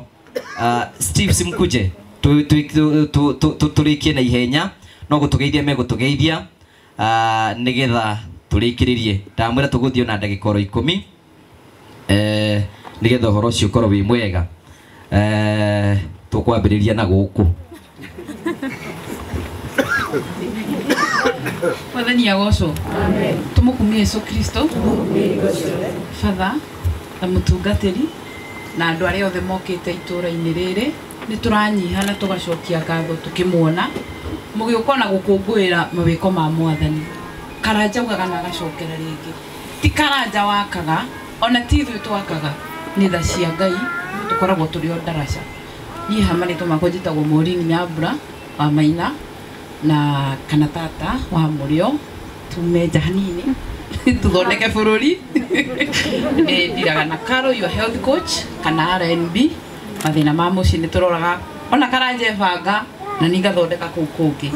Steve Simkuje, tũrĩkie na ihenya, no gũtũgeithia megũtũgeithia nĩgetha tũrĩkĩrĩrie. Ndamwĩra tũgũthiĩ ona ndagĩka oro 10 nĩgetha ũhoro ũcio ũkorwo wĩ mwega. Tũkwambĩrĩria na gũkũ. Mwathani agocwo. Tũmũkumie Yesu Kristo. Father na mũtungatĩri na andũ arĩa othe mokĩte itũũra-inĩ rĩrĩ, nĩ tũranyiha na tũgacokia ngatho tũkĩmuona mũgĩũka ona gũkũngũĩra mawĩko ma Mwathani. Karanja augaga na agacokera rĩngĩ, ti Karanja wakaga, ona ti ithuĩ twakaga, nĩ tha cia Ngai, tũkoragwo tũrĩ o ndaraca. Niĩ ha marĩtwa makwa njĩtagwo Maureen Nyambura wa Maina na kana tata wa Mũrĩo, tume nja hanini tuthondeke bũrũri. Ndiraga na Carol, your health coach, kana R&B, mathĩna ma mũciĩ nĩ tũroraga ona Karanja ebanga na nĩ ngathondeka kũu kũngĩ.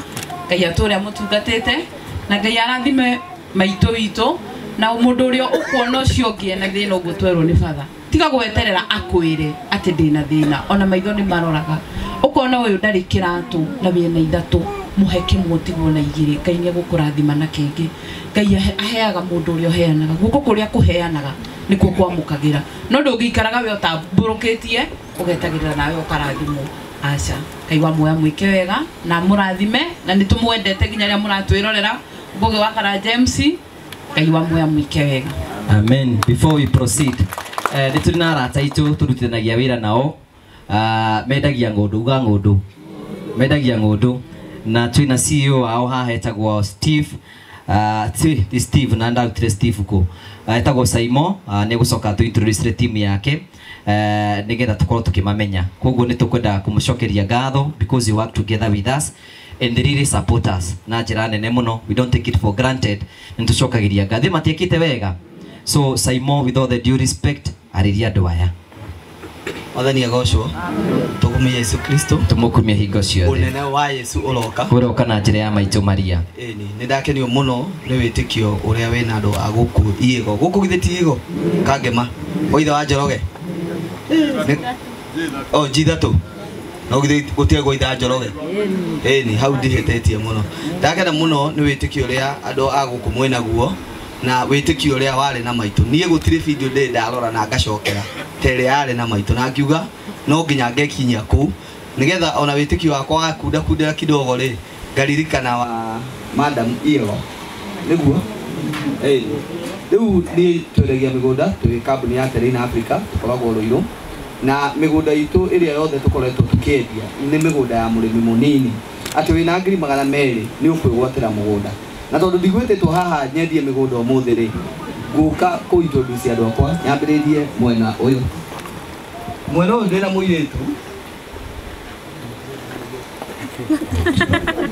Ngai atũre amũtungatĩte na Ngai arathime maitũ witũ na mũndũ ũrĩa ũkuona ũcio ũngĩ ena thĩna ũguo twerwo nĩ batha. Tiga gweterera akwĩre atĩ ndĩna thĩna, ona maitho nĩ maroraga. Ũkona ũyũ ndarĩ kĩratũ na wĩna 3, mũhe kĩmwe ũtigwo na 2, Ngai nĩ egũkũrathima na kĩngĩ. Ngai aheaga mũndũ ũrĩa ũheanaga, guoko kũrĩa kũheanaga nĩkuo kwamũkagĩra. No ndũngĩikaraga we ũtambũrũkĩtie ũgetagĩrĩra nawe ũkarathimwo. Aca, Ngai wa muoya mwĩke wega na mũrathime, na nĩ tũmwendete nginya rĩrĩa mũratwĩrorera. Ngugi wa Karanja MC, Ngai wa muoya mwĩke wega. Amen. Before we proceed, nĩ tũrĩ na arata aitũ tũrutithanagia wĩra nao. Mendagia ng'ũndũ, uga ng'ũndũ. Mendagia ng'ũndũ na twĩna CEO wao haha etagwo Steve. Ti Steve na ndarutire Steve kũ. Etagwo Saimo, nĩ gũcoka tũ introduce team yake nĩgetha tũkorwo tũkĩmamenya. Koguo nĩ tũkwenda kũmũcokeria ngatho because you work together with us and they really support us na njĩra nene mũno. We don't take it for granted. Nĩ tũcokagĩria ngatho. Matiĩkĩte wega. So Saimo, with all the due respect, arĩria andũ aya. Mwathani agocwo. Tũkumie Yesu Kristo. Tũmũkumie hingo ciothe. Ũnene wa Yesu ũroka. Ũroka na njĩra ya maitũ Maria. Ĩni, nĩ ndakenio mũno nĩ wĩtĩkio ũrĩa wĩna andũ a gũkũ Iĩgo. Gũkũ githĩ ti Iĩgo? Kangema. Wa ithe wa Njoroge. O G3. No githĩ gũtirĩ gwa ithe wa Njoroge. Ĩni, hau ndihĩtĩtie mũno. Ndakena mũno nĩ wĩtĩkio ũrĩa andũ a gũkũ mwĩnaguo na wĩtĩkio ũrĩa warĩ na maitũ. Niĩ gũtirĩ video ndĩ ndarora na ngacokera ta ĩrĩa yarĩ na maitũ na ngiuga no nginya ngekinyia kũu nĩgetha ona wĩtĩkio wakwa wakundakundĩra kidogo rĩ ngaririkana wa madam Iĩgo nĩguo. Rĩu niĩ twendagia mĩgũnda twĩ kambuni ya Terrain Africa tũkoragwo Ruiru na mĩgũnda itũ ĩrĩa yothe tũkoretwo tũkĩendia nĩ mĩgũnda ya mũrĩmi mũnini atĩ wĩna 200,000 nĩ ũkwĩgwatĩra mũgũnda na tondũ ndigwĩtĩtwo haha nyendie mĩgũnda ũmũthĩ rĩ ngũka kũ introduce andũ akwa nyambĩrĩrie mwena ũyũ. Mwena ũyũ ndĩna mũirĩtu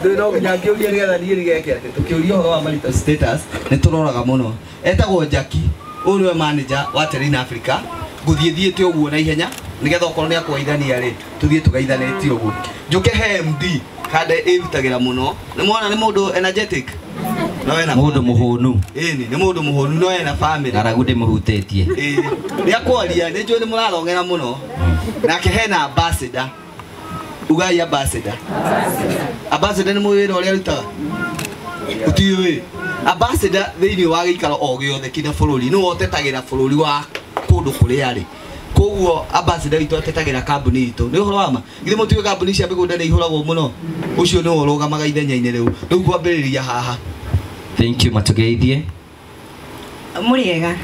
ndĩ no nginya ngĩũria nĩgetha niĩ nĩgeke atĩ tũkĩũria ũhoro wa marital status nĩ tũroraga mũno. Etagwo Jackie, ũyũ nĩwe manager wa Terrain Africa. Ngũthiĩ thiĩte ũguo na ihenya nĩgetha okorwo nĩ akũgeithania rĩ tũthiĩ tũgeithanĩtie ũguo. Njũke he MD kande ĩrutagĩra mũno nĩ mwona nĩ mũndũ energetic no ena mũndũ mũhũnu. Ĩni nĩ mũndũ mũhũnu no ena family ng'aragu ndĩmũhutĩtie. Ĩĩ nĩ akwaria nĩ njũĩ nĩ mũrarong'era mũno. Nake hena ambassador. Ugai ambassador. Ambassador nĩ mũĩ wĩra ũrĩa arutaga? Ũtiũĩ? Ambassador thĩinĩ wa gĩikaro o gĩothe kĩna bũrũri nĩwe ũtetagĩra bũrũri wa kũndũ kũrĩa arĩ. Koguo ambassador witũ atetagĩra kambuni itũ. Nĩ ũhoro wa ma? Githĩ mũtiũĩ kambuni cia mĩgũnda nĩ ihũragwo mũno? Ũcio nĩwe ũrũgamaga ithenya-inĩ rĩu. Rĩu ngwambĩrĩria haha. Thank you, matugeithie. Mũrĩega.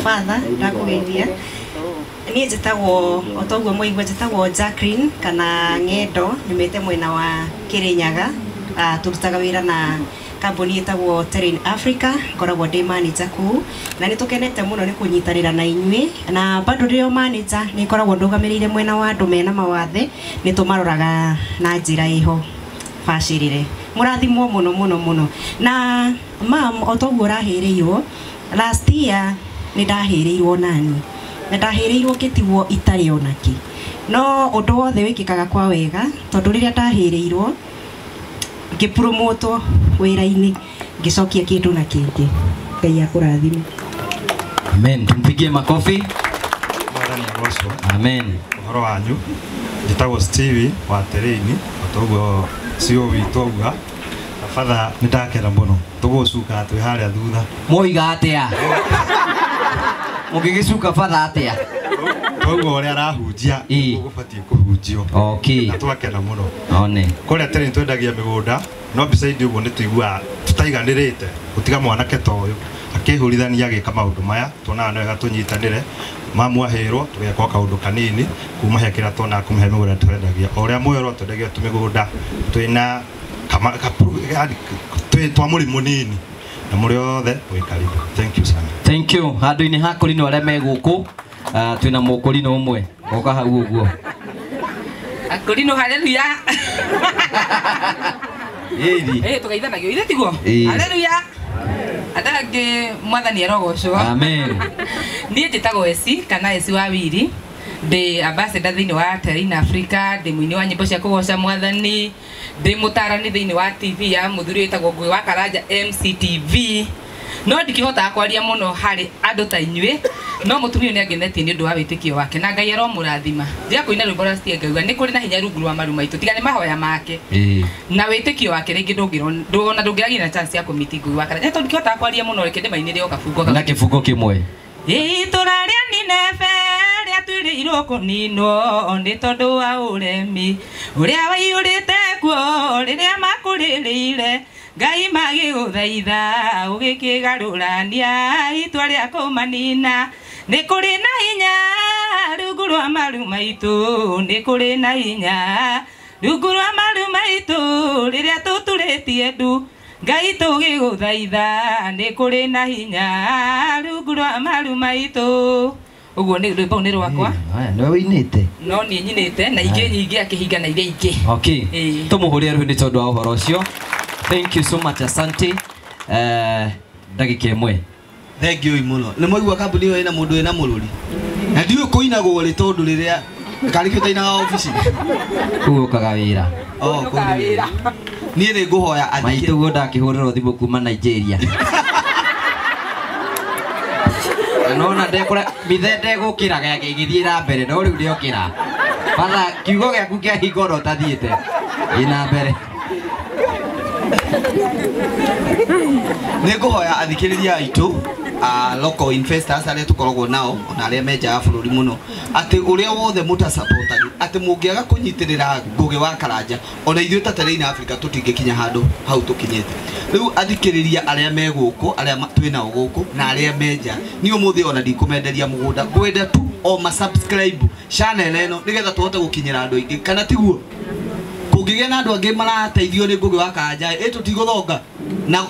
Father, ndakũgeithia. Niĩ njĩtagwo o toguo mwaigua njĩtagwo Jacqueline kana Ng'endo, nyumĩte mwena wa Kĩrĩnyaga. Tũrutaga wĩra na kambuni ĩtagwo Terrain Africa, ngoragwo ndĩ manager kũu na nĩ tũkenete mũno nĩ kũnyitanĩra na inyuĩ na bado ndĩ o manager nĩ ngoragwo ndũgamĩrĩire mwena wa andũ mena mawathe nĩ tũmaroraga na njĩra ĩho bacĩrĩre. Mũrathimwo mũno mũno mũno. Na mam o toguo ũrahĩrĩirwo last year nĩ ndahĩrĩirwo nani na ndahĩrĩirwo ngĩtigwo itarĩ onakĩ no ũndũ wothe wĩkĩkaga kwa wega tondũ rĩrĩa ndahĩrĩirwo ngĩpromotwo wĩra-inĩ ngĩcokia kĩndũ na kĩngĩ. Ngai akũrathime. Amen. Tumpigie makofi. Mwathani agocwo. Amen. Ũhoro wanyu njĩtagwo Stevie wa Terrain o toguo CEO witũ auga. Na father nĩ ndakena mũno tũgũcuka twĩ harĩa thutha. Mwoiga atĩa? Mũngĩgĩcuka father atĩa? Toguo ũrĩa arahunjia gũbatiĩ kũhunjio. Okay. Na twakena mũno. One. Kũrĩa Terrain twendagia mĩgũnda no beside ũguo nĩ tũiguaga tũtaiganĩrĩte gũtiga mwanake ta ũyũ akĩhũrithania agĩka maũndũ maya tuonaga nĩ wega tũnyitanĩre mamwahĩrwo tũgeka kaũndũ kanini kuma he kĩrĩa tuonaga kũmũhe mĩgũnda twendagia o ũrĩa mwerwo twendagia tũmĩgũnda twĩna twa mũrĩ mũnini na mũrĩ othe mwĩ karibu. Thank you sana. Thank you. Handũ-inĩ ha kũrinwo arĩa me gũkũ twĩna mũkũrinũ ũmwe oka hau ũguo. Akũrinũ haleluya. Ĩri. Tũgeithanagio ithe tiguo? Haleluya. Andũ mwathani arogocwo. Amen. Niĩ njĩtagwo Esi kana Esi wa Wiri. Ndĩ ambassador thĩinĩ wa Terrain Africa, ndĩ mũini wa nyĩmbo cia kũgoca mwathani, ndĩ mũtarani thĩinĩ wa TV ya mũthuri wĩtagwo Ngũgĩ wa Karanja MCTV. No ndikĩhotaga kwaria mũno harĩ andũ ta inyuĩ, no mũtumia ũyũ nĩangenetie nĩ ũndũ wa wĩtĩkio wake na Ngai aromũrathima. Ndiga kũina rwĩmbo rwa Stie ngauga nĩ kũrĩ na hinya rungu rwa maru maitũ tiga nĩ mahoya make na wĩtĩkio wake rĩngĩ ndũngĩrona ndũngĩragĩa na chance ya kũmiti Ngũgĩ wa Karanja. Tondũ ndikĩhotaga kwaria mũno reke ndĩmainĩre o kabungo na kĩbungo kĩmwe. Itũra rĩa Nineve rĩatuĩrĩirwo kũninwo nĩ tondũ wa ũremi ũrĩa waiyũrĩte kuo rĩrĩa makũrĩrĩire Ngai magĩgũthaitha ũgĩkĩgarũrania itua rĩa kũmanina. Nĩ kũrĩ na hinya rungu rwa maru maitũ, nĩ kũrĩ na hinya rungu rwa maru maitũ rĩrĩa tũturĩtie ndu. Ngai tũgĩgũthaitha nĩ kũrĩ na hinya rungu rwa maru maitũ. Ũguo nĩ rwĩmbo nĩ rwakwa. Haya, nĩwe wĩinĩte? No niĩ nyinĩte na ingĩ nyingĩ akĩhinga na iria ingĩ. Okay. Tũmũhũrĩre rũhĩ nĩ tondũ wa ũhoro ũcio. Thank you so much, asante. Ndagĩka ĩmwe. Thank you mũno. Nĩ mwaigua kambuni ĩyo ĩna mũndũ wĩna mũrũri. Na ndiũĩ kũinagwo rĩ tondũ rĩrĩa karĩ kĩo tainaga obici. Kũu ũkaga wĩra. Oh, kũu nĩ wĩra. Niĩ nĩ ngũhoya athikĩ. Maitũ guo ndakĩhũrĩrwo thimũ kuma Nigeria. Nona ndekũra mithe ndegũkĩra gĩake ĩgĩthiĩ na mbere no rĩu nĩokĩra. Batha kiugo gĩaku kĩa hingo ona ũtathiĩte. Ĩ na mbere. Nĩ ngũhoya athikĩrĩria aitũ a local investors arĩa tũkoragwo nao ona arĩa me nja ya bũrũri mũno atĩ ũrĩa wothe mũtasupportagi atĩ mũngĩaga kũnyitĩrĩra Ngũgĩ wa Karanja ona ithuĩ ta Terrain Africa tũtingĩkinya handũ hau tũkinyĩte. Rĩu athikĩrĩria arĩa me gũkũ arĩa twĩ nao gũkũ na arĩa me nja niĩ ũmũthĩ ona ndikũmenderia mũgũnda ngwenda tu o ma subscribe channel ĩno nĩgetha tũhote gũkinyĩra andũ aingĩ kana tiguo kũngĩgĩa na andũ angĩ marateithio nĩ Ngũgĩ wa Karanja ĩ tũtigũthonga na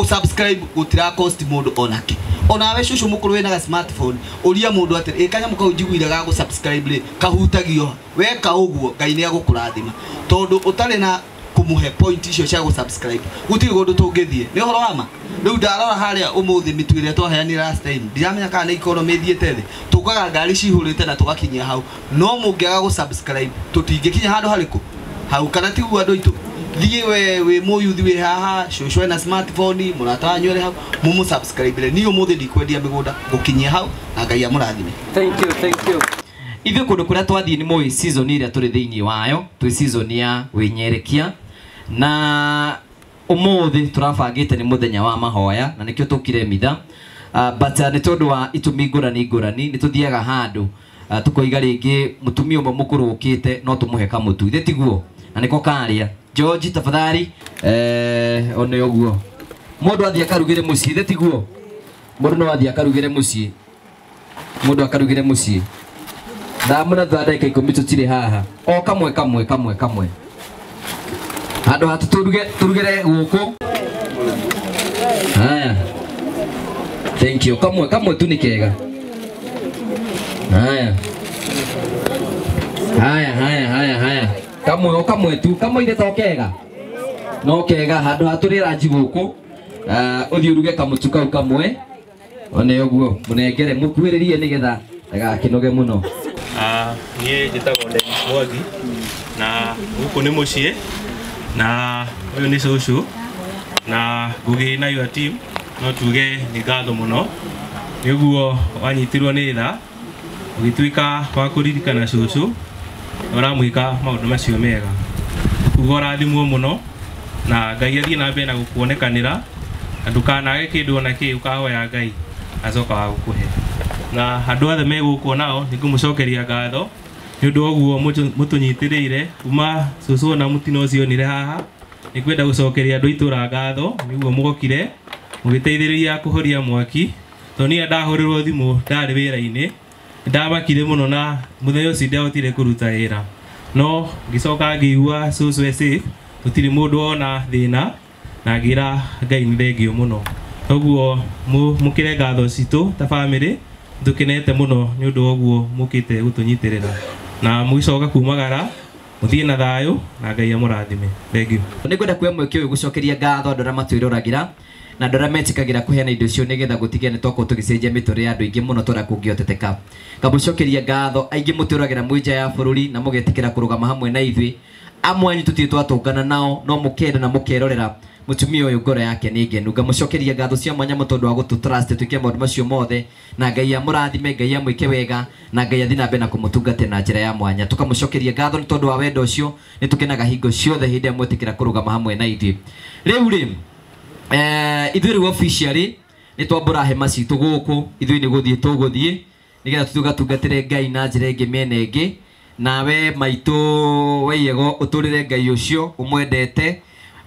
subscribe gũtira cost mũndũ onake. Onawe cũcũ mũkũrũ wĩna ga smartphone ũria mũndũ atĩrĩ ĩ kanyamũ kau njiguire ga gũ subscribe rĩ kahutagio weka ũguo Ngai nĩ agũkũrathima tondũ ũtarĩ na kũmũhe point icio cia gũ subscribe gũtirĩ kũndũ tũngĩthiĩ. Nĩ ũhoro wa ma. Rĩu ndarora harĩa ũmũthĩ mĩtu ĩrĩa twaheanire last time ndiramenya kana nĩ economy ĩthiĩte thĩ tũkaga ngari cihũrĩte na tũgakinyia hau no mũngĩaga gũ subscribe tũtingĩkinya handũ harĩkũ hau kana tiguo andũ aitũ. Thiĩ we wĩ mũyuthi wĩ haha cũcũ ena smartphone mũrata wanyu arĩ hau mũmũ subscribe niĩ ũmũthĩ ndikwendia mĩgũnda ngũkinyia hau na Ngai amũrathime. Thank you, thank you. Ithuĩ kũndũ kũrĩa twathiĩ nĩ mũĩ season ĩrĩa tũrĩ thĩinĩ wayo twĩ season ya wĩnyerekia na ũmũthĩ tũrabangĩte nĩ mũthenya wa mahoya na nĩkĩo tũkire mitha but nĩ tondũ wa itũmi ngũrani ngũrani nĩ tũthiaga handũ tũkoiga rĩngĩ mũtumia ũmwe mũkũrũ ũkĩte no tũmũhe kamũtu ithe tiguo na nĩko karĩa George tafadhali one ũguo mũndũ athiĩ akarugĩre mũciĩ ithe tiguo mũndũ no athiĩ akarugĩre mũciĩ mũndũ akarugĩre mũciĩ thaa mũna thaa ndagĩka 10 tũtirĩ haha o kamwe kamwe kamwe kamwe handũ ha tũrugĩre gũkũ. Haya, thank you. Kamwe kamwe tu nĩ kega. Haya haya haya haya haya kamwe o kamwe tu kamwe ithe to kega no kega handũ ha tũrĩra ranji gũkũ ũthiĩ ũruge kamũtu kau kamwe one ũguo mũnengere mũkuĩrĩrie nĩgetha ndagakĩnoge mũno. Niĩ njĩtagwo Dennis Mwangi na gũkũ nĩ mũciĩ na ũyũ nĩ cũcũ na Ngũgĩ na your team no tuge nĩ ngatho mũno nĩguo wanyitirwo nĩ tha ũgĩtuĩka wa kũririkana cũcũ ũramwĩka maũndũ macio mega kuga ũrathimwo mũno na Ngai athiĩ na mbere na gũkuonekanĩra na ndũkanage kĩndũ ona kĩ ũkahoya Ngai acoka wa gũkũhe na andũ othe me gũkũ nao nĩ ngũmũcokeria ngatho nĩ ũndũ wa ũguo mũtũnyitĩrĩire kuma cũcũ na mũtino ũcio onire haha nĩ ngwenda gũcokeria andũ itũra ngatho nĩguo mũgokire mũgĩteithĩrĩria kũhoria mwaki tondũ niĩ ndahũrĩrwo thimũ ndarĩ wĩra-inĩ ndamakire mũno na mũthenya ũcio ndiahotire kũruta wĩra no ngĩcoka ngĩigua cũcũ e safe gũtirĩ mũndũ ona thĩna na ngĩra Ngai nĩ thengio mũno koguo mũkĩre ngatho citũ ta bamĩrĩ tũkenete mũno nĩ ũndũ wa ũguo mũkĩte gũtũnyitĩrĩra na mũgĩcoka kumagara mũthiĩ na thayũ na Ngai amũrathime. Thank you. Nĩ ngwenda kuoya mweke ũyũ gũcokeria ngatho andũ arĩa matwĩroragĩra na andũ arĩa metĩkagĩra kũheana indo icio nĩgetha gũtigĩrĩra nĩ twakorwo tũgĩcenjia mĩtũrĩre ya andũ aingĩ mũno tũrĩa kũngĩhoteteka. Ngamũcokeria ngatho aingĩ mũtwĩroragĩra mwĩ nja ya bũrũri na mũgetĩkĩra kũrũgama hamwe na ithuĩ amwe anyu tũtirĩ twatũngana nao no mũkenda na mũkerorera mũtumia ũyũ ngoro yake nĩ ngenu. Ngamũcokeria ngatho cia mwanya mũno tondũ wa gũtũ trust twĩke maũndũ macio mothe na Ngai amũrathime Ngai amwĩke wega na Ngai athiĩ na mbere na kũmũtungatĩra na njĩra ya mwanya. Tũkamũcokeria ngatho nĩ tondũ wa wendo ũcio nĩ tũkenaga hingo ciothe hĩndĩ ĩrĩa mwetĩkĩra kũrũgama hamwe na ithuĩ. Rĩu rĩ ithuĩ rĩu officially nĩ twambũra hema citũ gũkũ ithuĩ nĩ gũthiĩ tũgũthiĩ nĩgetha tũgatungatĩre Ngai na njĩra ĩngĩ mĩena ĩngĩ nawe maitũ Waiyego ũtũrĩre Ngai ũcio ũmwendete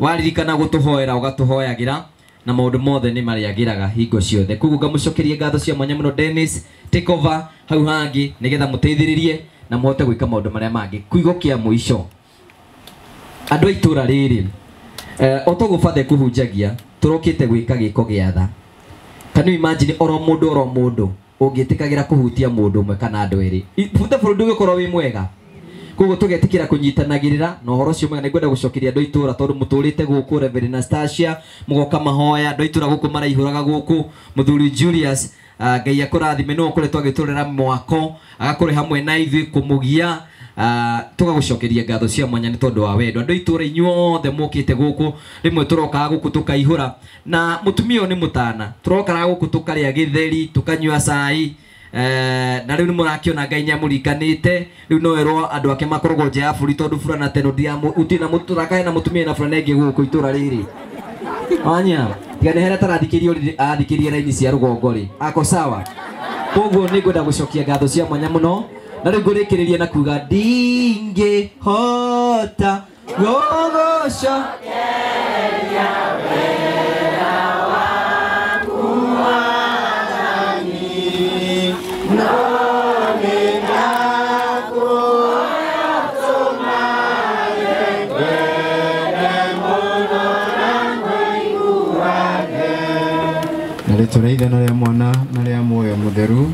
Waririkana gũtũhoera ũgatũhoyagĩra na maũndũ mothe nĩ marĩagĩraga hingo ciothe. Koguo ngamũcokeria ngatho cia mwanya mũno Dennis, take over hau hangĩ nĩgetha mũteithĩrĩrie na mũhote gwĩka maũndũ marĩa mangĩ. Kiugo kĩa mũico, andũ a itũra rĩrĩ, o toguo bathe kũhunjagia, tũrokĩte gwĩka gĩko gĩa tha. Can you imagine oro mũndũ ũngĩtĩkagĩra kũhutia mũndũ ũmwe kana andũ erĩ, bute bũrũri ndũgĩkorwo wĩ mwega. Koguo tũgetĩkĩra kũnyitanagĩrĩra na ũhoro ũcio mwega. Nĩngwenda gũcokeria andũ a itũra tondũ mũtũrĩte gũkũ, Reverend Anastasia mũgoka mahoya, andũ a itũra gũkũ maraihũraga gũkũ, mũthuri Julius, Ngai akũrathime, nĩwe ũkoretwo agĩtũrera mwako, agakũrĩ hamwe na ithuĩ kũmũgia, tũgagũcokeria ngatho cia mwanya nĩ tondũ wa wendo. Andũ a itũra inyuothe mũkĩte gũkũ, rĩmwe tũrokaga gũkũ tũkaihũra, na mũtumia ũyũ nĩ mũtana, tũrokaga gũkũ tũkarĩa gĩtheri, tũkanyua cai, na rĩu nĩ mũrakĩona Ngai nĩamũrikanĩte. Rĩu no erwo andũ ake makoragwo nja ya bũrũri tondũ burana teno tũrakahe na mũtumia na burana ĩngĩ gũkũ itũra rĩrĩ. Anya tiga nĩ harĩa tarathikĩrio athikĩrie raini cia rũgongo rĩ, ako sawa. Koguo nĩ ngwenda gũcokia ngatho cia mwanya mũno, na rĩu ngũrĩkĩrĩria na kuga ndingĩhota gũgũcokeria wega waku Mwathani, no nĩ ndakũhoya ũtũmage ngwende mũno na ngũiguage. Na rĩtwa rĩa Ithe na rĩa Mwana na rĩa Muoyo Mũtheru.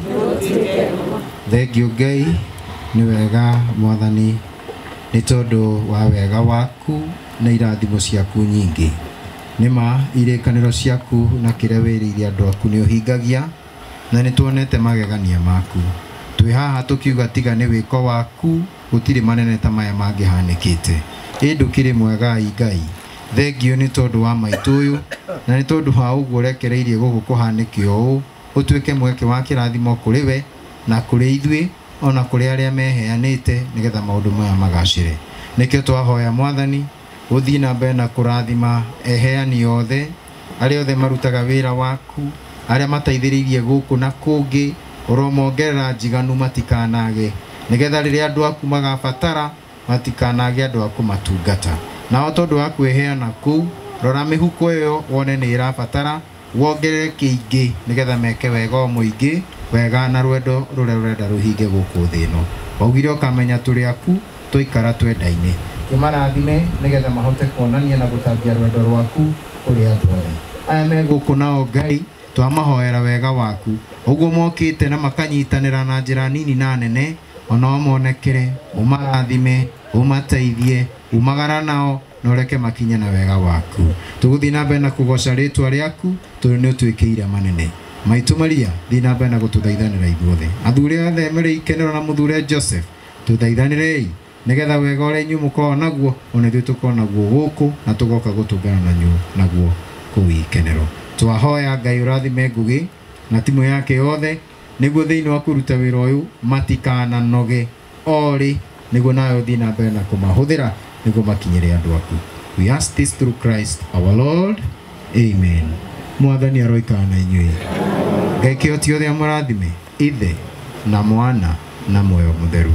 Thengiũ Ngai, nĩ wega Mwathani, nĩ tondũ wa wega waku na irathimo ciaku nyingĩ. Nĩ ma irĩkanĩro ciaku na kĩrĩa wĩrĩire andũ aku nĩ ũhingagia, na nĩ tuonete magegania maku. Twĩ haha tũkiuga tiga nĩ wĩko waku gũtirĩ manene ta maya mangĩhanĩkĩte. Ĩ ndũkĩrĩ mwega Ngai. Thengiũ nĩ tondũ wa maitũ ũyũ, na nĩ tondũ wa ũguo ũrekereirie gũkũ kũhanĩke ũũ, ũtuĩke mweke wa kĩrathimo kũrĩ we na kũrĩ ithuĩ ona kũrĩ arĩa meheanĩte nĩgetha maũndũ maya magacĩre. Nĩkĩo twahoya Mwathani ũthiĩ na mbere na kũrathima eheani othe, arĩa othe marutaga wĩra waku, arĩa mateithĩrĩirie gũkũ na kũngĩ, ũromongerera njiganu matikanage, nĩgetha rĩrĩa andũ aku magabatara matikanage andũ a kũmatungata. Nao tondũ wa kwĩheana kũu, rora mĩhuko ĩyo wone nĩ ĩrabatara, wongerere kĩingĩ nĩgetha meke wega o mũingĩ, wega na rwendo rũrĩa rũrenda rũhinge gũkũ thĩ ĩno. Waugire ũkamenya tũrĩ aku, twaikara twendaine. Kĩmarathime nĩgetha mahote kuonania na gũtambia rwendo rwaku kũrĩ andũ othe. Aya me gũkũ nao Ngai, twamahoera wega waku. Ũguo mokĩte na makanyitanĩra na njĩra nini na nene, onao monekere, ũmarathime, ũmateithie, umagara nao, na ũreke makinye na wega waku. Tũgũthiĩ na mbere na kũgoca rĩtwa rĩaku, tondũ nĩ ũtwĩkĩire manene. Maitũ Maria, thiĩ na mbere na gũtũthaithanĩra ithuothe. Athuri othe marĩ ikenero na mũthure Joseph, tũthaithanĩrei nĩgetha wega ũrĩa inyuĩ mũkoragwo naguo, ona ithuĩ tũkorwo naguo gũkũ, na tũgoka gũtũngana naguo kũu ikenero. Twahoya Ngai ũrathime Ngũgĩ na timu yake yothe, nĩguo thĩinĩ wa kũruta wĩra ũyũ matikananoge orĩ, nĩguo nawe ũthiĩ na mbere na kũmahũthĩra nĩguo makinyĩre andũ aku. We ask this through Christ our Lord. Amen. Mwathani aroikara na inyuĩ. Ngai kĩhoti othe amũrathime, Ithe na Mwana na Muoyo Mũtheru.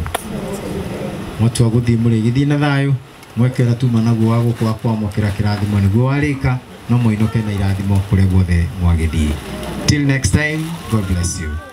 Mwatua gũthiĩ mũrĩgĩthiĩ na thayũ, mweke ũrĩa tuma naguo wa gũkũ wa kwamũkĩra kĩrathimo nĩguo warĩka, no mũinũke na irathimo kũrĩa guothe mwagĩthiĩ. Till next time, God bless you.